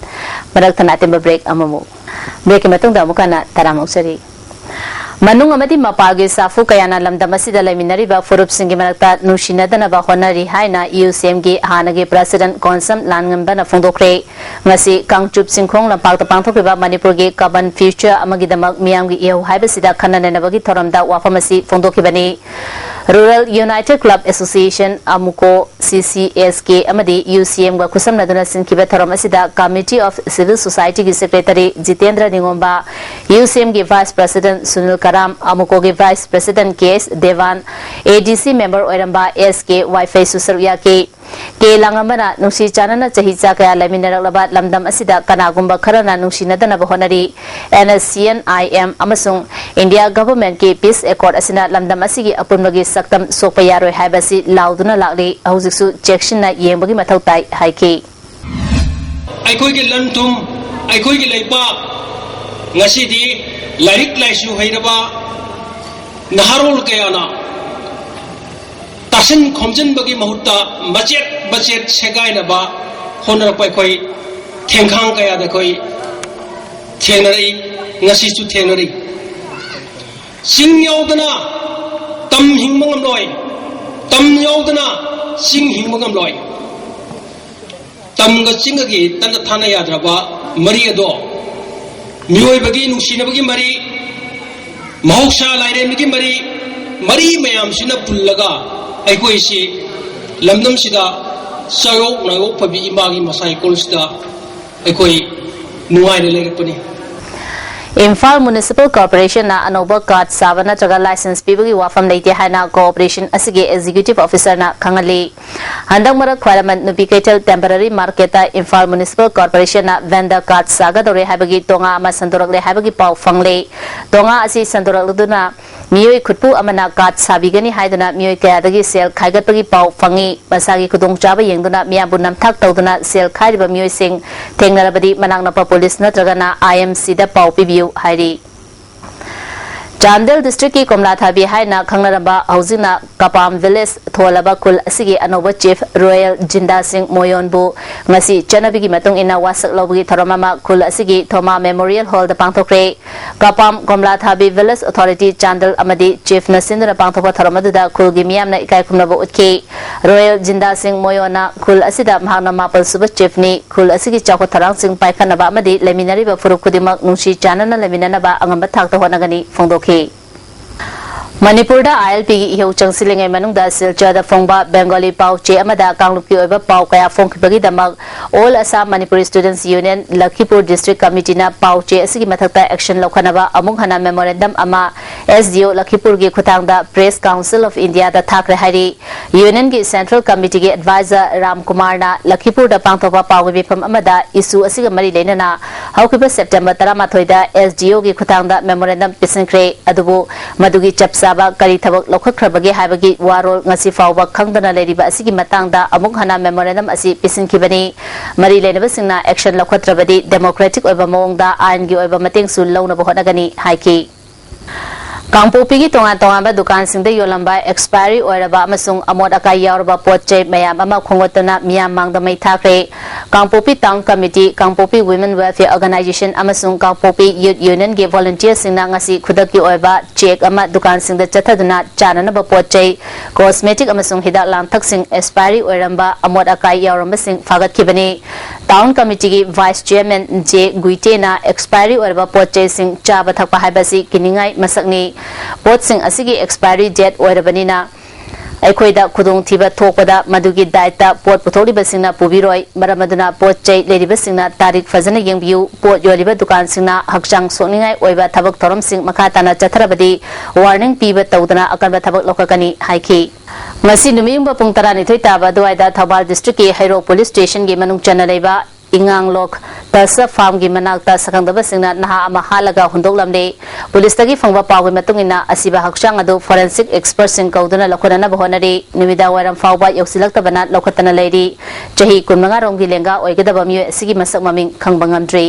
ꯃꯔꯛ ꯊꯠꯅ ꯑꯇꯦꯟꯕ ꯕ꯭ꯔꯦꯛ ꯑꯃꯃꯨꯛ꯫ ꯕ꯭ꯔꯦꯛꯀꯤ ꯃꯇꯨꯡꯗ ꯑꯃꯨꯛ ꯍꯟꯅ ꯇꯔꯥꯝꯅ ꯑꯣꯛꯆꯔꯤ꯫ ꯃꯅꯨꯡ ꯑꯃꯗꯤ ꯃꯄꯥꯟꯒꯤ ꯁꯥꯐꯨ ꯀꯌꯥꯅ ꯂꯝꯗꯝ ꯑꯁꯤꯗ ꯂꯩꯃꯤꯟꯅꯔꯤꯕ ꯐꯨꯔꯨꯞꯁꯤꯡꯒꯤ ꯃꯔꯛꯇ ꯅꯨꯡꯁꯤꯅꯗꯅꯕ ꯍꯣꯠꯅꯔꯤ ꯍꯥꯏꯅ ꯌꯨ ꯁꯤ ꯑꯦꯝꯒꯤ ꯍꯥꯟꯅꯒꯤ ꯄ꯭ꯔꯁꯤꯗꯦꯟꯠ ꯀꯣꯟꯁꯝ ꯂꯥꯟꯉꯝꯕꯅ ꯐꯣꯡꯗꯣꯛꯈ꯭ꯔꯦ꯫ ꯉꯁꯤ ꯀꯥꯡꯆꯨꯞ ꯆꯤꯡꯈꯣꯡ ꯂꯝꯄꯥꯛꯇ ꯄꯥꯡꯊꯣꯛꯈꯤꯕ ꯃꯅꯤꯄꯨꯔꯒꯤ ꯀꯃꯟ ꯐ꯭ꯌꯨꯆꯔ ꯑꯃꯒꯤꯗꯃꯛ ꯃꯤꯌꯥꯝꯒꯤ ꯏꯍꯧ ꯍꯥꯏꯕꯁꯤꯗ ꯈꯟꯅ ꯅꯩꯅꯕꯒꯤ ꯊꯧꯔꯝꯗ ꯋꯥꯐꯝ ꯑꯁꯤ ꯐꯣꯡꯗꯣꯛꯈꯤꯕꯅꯤ꯫ Rural United Club Association, ꯑꯃꯨꯀꯣ, ꯁꯤ ꯁꯤ ꯑꯦꯁ ꯀꯦ ꯑꯃꯗꯤ ꯌꯨ ꯁꯤ ꯑꯦꯝꯒ ꯈꯨꯠꯁꯝꯅꯗꯨꯅ ꯁꯤꯟꯈꯤꯕ ꯊꯧꯔꯝ ꯑꯁꯤꯗ Committee of Civil Society ꯒꯤ Secretary ꯖꯤꯇꯦꯟꯗ꯭ꯔ ꯅꯤꯉꯣꯝꯕ, ꯌꯨ ꯁꯤ ꯑꯦꯝꯒꯤ Vice President ꯁꯨꯅꯤꯜ ꯀꯔꯥꯝ, ꯑꯃꯨꯀꯣꯒꯤ Vice President ꯀꯦ ꯑꯦꯁ ꯗꯦꯋꯥꯟ, ꯑꯦ ꯗꯤ ꯁꯤ member ꯑꯣꯏꯔꯝꯕ ꯑꯦꯁ ꯀꯦ ꯋꯥꯏꯐꯩꯁꯨ ꯁꯔꯨꯛ ꯌꯥꯈꯤ꯫ ꯀꯦ ꯂꯥꯡꯉꯝꯕꯅ ꯅꯨꯡꯁꯤ ꯆꯥꯟꯅꯅ ꯆꯍꯤ ꯆꯥ ꯀꯌꯥ ꯂꯩꯃꯤꯟꯅꯔꯛꯂꯕ ꯂꯝꯗꯝ ꯑꯁꯤꯗ ꯀꯅꯥꯒꯨꯝꯕ ꯈꯔꯅ ꯅꯨꯡꯁꯤꯅꯗꯅꯕ ꯍꯣꯠꯅꯔꯤ꯫ N S C N I M ꯑꯃꯁꯨꯡ ꯏꯟꯗꯤꯌꯥ ꯒꯚꯔꯟꯃꯦꯟꯠꯀꯤ peace accord ꯑꯁꯤꯅ ꯂꯝꯗꯝ ꯑꯁꯤꯒꯤ ꯑꯄꯨꯟꯕꯒꯤ ꯁꯛꯇꯝ ꯁꯣꯛꯄ ꯌꯥꯔꯣꯏ ꯍꯥꯏꯕꯁꯤ ꯂꯥꯎꯗꯨꯅ ꯂꯥꯛꯂꯤ꯫ ꯍꯧꯖꯤꯛꯁꯨ ꯆꯦꯛꯁꯤꯟꯅ ꯌꯦꯡꯕꯒꯤ ꯃꯊꯧ ꯇꯥꯏ ꯍꯥꯏꯈꯤ꯫ ꯑꯩꯈꯣꯏꯒꯤ ꯂꯟ ꯊꯨꯝ, ꯑꯩꯈꯣꯏꯒꯤ ꯂꯩꯕꯥꯛ, ꯉꯁꯤꯗꯤ ꯂꯥꯏꯔꯤꯛ ꯂꯥꯏꯁꯨ ꯍꯩꯔꯕ ꯅꯍꯥꯔꯣꯜ ꯀꯌꯥꯅ ꯇꯥꯁꯤꯟ ꯈꯣꯝꯖꯤꯟꯕꯒꯤ ꯃꯍꯨꯠꯇ ꯃꯆꯦꯠ ꯃꯆꯦꯠ ꯁꯦꯒꯥꯏꯅꯕ ꯍꯣꯠꯅꯔꯛꯄ ꯑꯩꯈꯣꯏ ꯊꯦꯡꯈꯥꯡ ꯀꯌꯥꯗ ꯑꯩꯈꯣꯏ ꯊꯦꯡꯅꯔꯛꯏ, ꯉꯁꯤꯁꯨ ꯊꯦꯡꯅꯔꯤ꯫ ꯆꯤꯡ ꯌꯥꯎꯗꯅ ꯇꯝ ꯍꯤꯡꯕ ꯉꯝꯂꯣꯏ, ꯇꯝ ꯌꯥꯎꯗꯅ ꯆꯤꯡ ꯍꯤꯡꯕ ꯉꯝꯂꯣꯏ꯫ ꯇꯝꯒ ꯆꯤꯡꯒꯒꯤ ꯇꯠꯅ ꯊꯥꯅ ꯌꯥꯗ꯭ꯔꯕ ꯃꯔꯤ ꯑꯗꯣ, ꯃꯤꯑꯣꯏꯕꯒꯤ ꯅꯨꯡꯁꯤꯅꯕꯒꯤ ꯃꯔꯤ, ꯃꯍꯧꯁꯥ ꯂꯥꯏꯔꯦꯝꯕꯤꯒꯤ ꯃꯔꯤ, ꯃꯔꯤ ꯃꯌꯥꯝꯁꯤꯅ ꯄꯨꯜꯂꯒ ꯑꯩꯈꯣꯏꯁꯤ ꯂꯝꯗꯝꯁꯤꯗ ꯆꯥꯌꯣꯛ ꯅꯥꯌꯣꯛ ꯐꯕꯤ ꯏꯃꯥꯒꯤ ꯃꯁꯥ ꯏꯀꯣꯜꯁꯤꯗ ꯑꯩꯈꯣꯏ ꯅꯨꯡꯉꯥꯏꯅ ꯂꯩꯔꯛꯄꯅꯤ꯫ ꯏꯝꯐꯥꯜ ꯃ꯭ꯌꯨꯅꯤꯁꯤꯄꯥꯜ ꯀꯣꯔꯄꯣꯔꯦꯁꯟꯅ ꯑꯅꯧꯕ ꯀꯥꯔꯗ ꯁꯥꯕ ꯅꯠꯇ꯭ꯔꯒ ꯂꯥꯏꯁꯦꯟꯁ ꯄꯤꯕꯒꯤ ꯋꯥꯐꯝ ꯂꯩꯇꯦ ꯍꯥꯏꯅ ꯀꯣꯔꯄꯣꯔꯦꯁꯟ ꯑꯁꯤꯒꯤ ꯑꯦꯛꯖꯤꯀ꯭ꯌꯨꯇꯤꯚ ꯑꯣꯐꯤꯁꯔꯅ ꯈꯪꯍꯜꯂꯤ꯫ ꯍꯟꯗꯛ ꯃꯔꯛ ꯈ꯭ꯋꯥꯏꯔꯝꯕꯟ ꯅꯨꯄꯤ ꯀꯩꯊꯦꯜ temporary market ꯇ ꯏꯝꯐꯥꯜ ꯃ꯭ꯌꯨꯅꯤꯁꯤꯄꯥꯜ ꯀꯣꯔꯄꯣꯔꯦꯁꯟꯅ vendor card ꯁꯥꯒꯗꯧꯔꯦ ꯍꯥꯏꯕꯒꯤ ꯇꯣꯉꯥ ꯑꯃ ꯁꯟꯗꯣꯔꯛꯂꯦ ꯍꯥꯏꯕꯒꯤ ꯄꯥꯎ ꯐꯪꯂꯦ꯫ ꯇꯣꯉꯥ ꯑꯁꯤ ꯁꯟꯗꯣꯔꯛꯂꯗꯨꯅ ꯃꯤꯑꯣꯏ ꯈꯨꯠꯄꯨ ꯑꯃꯅ ꯀꯥꯔꯗ ꯁꯥꯕꯤꯒꯅꯤ ꯍꯥꯏꯗꯨꯅ ꯃꯤꯑꯣꯏ ꯀꯌꯥꯗꯒꯤ ꯁꯦꯜ ꯈꯥꯏꯒꯠꯄꯒꯤ ꯄꯥꯎ ꯐꯪꯏ꯫ ꯃꯁꯥꯒꯤ ꯈꯨꯗꯣꯡꯆꯥꯕ ꯌꯦꯡꯗꯨꯅ ꯃꯤꯌꯥꯝꯕꯨ ꯅꯝꯊꯥꯛ ꯇꯧꯗꯨꯅ ꯁꯦꯜ ꯈꯥꯏꯔꯤꯕ ꯃꯤꯑꯣꯏꯁꯤꯡ ꯊꯦꯡꯅꯔꯕꯗꯤ ꯃꯅꯥꯛ ꯅꯛꯄ ꯄꯨꯂꯤꯁ ꯅꯠꯇ꯭ꯔꯒꯅ ꯑꯥꯏ ꯑꯦꯝ ꯁꯤꯗ ꯄꯥꯎ ꯄꯤꯕꯤꯌꯨ ꯍꯥꯏꯔꯤ꯫ ꯆꯥꯟꯗꯦꯜ ꯗꯤꯁꯇ꯭ꯔꯤꯛꯀꯤ ꯀꯣꯝꯂꯥꯊꯥꯕꯤ ꯍꯥꯏꯅ ꯈꯪꯅꯔꯝꯕ, ꯍꯧꯖꯤꯛꯅ ꯀꯄꯥꯝ ꯚꯤꯂꯦꯖ ꯊꯣꯜꯂꯕ ꯈꯨꯜ ꯑꯁꯤꯒꯤ ꯑꯅꯧꯕ ꯆꯤꯐ ꯔꯣꯌꯦꯜ ꯖꯤꯟꯗꯥ ꯁꯤꯡ ꯃꯣꯌꯣꯟꯕꯨ ꯉꯁꯤ ꯆꯠꯅꯕꯤꯒꯤ ꯃꯇꯨꯡ ꯏꯟꯅ ꯋꯥꯁꯛ ꯂꯧꯕꯒꯤ ꯊꯧꯔꯝ ꯑꯃ ꯈꯨꯜ ꯑꯁꯤꯒꯤ ꯊꯣꯃꯥ ꯃꯦꯃꯣꯔꯤꯌꯦꯜ ꯍꯣꯜꯗ ꯄꯥꯡꯊꯣꯛꯈ꯭ꯔꯦ꯫ ꯀꯄꯥꯝ ꯀꯣꯝꯂꯥꯊꯥꯕꯤ ꯚꯤꯂꯦꯖ ꯑꯣꯊꯣꯔꯤꯇꯤ ꯆꯥꯟꯗꯦꯜ ꯑꯃꯗꯤ ꯆꯤꯐꯅ ꯁꯤꯟꯗꯨꯅ ꯄꯥꯡꯊꯣꯛꯄ ꯊꯧꯔꯝ ꯑꯗꯨꯗ ꯈꯨꯜꯒꯤ ꯃꯤꯌꯥꯝꯅ ꯏꯀꯥꯏ ꯈꯨꯝꯅꯕ ꯎꯠꯈꯤ꯫ ꯔꯣꯌꯦꯜ ꯖꯤꯟꯗꯥ ꯁꯤꯡ ꯃꯣꯌꯣꯟꯅ ꯈꯨꯜ ꯑꯁꯤꯗ ꯃꯍꯥꯛꯅ ꯃꯥꯄꯜ ꯁꯨꯕ ꯆꯤꯐꯅꯤ, ꯈꯨꯜ ꯑꯁꯤꯒꯤ ꯆꯥꯎꯈꯠ ꯊꯧꯔꯥꯡꯁꯤꯡ ꯄꯥꯏꯈꯠꯅꯕ ꯑꯃꯗꯤ ꯂꯩꯃꯤꯟꯅꯔꯤꯕ ꯐꯨꯔꯨꯞ ꯈꯨꯗꯤꯡꯃꯛ ꯅꯨꯡꯁꯤ ꯆꯥꯟꯅꯅ ꯂꯩꯃꯤꯟꯅꯅꯕ ꯑꯉꯝꯕ ꯊꯥꯛꯇ ꯍꯣꯠꯅꯒꯅꯤ ꯐꯣꯡꯗꯣꯛꯈꯤ꯫ ꯃꯅꯤꯄꯨꯔꯗ ꯑꯥꯏ ꯑꯦꯜ ꯄꯤꯒꯤ ꯏꯍꯧ ꯆꯪꯁꯤꯜꯂꯤꯉꯩ ꯃꯅꯨꯡꯗ ꯁꯤꯜꯆꯔꯗ ꯐꯣꯡꯕ ꯕꯦꯡꯒꯣꯂꯤ ꯄꯥꯎ ꯆꯦ ꯑꯃꯗ ꯀꯥꯡꯂꯨꯞꯀꯤ ꯑꯣꯏꯕ ꯄꯥꯎ ꯀꯌꯥ ꯐꯣꯡꯈꯤꯕꯒꯤꯗꯃꯛ All Assam Manipuri Students Union Lakhipur District Committeeꯅ ꯄꯥꯎ ꯆꯦ ꯑꯁꯤꯒꯤ ꯃꯊꯛꯇ action ꯂꯧꯈꯠꯅꯕ ꯑꯃꯨꯛ ꯍꯟꯅ memorandum ꯑꯃ S D O ꯂꯈꯤꯄꯨꯔꯒꯤ ꯈꯨꯠꯊꯥꯡꯗ Press Council of Indiaꯗ ꯊꯥꯈ꯭ꯔꯦ ꯍꯥꯏꯔꯤ꯫ Unionꯒꯤ Central Committeeꯒꯤ advisor ꯔꯥꯝ ꯀꯨꯃꯥꯔꯅ ꯂꯈꯤꯄꯨꯔꯗ ꯄꯥꯡꯊꯣꯛꯄ ꯄꯥꯎꯒꯤ ꯃꯤꯐꯝ ꯑꯃꯗ issue ꯑꯁꯤꯒ ꯃꯔꯤ ꯂꯩꯅꯅ ꯍꯧꯈꯤꯕ September ꯇꯔꯥꯃꯥꯊꯣꯏꯗ S D Oꯒꯤ ꯈꯨꯠꯊꯥꯡꯗ memorandum ꯄꯤꯁꯤꯟꯈ꯭ꯔꯦ꯫ ꯑꯗꯨꯕꯨ ꯃꯗꯨꯒꯤ ꯆꯞ ꯆꯥꯕ ꯀꯔꯤ ꯊꯕꯛ ꯂꯧꯈꯠꯈ꯭ꯔꯕꯒꯦ ꯍꯥꯏꯕꯒꯤ ꯋꯥꯔꯣꯜ ꯉꯁꯤ ꯐꯥꯎꯕ ꯈꯪꯗꯅ ꯂꯩꯔꯤꯕ ꯑꯁꯤꯒꯤ ꯃꯇꯥꯡꯗ ꯑꯃꯨꯛ ꯍꯟꯅ memorandum ꯑꯁꯤ ꯄꯤꯁꯤꯟꯈꯤꯕꯅꯤ꯫ ꯃꯔꯤ ꯂꯩꯅꯕꯁꯤꯡꯅ action ꯂꯧꯈꯠꯇ꯭ꯔꯕꯗꯤ democratic ꯑꯣꯏꯕ ꯃꯑꯣꯡꯗ ꯑꯥꯏꯟꯒꯤ ꯑꯣꯏꯕ ꯃꯇꯦꯡꯁꯨ ꯂꯧꯅꯕ ꯍꯣꯠꯅꯒꯅꯤ ꯍꯥꯏꯈꯤ꯫ ꯀꯥꯡꯄꯣꯛꯄꯤꯒꯤ ꯇꯣꯉꯥꯟ ꯇꯣꯉꯥꯟꯕ ꯗꯨꯀꯥꯟꯁꯤꯡꯗ ꯌꯣꯜꯂꯝꯕ expiry ꯑꯣꯏꯔꯕ ꯑꯃꯁꯨꯡ ꯑꯃꯣꯠ ꯑꯀꯥꯏ ꯌꯥꯎꯔꯕ ꯄꯣꯠ ꯆꯩ ꯃꯌꯥꯝ ꯑꯃ ꯈꯣꯝꯒꯠꯇꯨꯅ ꯃꯤꯌꯥꯝ ꯃꯥꯡꯗ ꯃꯩ ꯊꯥꯈ꯭ꯔꯦ꯫ ꯀꯥꯡꯄꯣꯛꯄꯤ Town Committee, ꯀꯥꯡꯄꯣꯛꯄꯤ Women Welfare Organization ꯑꯃꯁꯨꯡ ꯀꯥꯡꯄꯣꯛꯄꯤ Youth Unionꯒꯤ volunteerꯁꯤꯡꯅ ꯉꯁꯤ ꯈꯨꯗꯛꯀꯤ ꯑꯣꯏꯕ check ꯑꯃ ꯗꯨꯀꯥꯟꯁꯤꯡꯗ ꯆꯠꯊꯗꯨꯅ ꯆꯥꯅꯅꯕ ꯄꯣꯠ ꯆꯩ, cosmetic ꯑꯃꯁꯨꯡ ꯍꯤꯗꯥꯛ ꯂꯥꯡꯊꯛꯁꯤꯡ expiry ꯑꯣꯏꯔꯝꯕ ꯑꯃꯣꯠ ꯑꯀꯥꯏ ꯌꯥꯎꯔꯝꯕꯁꯤꯡ ꯐꯥꯒꯠꯈꯤꯕꯅꯤ꯫ Town Committeeꯒꯤ Vice Chairman J ꯒꯨꯏꯇꯦꯅ expiry ꯑꯣꯏꯔꯕ ꯄꯣꯠ ꯆꯩꯁꯤꯡ ꯆꯥꯕ ꯊꯛꯄ ꯍꯥꯏꯕꯁꯤ ꯀꯤꯅꯤꯡꯉꯥꯏ ꯃꯁꯛꯅꯤ꯫ ꯄꯣꯠꯁꯤꯡ ꯑꯁꯤꯒꯤ expiry date ꯑꯣꯏꯔꯕꯅꯤꯅ ꯑꯩꯈꯣꯏꯗ ꯈꯨꯗꯣꯡꯊꯤꯕ ꯊꯣꯛꯄꯗ ꯃꯗꯨꯒꯤ ꯗꯥꯏꯇ ꯄꯣꯠ ꯄꯨꯊꯣꯛꯂꯤꯕꯁꯤꯡꯅ ꯄꯨꯕꯤꯔꯣꯏ꯫ ꯃꯔꯝ ꯑꯗꯨꯅ ꯄꯣꯠ ꯆꯩ ꯂꯩꯔꯤꯕꯁꯤꯡꯅ ꯇꯥꯔꯤꯛ ꯐꯖꯅ ꯌꯦꯡꯕꯤꯌꯨ꯫ ꯄꯣꯠ ꯌꯣꯜꯂꯤꯕ ꯗꯨꯀꯥꯟꯁꯤꯡꯅ ꯍꯛꯆꯥꯡ ꯁꯣꯛꯅꯤꯡꯉꯥꯏ ꯑꯣꯏꯕ ꯊꯕꯛ ꯊꯧꯔꯝꯁꯤꯡ ꯃꯈꯥ ꯇꯥꯅ ꯆꯠꯊꯔꯕꯗꯤ warning ꯄꯤꯕ ꯇꯧꯗꯅ ꯑꯀꯟꯕ ꯊꯕꯛ ꯂꯧꯈꯠꯀꯅꯤ ꯍꯥꯏꯈꯤ꯫ ꯉꯁꯤ ꯅꯨꯃꯤꯠ ꯌꯨꯡꯕ ꯄꯨꯡ ꯇꯔꯥꯅꯤꯊꯣꯏ ꯇꯥꯕ ꯑꯗꯨꯋꯥꯏꯗ ꯊꯧꯕꯥꯜ ꯗꯤꯁꯇ꯭ꯔꯤꯛꯀꯤ ꯍꯩꯔꯣꯛ ꯄꯨꯂꯤꯁ ꯁ꯭ꯇꯦꯁꯟꯒꯤ ꯃꯅꯨꯡ ꯆꯟꯅ ꯂꯩꯕ ꯏꯉꯥꯡꯂꯣꯛ ꯇꯁ ꯐꯥꯝꯒꯤ ꯃꯅꯥꯛꯇ ꯁꯛꯈꯪꯗꯕꯁꯤꯡꯅ ꯅꯍꯥ ꯑꯃ ꯍꯥꯠꯂꯒ ꯍꯨꯟꯗꯣꯛꯂꯝꯂꯦ꯫ ꯄꯨꯂꯤꯁꯇꯒꯤ ꯐꯪꯕ ꯄꯥꯎꯒꯤ ꯃꯇꯨꯡ ꯏꯟꯅ ꯑꯁꯤꯕ ꯍꯛꯆꯥꯡ ꯑꯗꯨ forensic expertꯁꯤꯡ ꯀꯧꯗꯨꯅ ꯂꯧꯈꯠꯅꯅꯕ ꯍꯣꯠꯅꯔꯤ꯫ ꯅꯨꯃꯤꯗꯥꯡ ꯋꯥꯏꯔꯝ ꯐꯥꯎꯕ ꯌꯧꯁꯤꯜꯂꯛꯇꯕꯅ ꯂꯧꯈꯠꯇꯅ ꯂꯩꯔꯤ꯫ ꯆꯍꯤ ꯀꯨꯟꯃꯉꯥ ꯔꯣꯝꯒꯤ ꯂꯦꯡꯒꯥ ꯑꯣꯏꯒꯗꯕ ꯃꯤꯑꯣꯏ ꯑꯁꯤꯒꯤ ꯃꯁꯛ ꯃꯃꯤꯡ ꯈꯪꯕ ꯉꯝꯗ꯭ꯔꯤ꯫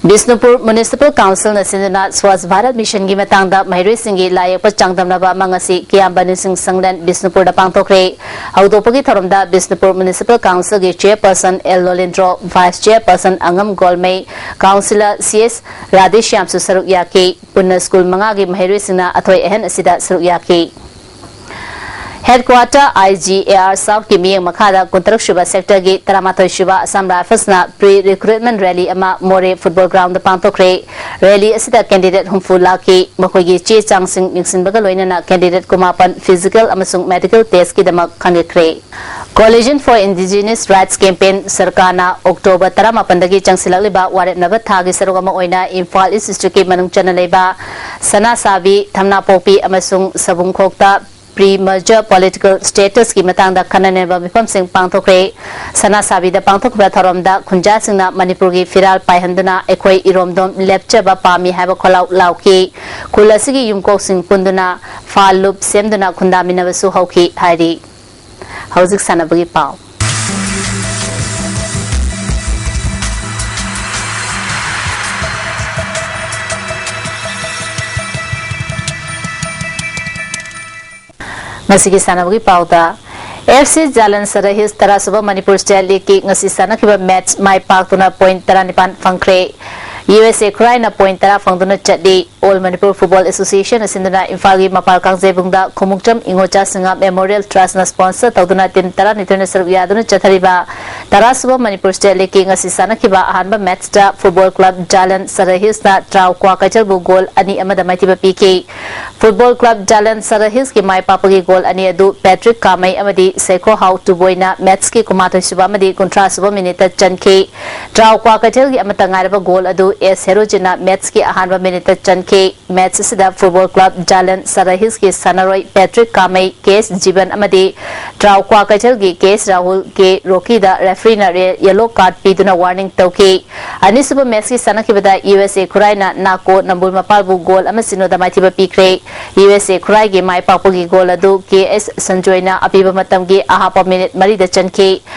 ꯕꯤꯁꯅꯨꯄꯨꯔ ꯃ꯭ꯌꯨꯅꯤꯁꯤꯄꯥꯜ ꯀꯥꯎꯟꯁꯤꯜꯅ ꯁꯤꯟꯗꯨꯅ ꯁ꯭ꯋꯥꯁ ꯚꯥꯔꯠ ꯃꯤꯁꯟꯒꯤ ꯃꯇꯥꯡꯗ ꯃꯍꯩꯔꯣꯏꯁꯤꯡꯒꯤ ꯂꯥꯏ ꯌꯦꯛꯄ ꯆꯥꯡꯗꯝꯅꯕ ꯑꯃ ꯉꯁꯤ ꯀꯤꯌꯥꯝꯕ ꯅꯤꯡꯁꯤꯡ ꯁꯪꯂꯦꯟ ꯕꯤꯁꯅꯨꯄꯨꯔꯗ ꯄꯥꯡꯊꯣꯛꯈ꯭ꯔꯦ꯫ ꯍꯧꯗꯣꯛꯄꯒꯤ ꯊꯧꯔꯝꯗ ꯕꯤꯁꯅꯨꯄꯨꯔ ꯃ꯭ꯌꯨꯅꯤꯁꯤꯄꯥꯜ ꯀꯥꯎꯟꯁꯤꯜꯒꯤ ꯆꯦꯌꯔꯄꯔꯁꯟ ꯑꯦꯜ ꯂꯣꯂꯤꯟꯗ꯭ꯔꯣ, ꯚꯥꯏꯁ ꯆꯦꯌꯔꯄꯔꯁꯟ ꯑꯉꯝ ꯒꯣꯜꯃꯩ, ꯀꯥꯎꯟꯁꯤꯂꯔ ꯁꯤ ꯑꯦꯁ ꯔꯥꯙꯦꯁ꯭ꯌꯥꯝꯁꯨ ꯁꯔꯨꯛ ꯌꯥꯈꯤ꯫ ꯄꯨꯟꯅ ꯁ꯭ꯀꯨꯜ ꯃꯉꯥꯒꯤ ꯃꯍꯩꯔꯣꯏꯁꯤꯡꯅ ꯑꯊꯣꯏ ꯑꯍꯦꯟ ꯑꯁꯤꯗ ꯁꯔꯨꯛ ꯌꯥꯈꯤ꯫ Headquarter I G A R ꯁꯥꯎꯊꯀꯤ ꯃꯤꯠꯌꯦꯡ ꯃꯈꯥꯗ ꯀꯨꯟꯇꯔꯨꯛ ꯁꯨꯕ ꯁꯦꯛꯇꯔꯒꯤ ꯇꯔꯥꯃꯥꯊꯣꯏ ꯁꯨꯕ ꯑꯁꯥꯝ ꯔꯥꯏꯐꯜꯁꯅ ꯄ꯭ꯔꯤ ꯔꯤꯀ꯭ꯔꯨꯠꯃꯦꯟ ꯔꯦꯂꯤ ꯑꯃ ꯃꯣꯔꯦ ꯐꯨꯠꯕꯣꯜ ꯒ꯭ꯔꯥꯎꯟꯗ ꯄꯥꯡꯊꯣꯛꯈ꯭ꯔꯦ꯫ ꯔꯦꯂꯤ ꯑꯁꯤꯗ ꯀꯦꯟꯗꯤꯗꯦꯠ ꯍꯨꯝꯐꯨ ꯂꯥꯛꯈꯤ꯫ ꯃꯈꯣꯏꯒꯤ ꯆꯦ ꯆꯥꯡꯁꯤꯡ ꯌꯦꯡꯁꯤꯟꯕꯒ ꯂꯣꯏꯅꯅ ꯀꯦꯟꯗꯤꯗꯦꯠ ꯀꯨꯟꯃꯥꯄꯟ ꯐꯤꯖꯤꯀꯦꯜ ꯑꯃꯁꯨꯡ ꯃꯦꯗꯤꯀꯦꯜ ꯇꯦꯁꯀꯤꯗꯃꯛ ꯈꯟꯒꯠꯈ꯭ꯔꯦ꯫ Coalition for Indigenous Rights Campaign ꯁꯔꯀꯥꯔꯅ ꯑꯣꯛꯇꯣꯕꯔ ꯇꯔꯥꯃꯥꯄꯟꯗꯒꯤ ꯆꯪꯁꯤꯜꯂꯛꯂꯤꯕ ꯋꯥꯔꯦꯞꯅꯕ ꯊꯥꯒꯤ ꯁꯔꯨꯛ ꯑꯃ ꯑꯣꯏꯅ ꯏꯝꯐꯥꯜ ꯏꯁ ꯗꯤꯁꯇ꯭ꯔꯤꯛꯀꯤ ꯃꯅꯨꯡ ꯆꯟꯅ ꯂꯩꯕ ꯁꯅꯥꯁꯥꯕꯤ, ꯊꯝꯅꯥꯄꯣꯛꯄꯤ ꯑꯃꯁꯨꯡ ꯁꯕꯨꯡꯈꯣꯛꯇ ꯄ꯭ꯔꯤ ꯃꯔꯖꯔ ꯄꯣꯂꯤꯇꯤꯀꯦꯜ ꯁ꯭ꯇꯦꯇꯁꯀꯤ ꯃꯇꯥꯡꯗ ꯈꯟꯅ ꯅꯩꯅꯕ ꯃꯤꯐꯝꯁꯤꯡ ꯄꯥꯡꯊꯣꯛꯈ꯭ꯔꯦ꯫ ꯁꯅꯥꯁꯥꯕꯤꯗ ꯄꯥꯡꯊꯣꯛꯈꯤꯕ ꯊꯧꯔꯝꯗ ꯈꯨꯟꯖꯥꯁꯤꯡꯅ ꯃꯅꯤꯄꯨꯔꯒꯤ ꯐꯤꯔꯥꯜ ꯄꯥꯏꯍꯟꯗꯨꯅ ꯑꯩꯈꯣꯏ ꯏꯔꯣꯝꯗꯣꯝ ꯂꯦꯞꯆꯕ ꯄꯥꯝꯃꯤ ꯍꯥꯏꯕ ꯈꯣꯜꯂꯥꯎ ꯂꯥꯎꯈꯤ꯫ ꯈꯨꯜ ꯑꯁꯤꯒꯤ ꯌꯨꯝꯀꯣꯛꯁꯤꯡ ꯄꯨꯟꯗꯨꯅ ꯐꯥꯜ ꯂꯨꯞ ꯁꯦꯝꯗꯨꯅ ꯈꯨꯟꯗꯥꯃꯤꯟꯅꯕꯁꯨ ꯍꯧꯈꯤ ꯍꯥꯏꯔꯤ꯫ ꯍꯧꯖꯤꯛ ꯁꯥꯟꯅꯕꯒꯤ ꯄꯥꯎ꯫ ꯉꯁꯤꯒꯤ ꯁꯥꯟꯅꯕꯒꯤ ꯄꯥꯎꯗ, F C Zalen Sara hills ꯇꯔꯥꯁꯨꯕ ꯃꯅꯤꯄꯨꯔ ꯁ꯭ꯇꯦꯠ ꯂꯤꯒꯀꯤ ꯉꯁꯤ ꯁꯥꯟꯅꯈꯤꯕ ꯃꯦꯠꯆ ꯃꯥꯏ ꯄꯥꯛꯇꯨꯅ ꯄꯣꯏꯟꯠ ꯇꯔꯥꯅꯤꯄꯥꯟ ꯐꯪꯈ꯭ꯔꯦ꯫ ꯌꯨ ꯑꯦꯁ ꯑꯦ ꯈꯨꯔꯥꯏꯅ ꯄꯣꯏꯟꯠ ꯇꯔꯥ ꯐꯪꯗꯨꯅ ꯆꯠꯂꯤ꯫ ꯑꯣꯜ ꯃꯅꯤꯄꯨꯔ ꯐꯨꯠꯕꯣꯜ ꯑꯦꯁꯣꯁꯤꯌꯦꯁꯟꯅ ꯁꯤꯟꯗꯨꯅ ꯏꯝꯐꯥꯜꯒꯤ ꯃꯄꯥꯜ ꯀꯥꯡꯖꯩꯕꯨꯡꯗ ꯈꯣꯡꯎꯞꯆꯝ ꯏꯉꯣꯆꯥ ꯁꯤꯡꯉꯥ ꯃꯦꯃꯣꯔꯤꯌꯦꯜ ꯇ꯭ꯔꯁꯅ ꯁ꯭ꯄꯣꯟꯁꯔ ꯇꯧꯗꯨꯅ ꯇꯤꯝ ꯇꯔꯥꯅꯤꯊꯣꯏꯅ ꯁꯔꯨꯛ ꯌꯥꯗꯨꯅ ꯆꯠꯊꯔꯤꯕ ꯇꯔꯥꯁꯨꯕ ꯃꯅꯤꯄꯨꯔ ꯁ꯭ꯇꯦꯠ ꯂꯤꯒꯀꯤ ꯉꯁꯤ ꯁꯥꯟꯅꯈꯤꯕ ꯑꯍꯥꯟꯕ ꯃꯦꯠꯆꯇ ꯐꯨꯠꯕꯣꯜ ꯀ꯭ꯂꯕ ꯖꯥꯂꯟ ꯁꯔꯥ ꯍꯤꯜꯁꯅ ꯇ꯭ꯔꯥꯎ ꯀ꯭ꯋꯥꯀꯩꯊꯦꯜꯕꯨ ꯒꯣꯜ ꯑꯅꯤ ꯑꯃꯗ ꯃꯥꯏꯊꯤꯕ ꯄꯤꯈꯤ꯫ ꯐꯨꯠꯕꯣꯜ ꯀ꯭ꯂꯕ ꯖꯥꯂꯟ ꯁꯔꯥ ꯍꯤꯜꯁꯀꯤ ꯃꯥꯏ ꯄꯥꯛꯄꯒꯤ ꯒꯣꯜ ꯑꯅꯤ ꯑꯗꯨ ꯄꯦꯇ꯭ꯔꯤꯛ ꯀꯥꯃꯩ ꯑꯃꯗꯤ ꯁꯩꯈꯣꯍꯥꯎ ꯇꯨꯕꯣꯏꯅ ꯃꯦꯠꯆꯀꯤ ꯀꯨꯟꯃꯥꯊꯣꯏ ꯁꯨꯕ ꯑꯃꯗꯤ ꯀꯨꯟꯊ꯭ꯔꯥ ꯁꯨꯕ ꯃꯤꯅꯤꯠꯇ ꯆꯟꯈꯤ꯫ ꯇ꯭ꯔꯥꯎ ꯀ꯭ꯋꯥꯀꯩꯊꯦꯜꯒꯤ ꯑꯃꯠꯇ ꯉꯥꯏꯔꯕ ꯒꯣꯜ ꯑꯗꯨ ꯑꯦꯁ ꯍꯦꯔꯣꯖꯤꯟꯅ ꯃꯦꯠꯆꯀꯤ ꯑꯍꯥꯟꯕ ꯃꯤꯅꯤꯠꯇ ꯆꯟꯈꯤ꯫ ꯃꯦꯠꯆ ꯑꯁꯤꯗ ꯐꯨꯠꯕꯣꯜ ꯀ꯭ꯂꯕ ꯖꯥꯂꯟ ꯁꯔꯥ ꯍꯤꯜꯁꯀꯤ ꯁꯥꯟꯅꯔꯣꯏ ꯄꯦꯇ꯭ꯔꯤꯛ ꯀꯥꯃꯩ, ꯀꯦ ꯑꯦꯁ ꯖꯤꯕꯟ ꯑꯃꯗꯤ ꯇ꯭ꯔꯥꯎ ꯀ꯭ꯋꯥꯀꯩꯊꯦꯜꯒꯤ ꯀꯦ ꯑꯦꯁ ꯔꯥꯍꯨꯜ, ꯀꯦ ꯔꯣꯀꯤꯗ ꯔꯦꯐ꯭ꯔꯤꯅ ꯔꯦ-, ꯌꯦꯂꯣ ꯀꯥꯔꯗ ꯄꯤꯗꯨꯅ ꯋꯥꯔꯅꯤꯡ ꯇꯧꯈꯤ꯫ ꯑꯅꯤꯁꯨꯕ ꯃꯦꯠꯆꯀꯤ ꯁꯥꯟꯅꯈꯤꯕꯗ ꯌꯨ ꯑꯦꯁ ꯑꯦ ꯈꯨꯔꯥꯏꯅ ꯅꯥꯀꯣ ꯅꯝꯕꯨꯜ ꯃꯄꯥꯜꯕꯨ ꯒꯣꯜ ꯑꯃ ꯁꯤꯅꯣꯗ ꯃꯥꯏꯊꯤꯕ ꯄꯤꯈ꯭ꯔꯦ꯫ ꯌꯨ ꯑꯦꯁ ꯑꯦ ꯈꯨꯔꯥꯏꯒꯤ ꯃꯥꯏ ꯄꯥꯛꯄꯒꯤ ꯒꯣꯜ ꯑꯗꯨ ꯀꯦ ꯑꯦꯁ ꯁꯟꯖꯣꯏꯅ ꯑꯄꯤꯕ ꯃꯇꯝꯒꯤ ꯑꯍꯥꯞꯄ ꯃꯤꯅꯤꯠ ꯃꯔꯤꯗ ꯆꯟꯈꯤ꯫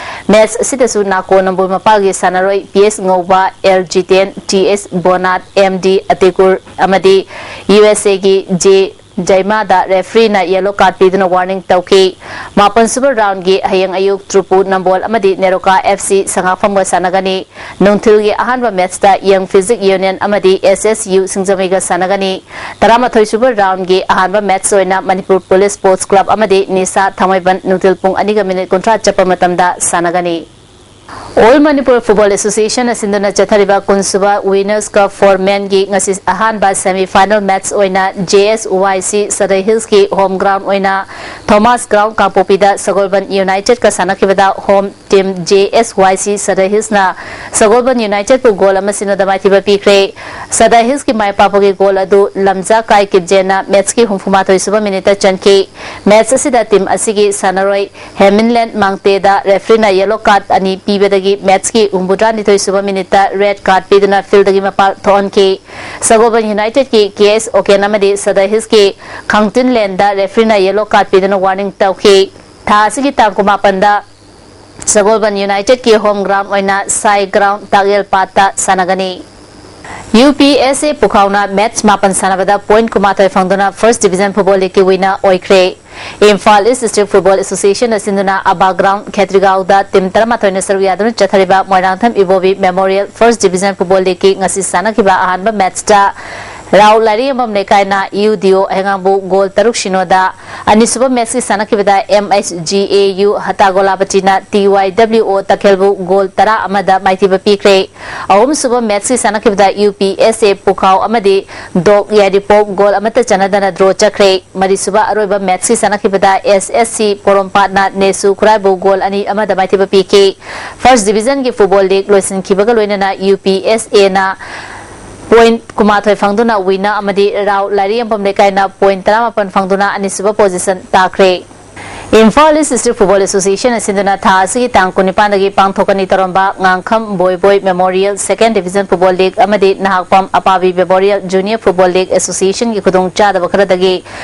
ꯃꯦꯠꯆ ꯑꯁꯤꯗꯁꯨ ꯅꯥꯀꯣ ꯅꯝꯕꯨꯜ ꯃꯄꯥꯜꯒꯤ ꯁꯥꯟꯅꯔꯣꯏ ꯄꯤ ꯑꯦꯁ ꯉꯧꯕ, ꯑꯦꯜ ꯖꯤꯇꯦꯟ, ꯇꯤ ꯑꯦꯁ ꯕꯣꯅꯥꯠ, ꯑꯦꯝ ꯗꯤ ꯑꯇꯤꯀꯨꯔ ꯑꯃꯗꯤ ꯌꯨ ꯑꯦꯁ ꯑꯦꯒꯤ ꯖꯦ ꯖꯩꯃꯥꯗ ꯔꯦꯐ꯭ꯔꯤꯅ ꯌꯦꯂꯣ ꯀꯥꯔꯗ ꯄꯤꯗꯨꯅ ꯋꯥꯔꯅꯤꯡ ꯇꯧꯈꯤ꯫ ꯃꯥꯄꯟ ꯁꯨꯕ ꯔꯥꯎꯟꯒꯤ ꯍꯌꯦꯡ ꯑꯌꯨꯛ ꯇ꯭ꯔꯨꯄꯨ ꯅꯝꯕꯣꯜ ꯑꯃꯗꯤ ꯅꯦꯔꯣꯀꯥ ꯑꯦꯐ ꯁꯤ ꯁꯉꯥꯛꯐꯝꯒ ꯁꯥꯟꯅꯒꯅꯤ꯫ ꯅꯨꯡꯊꯤꯜꯒꯤ ꯑꯍꯥꯟꯕ ꯃꯦꯠꯁꯇ ꯌꯪ ꯐꯤꯖꯤꯛ ꯌꯨꯅꯤꯌꯟ ꯑꯃꯗꯤ ꯑꯦꯁ ꯑꯦꯁ ꯌꯨ ꯁꯤꯡꯖꯃꯩꯒ ꯁꯥꯟꯅꯒꯅꯤ꯫ ꯇꯔꯥꯃꯥꯊꯣꯏ ꯁꯨꯕ ꯔꯥꯎꯟꯒꯤ ꯑꯍꯥꯟꯕ ꯃꯦꯠꯁ ꯑꯣꯏꯅ ꯃꯅꯤꯄꯨꯔ ꯄꯨꯂꯤꯁ ꯁ꯭ꯄꯣꯔꯠꯁ ꯀ꯭ꯂꯕ ꯑꯃꯗꯤ ꯅꯤꯁꯥ ꯊꯥꯡꯃꯩꯕꯟ ꯅꯨꯡꯊꯤꯜ ꯄꯨꯡ ꯑꯅꯤꯒ ꯃꯤꯅꯤꯠ ꯀꯨꯟꯊ꯭ꯔꯥ ꯆꯠꯄ ꯃꯇꯝꯗ ꯁꯥꯟꯅꯒꯅꯤ꯫ ꯑꯣꯜ ꯃꯅꯤꯄꯨꯔ ꯐꯨꯠꯕꯣꯜ ꯑꯦꯁꯣꯁꯤꯌꯦꯁꯟꯅ ꯁꯤꯟꯗꯨꯅ ꯆꯠꯊꯔꯤꯕ ꯀꯨꯟꯁꯨꯕ ꯋꯤꯅꯔꯁ ꯀꯞ ꯐꯣꯔ ꯃꯦꯟꯒꯤ ꯉꯁꯤ ꯑꯍꯥꯟꯕ ꯁꯦꯃꯤ ꯐꯥꯏꯅꯦꯜ ꯃꯦꯠꯁ ꯑꯣꯏꯅ ꯖꯦ ꯑꯦꯁ ꯋꯥꯏ ꯁꯤ ꯁꯗꯩ ꯍꯤꯜꯁꯀꯤ ꯍꯣꯝ ꯒ꯭ꯔꯥꯎꯟ ꯑꯣꯏꯅ ꯊꯣꯃꯥꯁ ꯒ꯭ꯔꯥꯎꯟ ꯀꯥꯡꯄꯣꯛꯄꯤꯗ ꯁꯒꯣꯜꯕꯟ ꯌꯨꯅꯥꯏꯇꯦꯗꯀ ꯁꯥꯟꯅꯈꯤꯕꯗ ꯍꯣꯝ ꯇꯤꯝ ꯖꯦ ꯑꯦꯁ ꯋꯥꯏ ꯁꯤ ꯁꯗꯩ ꯍꯤꯜꯁꯅ ꯁꯒꯣꯜꯕꯟ ꯌꯨꯅꯥꯏꯇꯦꯗꯄꯨ ꯒꯣꯜ ꯑꯃ ꯁꯤꯅꯣꯗ ꯃꯥꯏꯊꯤꯕ ꯄꯤꯈ꯭ꯔꯦ꯫ ꯁꯗꯩ ꯍꯤꯜꯁꯀꯤ ꯃꯥꯏ ꯄꯥꯛꯄꯒꯤ ꯒꯣꯜ ꯑꯗꯨ ꯂꯝꯖꯥ ꯀꯥꯏ ꯀꯤꯞꯖꯦꯟꯅ ꯃꯦꯠꯁꯀꯤ ꯍꯨꯝꯐꯨꯃꯥꯊꯣꯏ ꯁꯨꯕ ꯃꯤꯅꯤꯠꯇ ꯆꯟꯈꯤ꯫ ꯃꯦꯠꯁ ꯑꯁꯤꯗ ꯇꯤꯝ ꯑꯁꯤꯒꯤ ꯁꯥꯟꯅꯔꯣꯏ ꯍꯦꯃꯤꯟꯂꯦꯟ ꯃꯥꯡꯇꯦꯗ ꯔꯦꯐ꯭ꯔꯤꯅ ꯌꯦꯂꯣ ꯀꯥꯔꯗ ꯑꯅꯤ ꯄꯤꯕꯗꯒꯤ ꯃꯦꯠꯁꯀꯤ ꯍꯨꯝꯐꯨꯇꯔꯥꯅꯤꯊꯣꯏ ꯁꯨꯕ ꯃꯤꯅꯤꯠꯇ ꯔꯦꯗ ꯀꯥꯔꯗ ꯄꯤꯗꯨꯅ ꯐꯤꯜꯗꯒꯤ ꯃꯄꯥꯜ ꯊꯣꯛꯍꯟꯈꯤ꯫ ꯁꯒꯣꯜꯕꯟ ꯌꯨꯅꯥꯏꯇꯦꯗꯀꯤ ꯀꯦ ꯑꯦꯁ ꯑꯣꯀꯦꯟ ꯑꯃꯗꯤ ꯁꯗꯩ ꯍꯤꯜꯁꯀꯤ ꯈꯪꯇꯤꯟꯂꯦꯟꯗ ꯔꯦꯐ꯭ꯔꯤꯅ ꯌꯦꯂꯣ ꯀꯥꯔꯗ ꯄꯤꯗꯨꯅ ꯋꯥꯔꯅꯤꯡ ꯇꯧꯈꯤ꯫ ꯊꯥ ꯑꯁꯤꯒꯤ ꯇꯥꯡ ꯀꯨꯟꯃꯥꯄꯟꯗ ꯁꯒꯣꯜꯕꯟ ꯌꯨꯅꯥꯏꯇꯦꯗꯀꯤ ꯍꯣꯝ ꯒ꯭ꯔꯥꯎꯟ ꯑꯣꯏꯅ ꯁꯥꯏ ꯒ꯭ꯔꯥꯎꯟ ꯇꯥꯛꯌꯦꯜ ꯄꯥꯠꯇ ꯁꯥꯟꯅꯒꯅꯤ꯫ ꯌꯨ ꯄꯤ ꯑꯦꯁ ꯑꯦ ꯄꯨꯈꯥꯎꯅ ꯃꯦꯠꯁ ꯃꯥꯄꯟ ꯁꯥꯟꯅꯕꯗ ꯄꯣꯏꯟꯠ ꯀꯨꯟꯃꯥꯊꯣꯏ ꯐꯪꯗꯨꯅ ꯐꯥꯔꯁ ꯗꯤꯕꯤꯖꯟ ꯐꯨꯠꯕꯣꯜ ꯂꯤꯒꯀꯤ ꯋꯤꯅꯔ ꯑꯣꯏꯈ꯭ꯔꯦ꯫ ꯏꯝꯐꯥꯜ ꯏꯁ ꯗꯤꯁꯇ꯭ꯔꯤꯛ ꯐꯨꯠꯕꯣꯜ ꯑꯦꯁꯣꯁꯤꯌꯦꯁꯟꯅ ꯁꯤꯟꯗꯨꯅ ꯑꯕꯥ ꯒ꯭ꯔꯥꯎꯟ ꯈꯦꯇ꯭ꯔꯤꯒꯥꯎꯗ ꯇꯤꯝ ꯇꯔꯥꯃꯥꯊꯣꯏꯅ ꯁꯔꯨꯛ ꯌꯥꯗꯨꯅ ꯆꯠꯊꯔꯤꯕ Moirangthem Ibobi memorial first division football ꯂꯤꯒꯀꯤ ꯉꯁꯤ ꯁꯥꯟꯅꯈꯤꯕ ꯑꯍꯥꯟꯕ ꯃꯦꯠꯁꯇ ꯔꯥꯎ ꯂꯥꯏꯔꯤꯌꯝꯕꯝ ꯂꯩꯀꯥꯏꯅ ꯌꯨ ꯗꯤ ꯑꯣ ꯍꯩꯉꯥꯡꯕꯨ ꯒꯣꯜ ꯇꯔꯨꯛ ꯁꯤꯅꯣꯗ, ꯑꯅꯤꯁꯨꯕ ꯃꯦꯠꯁꯀꯤ ꯁꯥꯟꯅꯈꯤꯕꯗ M H G A U Hata ꯒꯣꯂꯥꯕꯇꯤꯅ ꯇꯤ ꯋꯥꯏ ꯗꯕ꯭ꯂꯤꯎ ꯑꯣ ꯇꯈꯦꯜꯕꯨ ꯒꯣꯜ ꯇꯔꯥ ꯑꯃꯗ ꯃꯥꯏꯊꯤꯕ ꯄꯤꯈ꯭ꯔꯦ꯫ ꯑꯍꯨꯝꯁꯨꯕ ꯃꯦꯠꯁꯀꯤ ꯁꯥꯟꯅꯈꯤꯕꯗ ꯌꯨ ꯄꯤ ꯑꯦꯁ ꯑꯦ ꯄꯨꯈꯥꯎ ꯑꯃꯗꯤ ꯗꯣꯛ ꯌꯥꯏꯔꯤꯄꯣꯛ ꯒꯣꯜ ꯑꯃꯠꯇ ꯆꯟꯅꯗꯅ ꯗ꯭ꯔꯣ ꯆꯠꯈ꯭ꯔꯦ꯫ ꯃꯔꯤꯁꯨꯕ ꯑꯔꯣꯏꯕ ꯃꯦꯠꯁꯀꯤ ꯁꯥꯟꯅꯈꯤꯕꯗ ꯑꯦꯁ ꯑꯦꯁ ꯁꯤ ꯄꯣꯔꯣꯝꯄꯥꯠꯅ ꯅꯦꯁꯨ ꯈꯨꯔꯥꯏꯕꯨ ꯒꯣꯜ ꯑꯅꯤ ꯑꯃꯗ ꯃꯥꯏꯊꯤꯕ ꯄꯤꯈꯤ꯫ ꯐꯥꯔꯁ ꯗꯤꯕꯤꯖꯟꯒꯤ ꯐꯨꯠꯕꯣꯜ ꯂꯤꯒ ꯂꯣꯏꯁꯤꯟꯈꯤꯕꯒ ꯂꯣꯏꯅꯅ ꯌꯨ ꯄꯤ ꯑꯦꯁ ꯑꯦꯅ ꯄꯣꯏꯟꯠ ꯀꯨꯟꯃꯥꯊꯣꯏ ꯐꯪꯗꯨꯅ ꯋꯤꯟꯅꯔ ꯑꯃꯗꯤ ꯔꯥꯎ ꯂꯥꯏꯔꯤꯌꯝꯐꯝ ꯂꯩꯀꯥꯏꯅ ꯄꯣꯏꯟꯠ ꯇꯔꯥꯃꯥꯄꯟ ꯐꯪꯗꯨꯅ ꯑꯅꯤꯁꯨꯕ ꯄꯣꯖꯤꯁꯟ ꯇꯥꯈ꯭ꯔꯦ꯫ ꯏꯝꯐꯥꯜ ꯏꯁ ꯗꯤꯁꯇ꯭ꯔꯤꯛ ꯐꯨꯠꯕꯣꯜ ꯑꯦꯁꯣꯁꯤꯌꯦꯁꯟꯅ ꯁꯤꯟꯗꯨꯅ ꯊꯥ ꯑꯁꯤꯒꯤ ꯇꯥꯡ ꯀꯨꯟꯅꯤꯄꯥꯟꯗꯒꯤ ꯄꯥꯡꯊꯣꯛꯀꯅꯤ ꯇꯧꯔꯝꯕ ꯉꯥꯡꯈꯝ ꯕꯣꯏꯕꯣꯏ ꯃꯦꯃꯣꯔꯤꯌꯦꯜ ꯁꯦꯀꯦꯟ ꯗꯤꯕꯤꯖꯟ ꯐꯨꯠꯕꯣꯜ ꯂꯤꯒ ꯑꯃꯗꯤ Nahakpam ꯑꯄꯥꯕꯤ memorial junior football league ꯑꯦꯁꯣꯁꯤꯌꯦꯁꯟꯒꯤ ꯈꯨꯗꯣꯡꯆꯥꯗꯕ ꯈꯔꯗꯒꯤ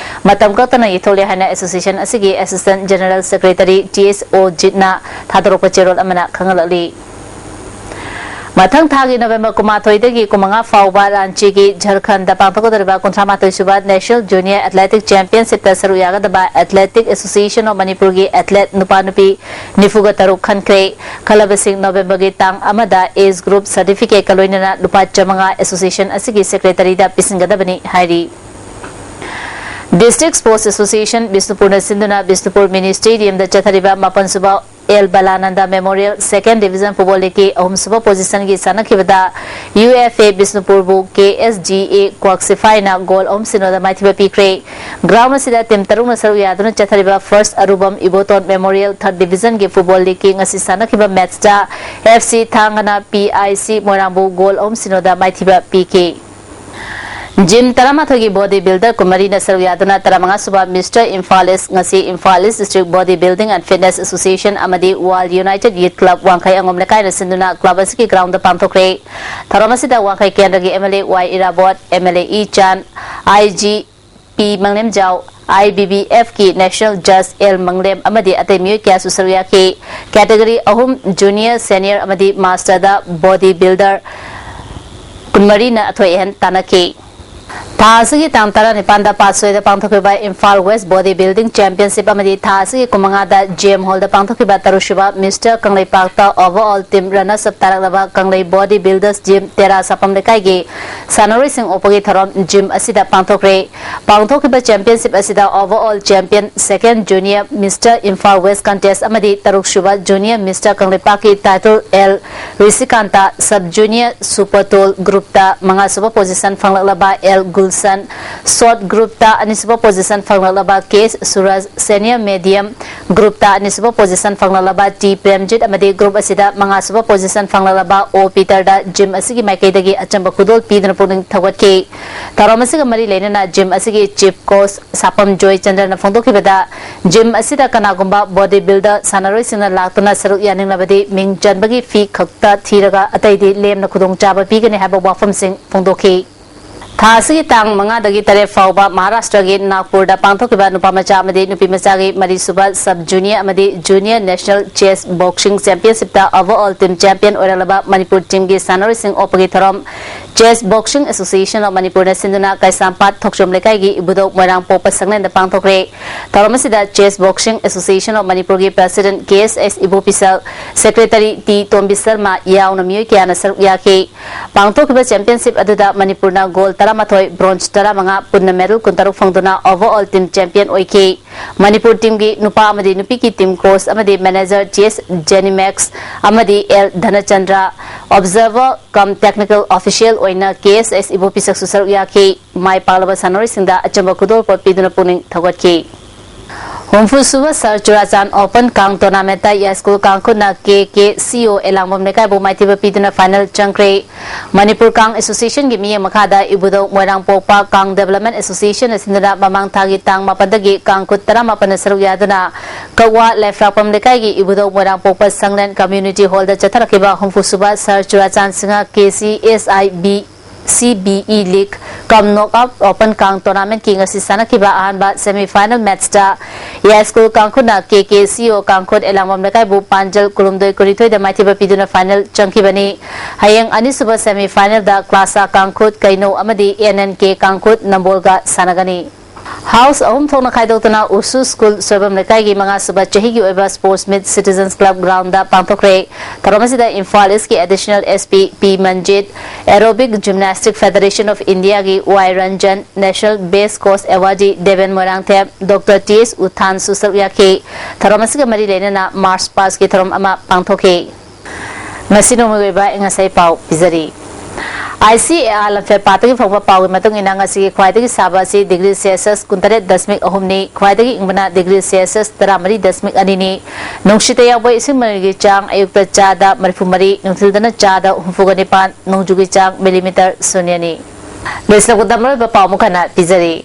ꯃꯇꯝ ꯀꯛꯇꯅ ꯌꯩꯊꯣꯛꯂꯦ ꯍꯥꯏꯅ ꯑꯦꯁꯣꯁꯤꯌꯦꯁꯟ ꯑꯁꯤꯒꯤ ꯑꯦꯁꯤꯁꯇꯦꯟꯠ ꯖꯦꯅꯔꯦꯜ ꯁꯦꯀ꯭ꯔꯦꯇꯔꯤ ꯇꯤ ꯑꯦꯁ ꯑꯣꯖꯤꯠꯅ ꯊꯥꯗꯣꯔꯛꯄ ꯆꯦꯔꯣꯜ ꯑꯃꯅ ꯈꯪꯍꯜꯂꯛꯂꯤ꯫ ꯃꯊꯪ ꯊꯥꯒꯤ ꯅꯣꯕꯦꯝꯕꯔ ꯀꯨꯟꯃꯥꯊꯣꯏꯗꯒꯤ ꯀꯨꯟꯃꯉꯥ ꯐꯥꯎꯕ ꯔꯥꯟꯆꯤꯒꯤ ꯖꯔꯈꯟꯗ ꯄꯥꯡꯊꯣꯛꯀꯗꯧꯔꯤꯕ ꯀꯨꯟꯊ꯭ꯔꯥ ꯃꯥꯊꯣꯏ ꯁꯨꯕ National Junior Athletic Championshipꯇ ꯁꯔꯨꯛ ꯌꯥꯒꯗꯕ Athletic Association of ꯃꯅꯤꯄꯨꯔꯒꯤ athlete ꯅꯨꯄꯥ ꯅꯨꯄꯤ ꯅꯤꯐꯨꯒ ꯇꯔꯨꯛ ꯈꯟꯈ꯭ꯔꯦ꯫ ꯈꯜꯂꯕꯁꯤꯡ ꯅꯣꯕꯦꯝꯕꯔꯒꯤ ꯇꯥꯡ ꯑꯃꯗ age group certificateꯀ ꯂꯣꯏꯅꯅ ꯂꯨꯄꯥ ꯆꯥꯃꯉꯥ association ꯑꯁꯤꯒꯤ secretaryꯗ ꯄꯤꯁꯤꯟꯒꯗꯕꯅꯤ ꯍꯥꯏꯔꯤ꯫ District Sports Association ꯕꯤꯁꯅꯨꯄꯨꯔꯅ ꯁꯤꯟꯗꯨꯅ ꯕꯤꯁꯅꯨꯄꯨꯔ Mini Stadiumꯗ ꯆꯠꯊꯔꯤꯕ ꯃꯥꯄꯟ ꯁꯨꯕ L Balanand Memorial Second Division Football Leagueꯀꯤ ꯑꯍꯨꯝ ꯁꯨꯕ positionꯒꯤ ꯁꯥꯟꯅꯈꯤꯕꯗ UFA ꯕꯤꯁꯅꯨꯄꯨꯔꯕꯨ KSGA ꯀ꯭ꯋꯥꯛꯁꯤꯐꯥꯏꯅ goal ꯑꯍꯨꯝ ꯁꯤꯅꯣꯗ ꯃꯥꯏꯊꯤꯕ ꯄꯤꯈ꯭ꯔꯦ꯫ Ground ꯑꯁꯤꯗ team ꯇꯔꯨꯛꯅ ꯁꯔꯨꯛ ꯌꯥꯗꯨꯅ ꯆꯠꯊꯔꯤꯕ First ꯑꯔꯨꯕꯝ Iboton Memorial Third Divisionꯒꯤ Football Leagueꯀꯤ ꯉꯁꯤ ꯁꯥꯟꯅꯈꯤꯕ matchꯇ FC ꯊꯥꯡꯒꯅ PIC ꯃꯣꯏꯔꯥꯡꯕꯨ goal ꯑꯍꯨꯝ ꯁꯤꯅꯣꯗ ꯃꯥꯏꯊꯤꯕ ꯄꯤꯈꯤ꯫ Gym ꯇꯔꯥꯃꯥꯊꯣꯏꯒꯤ body builder ꯀꯨꯟꯃꯔꯤꯅ ꯁꯔꯨꯛ ꯌꯥꯗꯨꯅ ꯇꯔꯥꯃꯉꯥ ꯁꯨꯕ Mister Imphal East ꯉꯁꯤ Imphal East District Body Building and Fitness Association ꯑꯃꯗꯤ World United Youth Club ꯋꯥꯡꯈꯩ ꯑꯉꯣꯝ ꯂꯩꯀꯥꯏꯅ ꯁꯤꯟꯗꯨꯅ club ꯑꯁꯤꯒꯤ groundꯗ ꯄꯥꯡꯊꯣꯛꯈ꯭ꯔꯦ꯫ ꯊꯧꯔꯝ ꯑꯁꯤꯗ ꯋꯥꯡꯈꯩ ꯀꯦꯟꯗ꯭ꯔꯒꯤ MLA ꯋꯥꯏ ꯏꯔꯥꯕꯣꯠ, MLA ꯏ ꯆꯥꯟ, IG ꯄꯤ ꯃꯪꯂꯦꯝꯖꯥꯎ, IBBFꯀꯤ National Judge ꯑꯦꯜ ꯃꯪꯂꯦꯝ ꯑꯃꯗꯤ ꯑꯇꯩ ꯃꯤꯑꯣꯏ ꯀꯌꯥꯁꯨ ꯁꯔꯨꯛ ꯌꯥꯈꯤ꯫ Category ꯑꯍꯨꯝ, Junior, Senior ꯑꯃꯗꯤ Masterꯗ body builder ꯀꯨꯟꯃꯔꯤꯅ ꯑꯊꯣꯏ ꯑꯍꯦꯟ ꯇꯥꯟꯅꯈꯤ꯫ ꯊꯥ ꯑꯁꯤꯒꯤ ꯇꯥꯡ ꯇꯔꯥꯅꯤꯄꯥꯟꯗ ꯄꯥꯠꯁꯣꯏꯗ ꯄꯥꯡꯊꯣꯛꯈꯤꯕ Imphal West Body Building Championship ꯑꯃꯗꯤ ꯊꯥ ꯑꯁꯤꯒꯤ ꯀꯨꯟꯃꯉꯥꯗ GM Hallꯗ ꯄꯥꯡꯊꯣꯛꯈꯤꯕ ꯇꯔꯨꯛꯁꯨꯕ Mister ꯀꯪꯂꯩꯄꯥꯛꯇ overall team runners up ꯇꯥꯔꯛꯂꯕ ꯀꯪꯂꯩ Body Builders Gym ꯇꯦꯔꯥ ꯁꯥꯄꯝ ꯂꯩꯀꯥꯏꯒꯤ ꯁꯥꯟꯅꯔꯣꯏꯁꯤꯡ ꯑꯣꯛꯄꯒꯤ ꯊꯧꯔꯝ gym ꯑꯁꯤꯗ ꯄꯥꯡꯊꯣꯛꯈ꯭ꯔꯦ꯫ ꯄꯥꯡꯊꯣꯛꯈꯤꯕ championship ꯑꯁꯤꯗ overall champion Second Junior Mister Imphal West Contest ꯑꯃꯗꯤ ꯇꯔꯨꯛꯁꯨꯕ Junior Mister ꯀꯪꯂꯩꯄꯥꯛꯀꯤ title L Rishikant, Sub Junior Super Tall groupꯇ ꯃꯉꯥꯁꯨꯕ position ꯐꯪꯂꯛꯂꯕ ꯑꯦꯜ ꯒꯨꯜꯁꯟ, short groupꯇ ꯑꯅꯤꯁꯨꯕ position ꯐꯪꯂꯛꯂꯕ ꯀꯦ ꯁꯨꯔꯖ, senior medium groupꯇ ꯑꯅꯤꯁꯨꯕ position ꯐꯪꯂꯛꯂꯕ ꯇꯤ ꯄ꯭ꯔꯦꯝꯖꯤꯠ ꯑꯃꯗꯤ group ꯑꯁꯤꯗ ꯃꯉꯥꯁꯨꯕ position ꯐꯪꯂꯛꯂꯕ ꯑꯣ ꯄꯤꯇꯔꯗ gym ꯑꯁꯤꯒꯤ ꯃꯥꯏꯀꯩꯗꯒꯤ ꯑꯆꯝꯕ ꯈꯨꯗꯣꯜ ꯄꯤꯗꯨꯅ ꯄꯨꯛꯅꯤꯡ ꯊꯧꯒꯠꯈꯤ꯫ ꯊꯧꯔꯝ ꯑꯁꯤꯒ ꯃꯔꯤ ꯂꯩꯅꯅ gym ꯑꯁꯤꯒꯤ chief coach ꯁꯥꯄꯝ ꯖꯣꯏꯆꯟꯗ꯭ꯔꯅ ꯐꯣꯡꯗꯣꯛꯈꯤꯕꯗ, gym ꯑꯁꯤꯗ ꯀꯅꯥꯒꯨꯝꯕ body builder ꯁꯥꯟꯅꯔꯣꯏꯁꯤꯡꯅ ꯂꯥꯛꯇꯨꯅ ꯁꯔꯨꯛ ꯌꯥꯅꯤꯡꯂꯕꯗꯤ ꯃꯤꯡ ꯆꯟꯕꯒꯤ fee ꯈꯛꯇ ꯊꯤꯔꯒ ꯑꯇꯩꯗꯤ ꯂꯦꯝꯅ ꯈꯨꯗꯣꯡꯆꯥꯕ ꯄꯤꯒꯅꯤ ꯍꯥꯏꯕ ꯋꯥꯐꯝꯁꯤꯡ ꯐꯣꯡꯗꯣꯛꯈꯤ꯫ ꯊꯥ ꯑꯁꯤꯒꯤ ꯇꯥꯡ ꯃꯉꯥꯗꯒꯤ ꯇꯔꯦꯠ ꯐꯥꯎꯕ ꯃꯍꯥꯔꯥꯁꯇ꯭ꯔꯒꯤ ꯅꯥꯒꯄꯨꯔꯗ ꯄꯥꯡꯊꯣꯛꯈꯤꯕ ꯅꯨꯄꯥ ꯃꯆꯥ ꯑꯃꯗꯤ ꯅꯨꯄꯤ ꯃꯆꯥꯒꯤ ꯃꯔꯤꯁꯨꯕ Sub Junior ꯑꯃꯗꯤ Junior National Chess Boxing Championshipꯇ overall team champion ꯑꯣꯏꯔꯛꯂꯕ Manipur teamꯒꯤ ꯁꯥꯟꯅꯔꯣꯏꯁꯤꯡ ꯑꯣꯛꯄꯒꯤ ꯊꯧꯔꯝ Chess Boxing Association of ꯃꯅꯤꯄꯨꯔꯅ ꯁꯤꯟꯗꯨꯅ ꯀꯩꯁꯥꯝꯄꯥꯠ ꯊꯣꯛꯆꯣꯝ ꯂꯩꯀꯥꯏꯒꯤ ꯏꯕꯨꯙꯧ ꯃꯣꯏꯔꯥꯡꯄꯣꯛꯄ ꯁꯪꯂꯦꯟꯗ ꯄꯥꯡꯊꯣꯛꯈ꯭ꯔꯦ꯫ ꯊꯧꯔꯝ ꯑꯁꯤꯗ Chess Boxing Association of ꯃꯅꯤꯄꯨꯔꯒꯤ president K S S ꯏꯕꯣꯄꯤꯁꯛ, secretary T ꯇꯣꯝꯕꯤ ꯁꯔꯃ ꯌꯥꯎꯅ ꯃꯤꯑꯣꯏ ꯀꯌꯥꯅ ꯁꯔꯨꯛ ꯌꯥꯈꯤ꯫ ꯄꯥꯡꯊꯣꯛꯈꯤꯕ championship ꯑꯗꯨꯗ ꯃꯅꯤꯄꯨꯔꯅ gold ꯇꯔꯥꯃꯥꯊꯣꯏ, bronze ꯇꯔꯥꯃꯉꯥ, ꯄꯨꯟꯅ medal ꯀꯨꯟꯇꯔꯨꯛ ꯐꯪꯗꯨꯅ overall team champion ꯑꯣꯏꯈꯤ꯫ ꯃꯅꯤꯄꯨꯔ teamꯒꯤ ꯅꯨꯄꯥ ꯑꯃꯗꯤ ꯅꯨꯄꯤꯒꯤ team coach ꯑꯃꯗꯤ manager G S Jenimax ꯑꯃꯗꯤ L ꯙꯅꯆꯟꯗ꯭ꯔ, observer cum technical official ꯑꯣꯏꯅ K S S ꯏꯕꯣꯄꯤꯁꯛꯁꯨ ꯁꯔꯨꯛ ꯌꯥꯈꯤ꯫ ꯃꯥꯏ ꯄꯥꯛꯂꯕ ꯁꯥꯟꯅꯔꯣꯏꯁꯤꯡꯗ ꯑꯆꯝꯕ ꯈꯨꯗꯣꯜꯄꯣꯠ ꯄꯤꯗꯨꯅ ꯄꯨꯛꯅꯤꯡ ꯊꯧꯒꯠꯈꯤ꯫ ꯍꯨꯝꯐꯨꯁꯨꯕ ꯁꯔ ꯆꯨꯔꯥꯆꯥꯟ Open ꯀꯥꯡ tournamentꯇ ꯌꯥꯏꯁ꯭ꯀꯨꯜ ꯀꯥꯡꯈꯨꯠꯅ K K C O ꯑꯦꯂꯥꯡꯕꯝ ꯂꯩꯀꯥꯏꯕꯨ ꯃꯥꯏꯊꯤꯕ ꯄꯤꯗꯨꯅ final ꯆꯪꯈ꯭ꯔꯦ꯫ ꯃꯅꯤꯄꯨꯔ ꯀꯥꯡ Associationꯒꯤ ꯃꯤꯠꯌꯦꯡ ꯃꯈꯥꯗ ꯏꯕꯨꯙꯧ ꯃꯣꯏꯔꯥꯡꯄꯣꯛꯄ ꯀꯥꯡ Development Associationꯅ ꯁꯤꯟꯗꯨꯅ ꯃꯃꯥꯡ ꯊꯥꯒꯤ ꯇꯥꯡ ꯃꯥꯄꯟꯗꯒꯤ ꯀꯥꯡꯈꯨꯠ ꯇꯔꯥꯃꯥꯄꯟꯗ ꯁꯔꯨꯛ ꯌꯥꯗꯨꯅ ꯀꯛꯋꯥ ꯂꯩꯐ꯭ꯔꯥꯛꯄꯝ ꯂꯩꯀꯥꯏꯒꯤ ꯏꯕꯨꯙꯧ ꯃꯣꯏꯔꯥꯡꯄꯣꯛꯄ ꯁꯪꯂꯦꯟ community hallꯗ ꯆꯠꯊꯔꯛꯈꯤꯕ ꯍꯨꯝꯐꯨꯁꯨꯕ sir Churachand Singh K C S I B C B E League cum Knockout Open ꯀꯥꯡ tournamentꯀꯤ ꯉꯁꯤ ꯁꯥꯟꯅꯈꯤꯕ ꯑꯍꯥꯟꯕ semi final matchꯇ ꯌꯥꯏꯁ꯭ꯀꯨꯜ ꯀꯥꯡꯈꯨꯠꯅ K K C O ꯀꯥꯡꯈꯨꯠ ꯑꯦꯂꯥꯡꯕꯝ ꯂꯩꯀꯥꯏꯕꯨ ꯄꯥꯟꯖꯜ ꯀꯨꯟꯍꯨꯝꯗꯣꯏ ꯀꯨꯟꯅꯤꯊꯣꯏꯗ ꯃꯥꯏꯊꯤꯕ ꯄꯤꯗꯨꯅ final ꯆꯪꯈꯤꯕꯅꯤ꯫ ꯍꯌꯦꯡ ꯑꯅꯤꯁꯨꯕ semi finalꯗ ꯀ꯭ꯂꯥꯁꯥ ꯀꯥꯡꯈꯨꯠ ꯀꯩꯅꯧ ꯑꯃꯗꯤ N N K ꯀꯥꯡꯈꯨꯠ ꯅꯝꯕꯣꯜꯒ ꯁꯥꯟꯅꯒꯅꯤ꯫ House ꯑꯍꯨꯝ ꯊꯣꯛꯅ ꯈꯥꯏꯗꯣꯛꯇꯨꯅ ꯎꯁꯨ ꯁ꯭ꯀꯨꯜ ꯁꯣꯏꯕꯝ ꯂꯩꯀꯥꯏꯒꯤ ꯃꯉꯥꯁꯨꯕ ꯆꯍꯤꯒꯤ ꯑꯣꯏꯕ sports meet Citizens Club groundꯗ ꯄꯥꯡꯊꯣꯛꯈ꯭ꯔꯦ꯫ ꯊꯧꯔꯝ ꯑꯁꯤꯗ Imphal Eastꯀꯤ Additional S P P ꯃꯟꯖꯤꯠ, Aerobic Gymnastic Federation of Indiaꯒꯤ Y Ranjan, National Best Coach Awardee Deben Moirangthem, Doctor T S ꯎꯊꯥꯟꯁꯨ ꯁꯔꯨꯛ ꯌꯥꯈꯤ꯫ ꯊꯧꯔꯝ ꯑꯁꯤꯒ ꯃꯔꯤ ꯂꯩꯅꯅ march pastꯀꯤ ꯊꯧꯔꯝ ꯑꯃ ꯄꯥꯡꯊꯣꯛꯈꯤ꯫ ꯉꯁꯤ ꯅꯣꯡꯃꯒꯤ ꯑꯣꯏꯕ ꯑꯍꯤꯡ ꯑꯁꯥꯏ ꯄꯥꯎ ꯄꯤꯖꯔꯤ꯫ I C A R ꯂꯝꯐꯦꯜ ꯄꯥꯠꯇꯒꯤ ꯐꯪꯕ ꯄꯥꯎꯒꯤ ꯃꯇꯨꯡ ꯏꯟꯅ ꯉꯁꯤꯒꯤ ꯈ꯭ꯋꯥꯏꯗꯒꯤ ꯁꯥꯕ ꯑꯁꯤ degree Celsius ꯀꯨꯟꯇꯔꯦꯠ ꯗꯁꯃꯤꯛ ꯑꯍꯨꯝꯅꯤ, ꯈ꯭ꯋꯥꯏꯗꯒꯤ ꯏꯪꯕꯅ degree Celsius ꯇꯔꯥꯃꯔꯤ ꯗꯁꯃꯤꯛ ꯑꯅꯤꯅꯤ꯫ ꯅꯨꯡꯁꯤꯠꯇ ꯌꯥꯎꯕ ꯏꯁꯤꯡ ꯃꯅꯤꯜꯒꯤ ꯆꯥꯡ ꯑꯌꯨꯛꯇ ꯆꯥꯗ ꯃꯔꯤꯐꯨ ꯃꯔꯤ, ꯅꯨꯡꯊꯤꯜꯗꯅ ꯆꯥꯗ ꯍꯨꯝꯐꯨꯒ ꯅꯤꯄꯥꯟ, ꯅꯣꯡꯖꯨꯒꯤ ꯆꯥꯡ millimeter ꯁꯨꯟꯌꯅꯤ꯫ ꯂꯣꯏꯁꯤꯜꯂꯛꯄꯗ ꯃꯔꯨꯑꯣꯏꯕ ꯄꯥꯎ ꯑꯃꯨꯛ ꯍꯟꯅ ꯄꯤꯖꯔꯤ꯫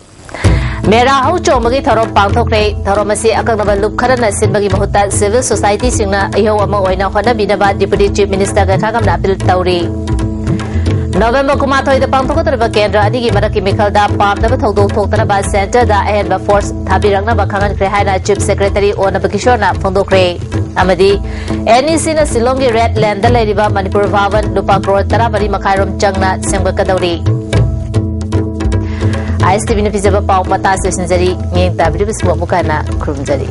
ꯃꯦꯔꯥ ꯍꯧ ꯆꯣꯡꯕꯒꯤ ꯊꯧꯔꯝ ꯄꯥꯡꯊꯣꯛꯈ꯭ꯔꯦ꯫ ꯊꯧꯔꯝ ꯑꯁꯤ ꯑꯀꯛꯅꯕ ꯂꯨꯞ ꯈꯔꯅ ꯁꯤꯟꯕꯒꯤ ꯃꯍꯨꯠꯇ civil societyꯁꯤꯡꯅ ꯏꯍꯧ ꯑꯃ ꯑꯣꯏꯅ ꯍꯣꯠꯅꯕꯤꯅꯕ Deputy Chief Minister ꯒꯈꯥꯒꯝꯅ appeal ꯇꯧꯔꯤ꯫ ꯅꯣꯕꯦꯝꯕꯔ ꯀꯨꯟꯃꯥꯊꯣꯏꯗ ꯄꯥꯡꯊꯣꯛꯀꯗꯧꯔꯤꯕ ꯀꯦꯟꯗ꯭ꯔ ꯑꯅꯤꯒꯤ ꯃꯔꯛꯀꯤ ꯃꯤꯈꯜꯗ ꯄꯥꯝꯅꯕ ꯊꯧꯗꯣꯛ ꯊꯣꯛꯇꯅꯕ ꯁꯦꯟꯇꯔꯗ ꯑꯍꯦꯟꯕ ꯐꯣꯔꯁ ꯊꯥꯕꯤꯔꯛꯅꯕ ꯈꯪꯍꯟꯈ꯭ꯔꯦ ꯍꯥꯏꯅ ꯆꯤꯐ ꯁꯦꯀ꯭ꯔꯦꯇꯔꯤ ꯑꯣꯅꯕ ꯀꯤꯁꯣꯔꯅ ꯐꯣꯡꯗꯣꯛꯈ꯭ꯔꯦ꯫ ꯑꯃꯗꯤ ꯑꯦꯟ ꯏ ꯁꯤꯅ ꯁꯤꯂꯣꯡꯒꯤ ꯔꯦꯗ ꯂꯦꯟꯗ ꯂꯩꯔꯤꯕ ꯃꯅꯤꯄꯨꯔ ꯚꯥꯕꯟ ꯂꯨꯄꯥ ꯀ꯭ꯔꯣꯔ ꯇꯔꯥꯃꯔꯤ ꯃꯈꯥꯏꯔꯣꯝ ꯆꯪꯅ ꯁꯦꯝꯒꯠꯀꯗꯧꯔꯤ꯫ ꯑꯥꯏ ꯑꯦꯁ ꯇꯤ ꯚꯤꯅ ꯄꯤꯖꯕ ꯄꯥꯎ ꯃꯇꯥꯡ ꯂꯣꯏꯁꯤꯟꯖꯔꯤ꯫ ꯃꯤꯠꯌꯦꯡ ꯇꯥꯕꯤꯔꯤꯕꯁꯤꯡꯕꯨ ꯑꯃꯨꯛ ꯍꯟꯅ ꯈꯨꯔꯨꯝꯖꯔꯤ꯫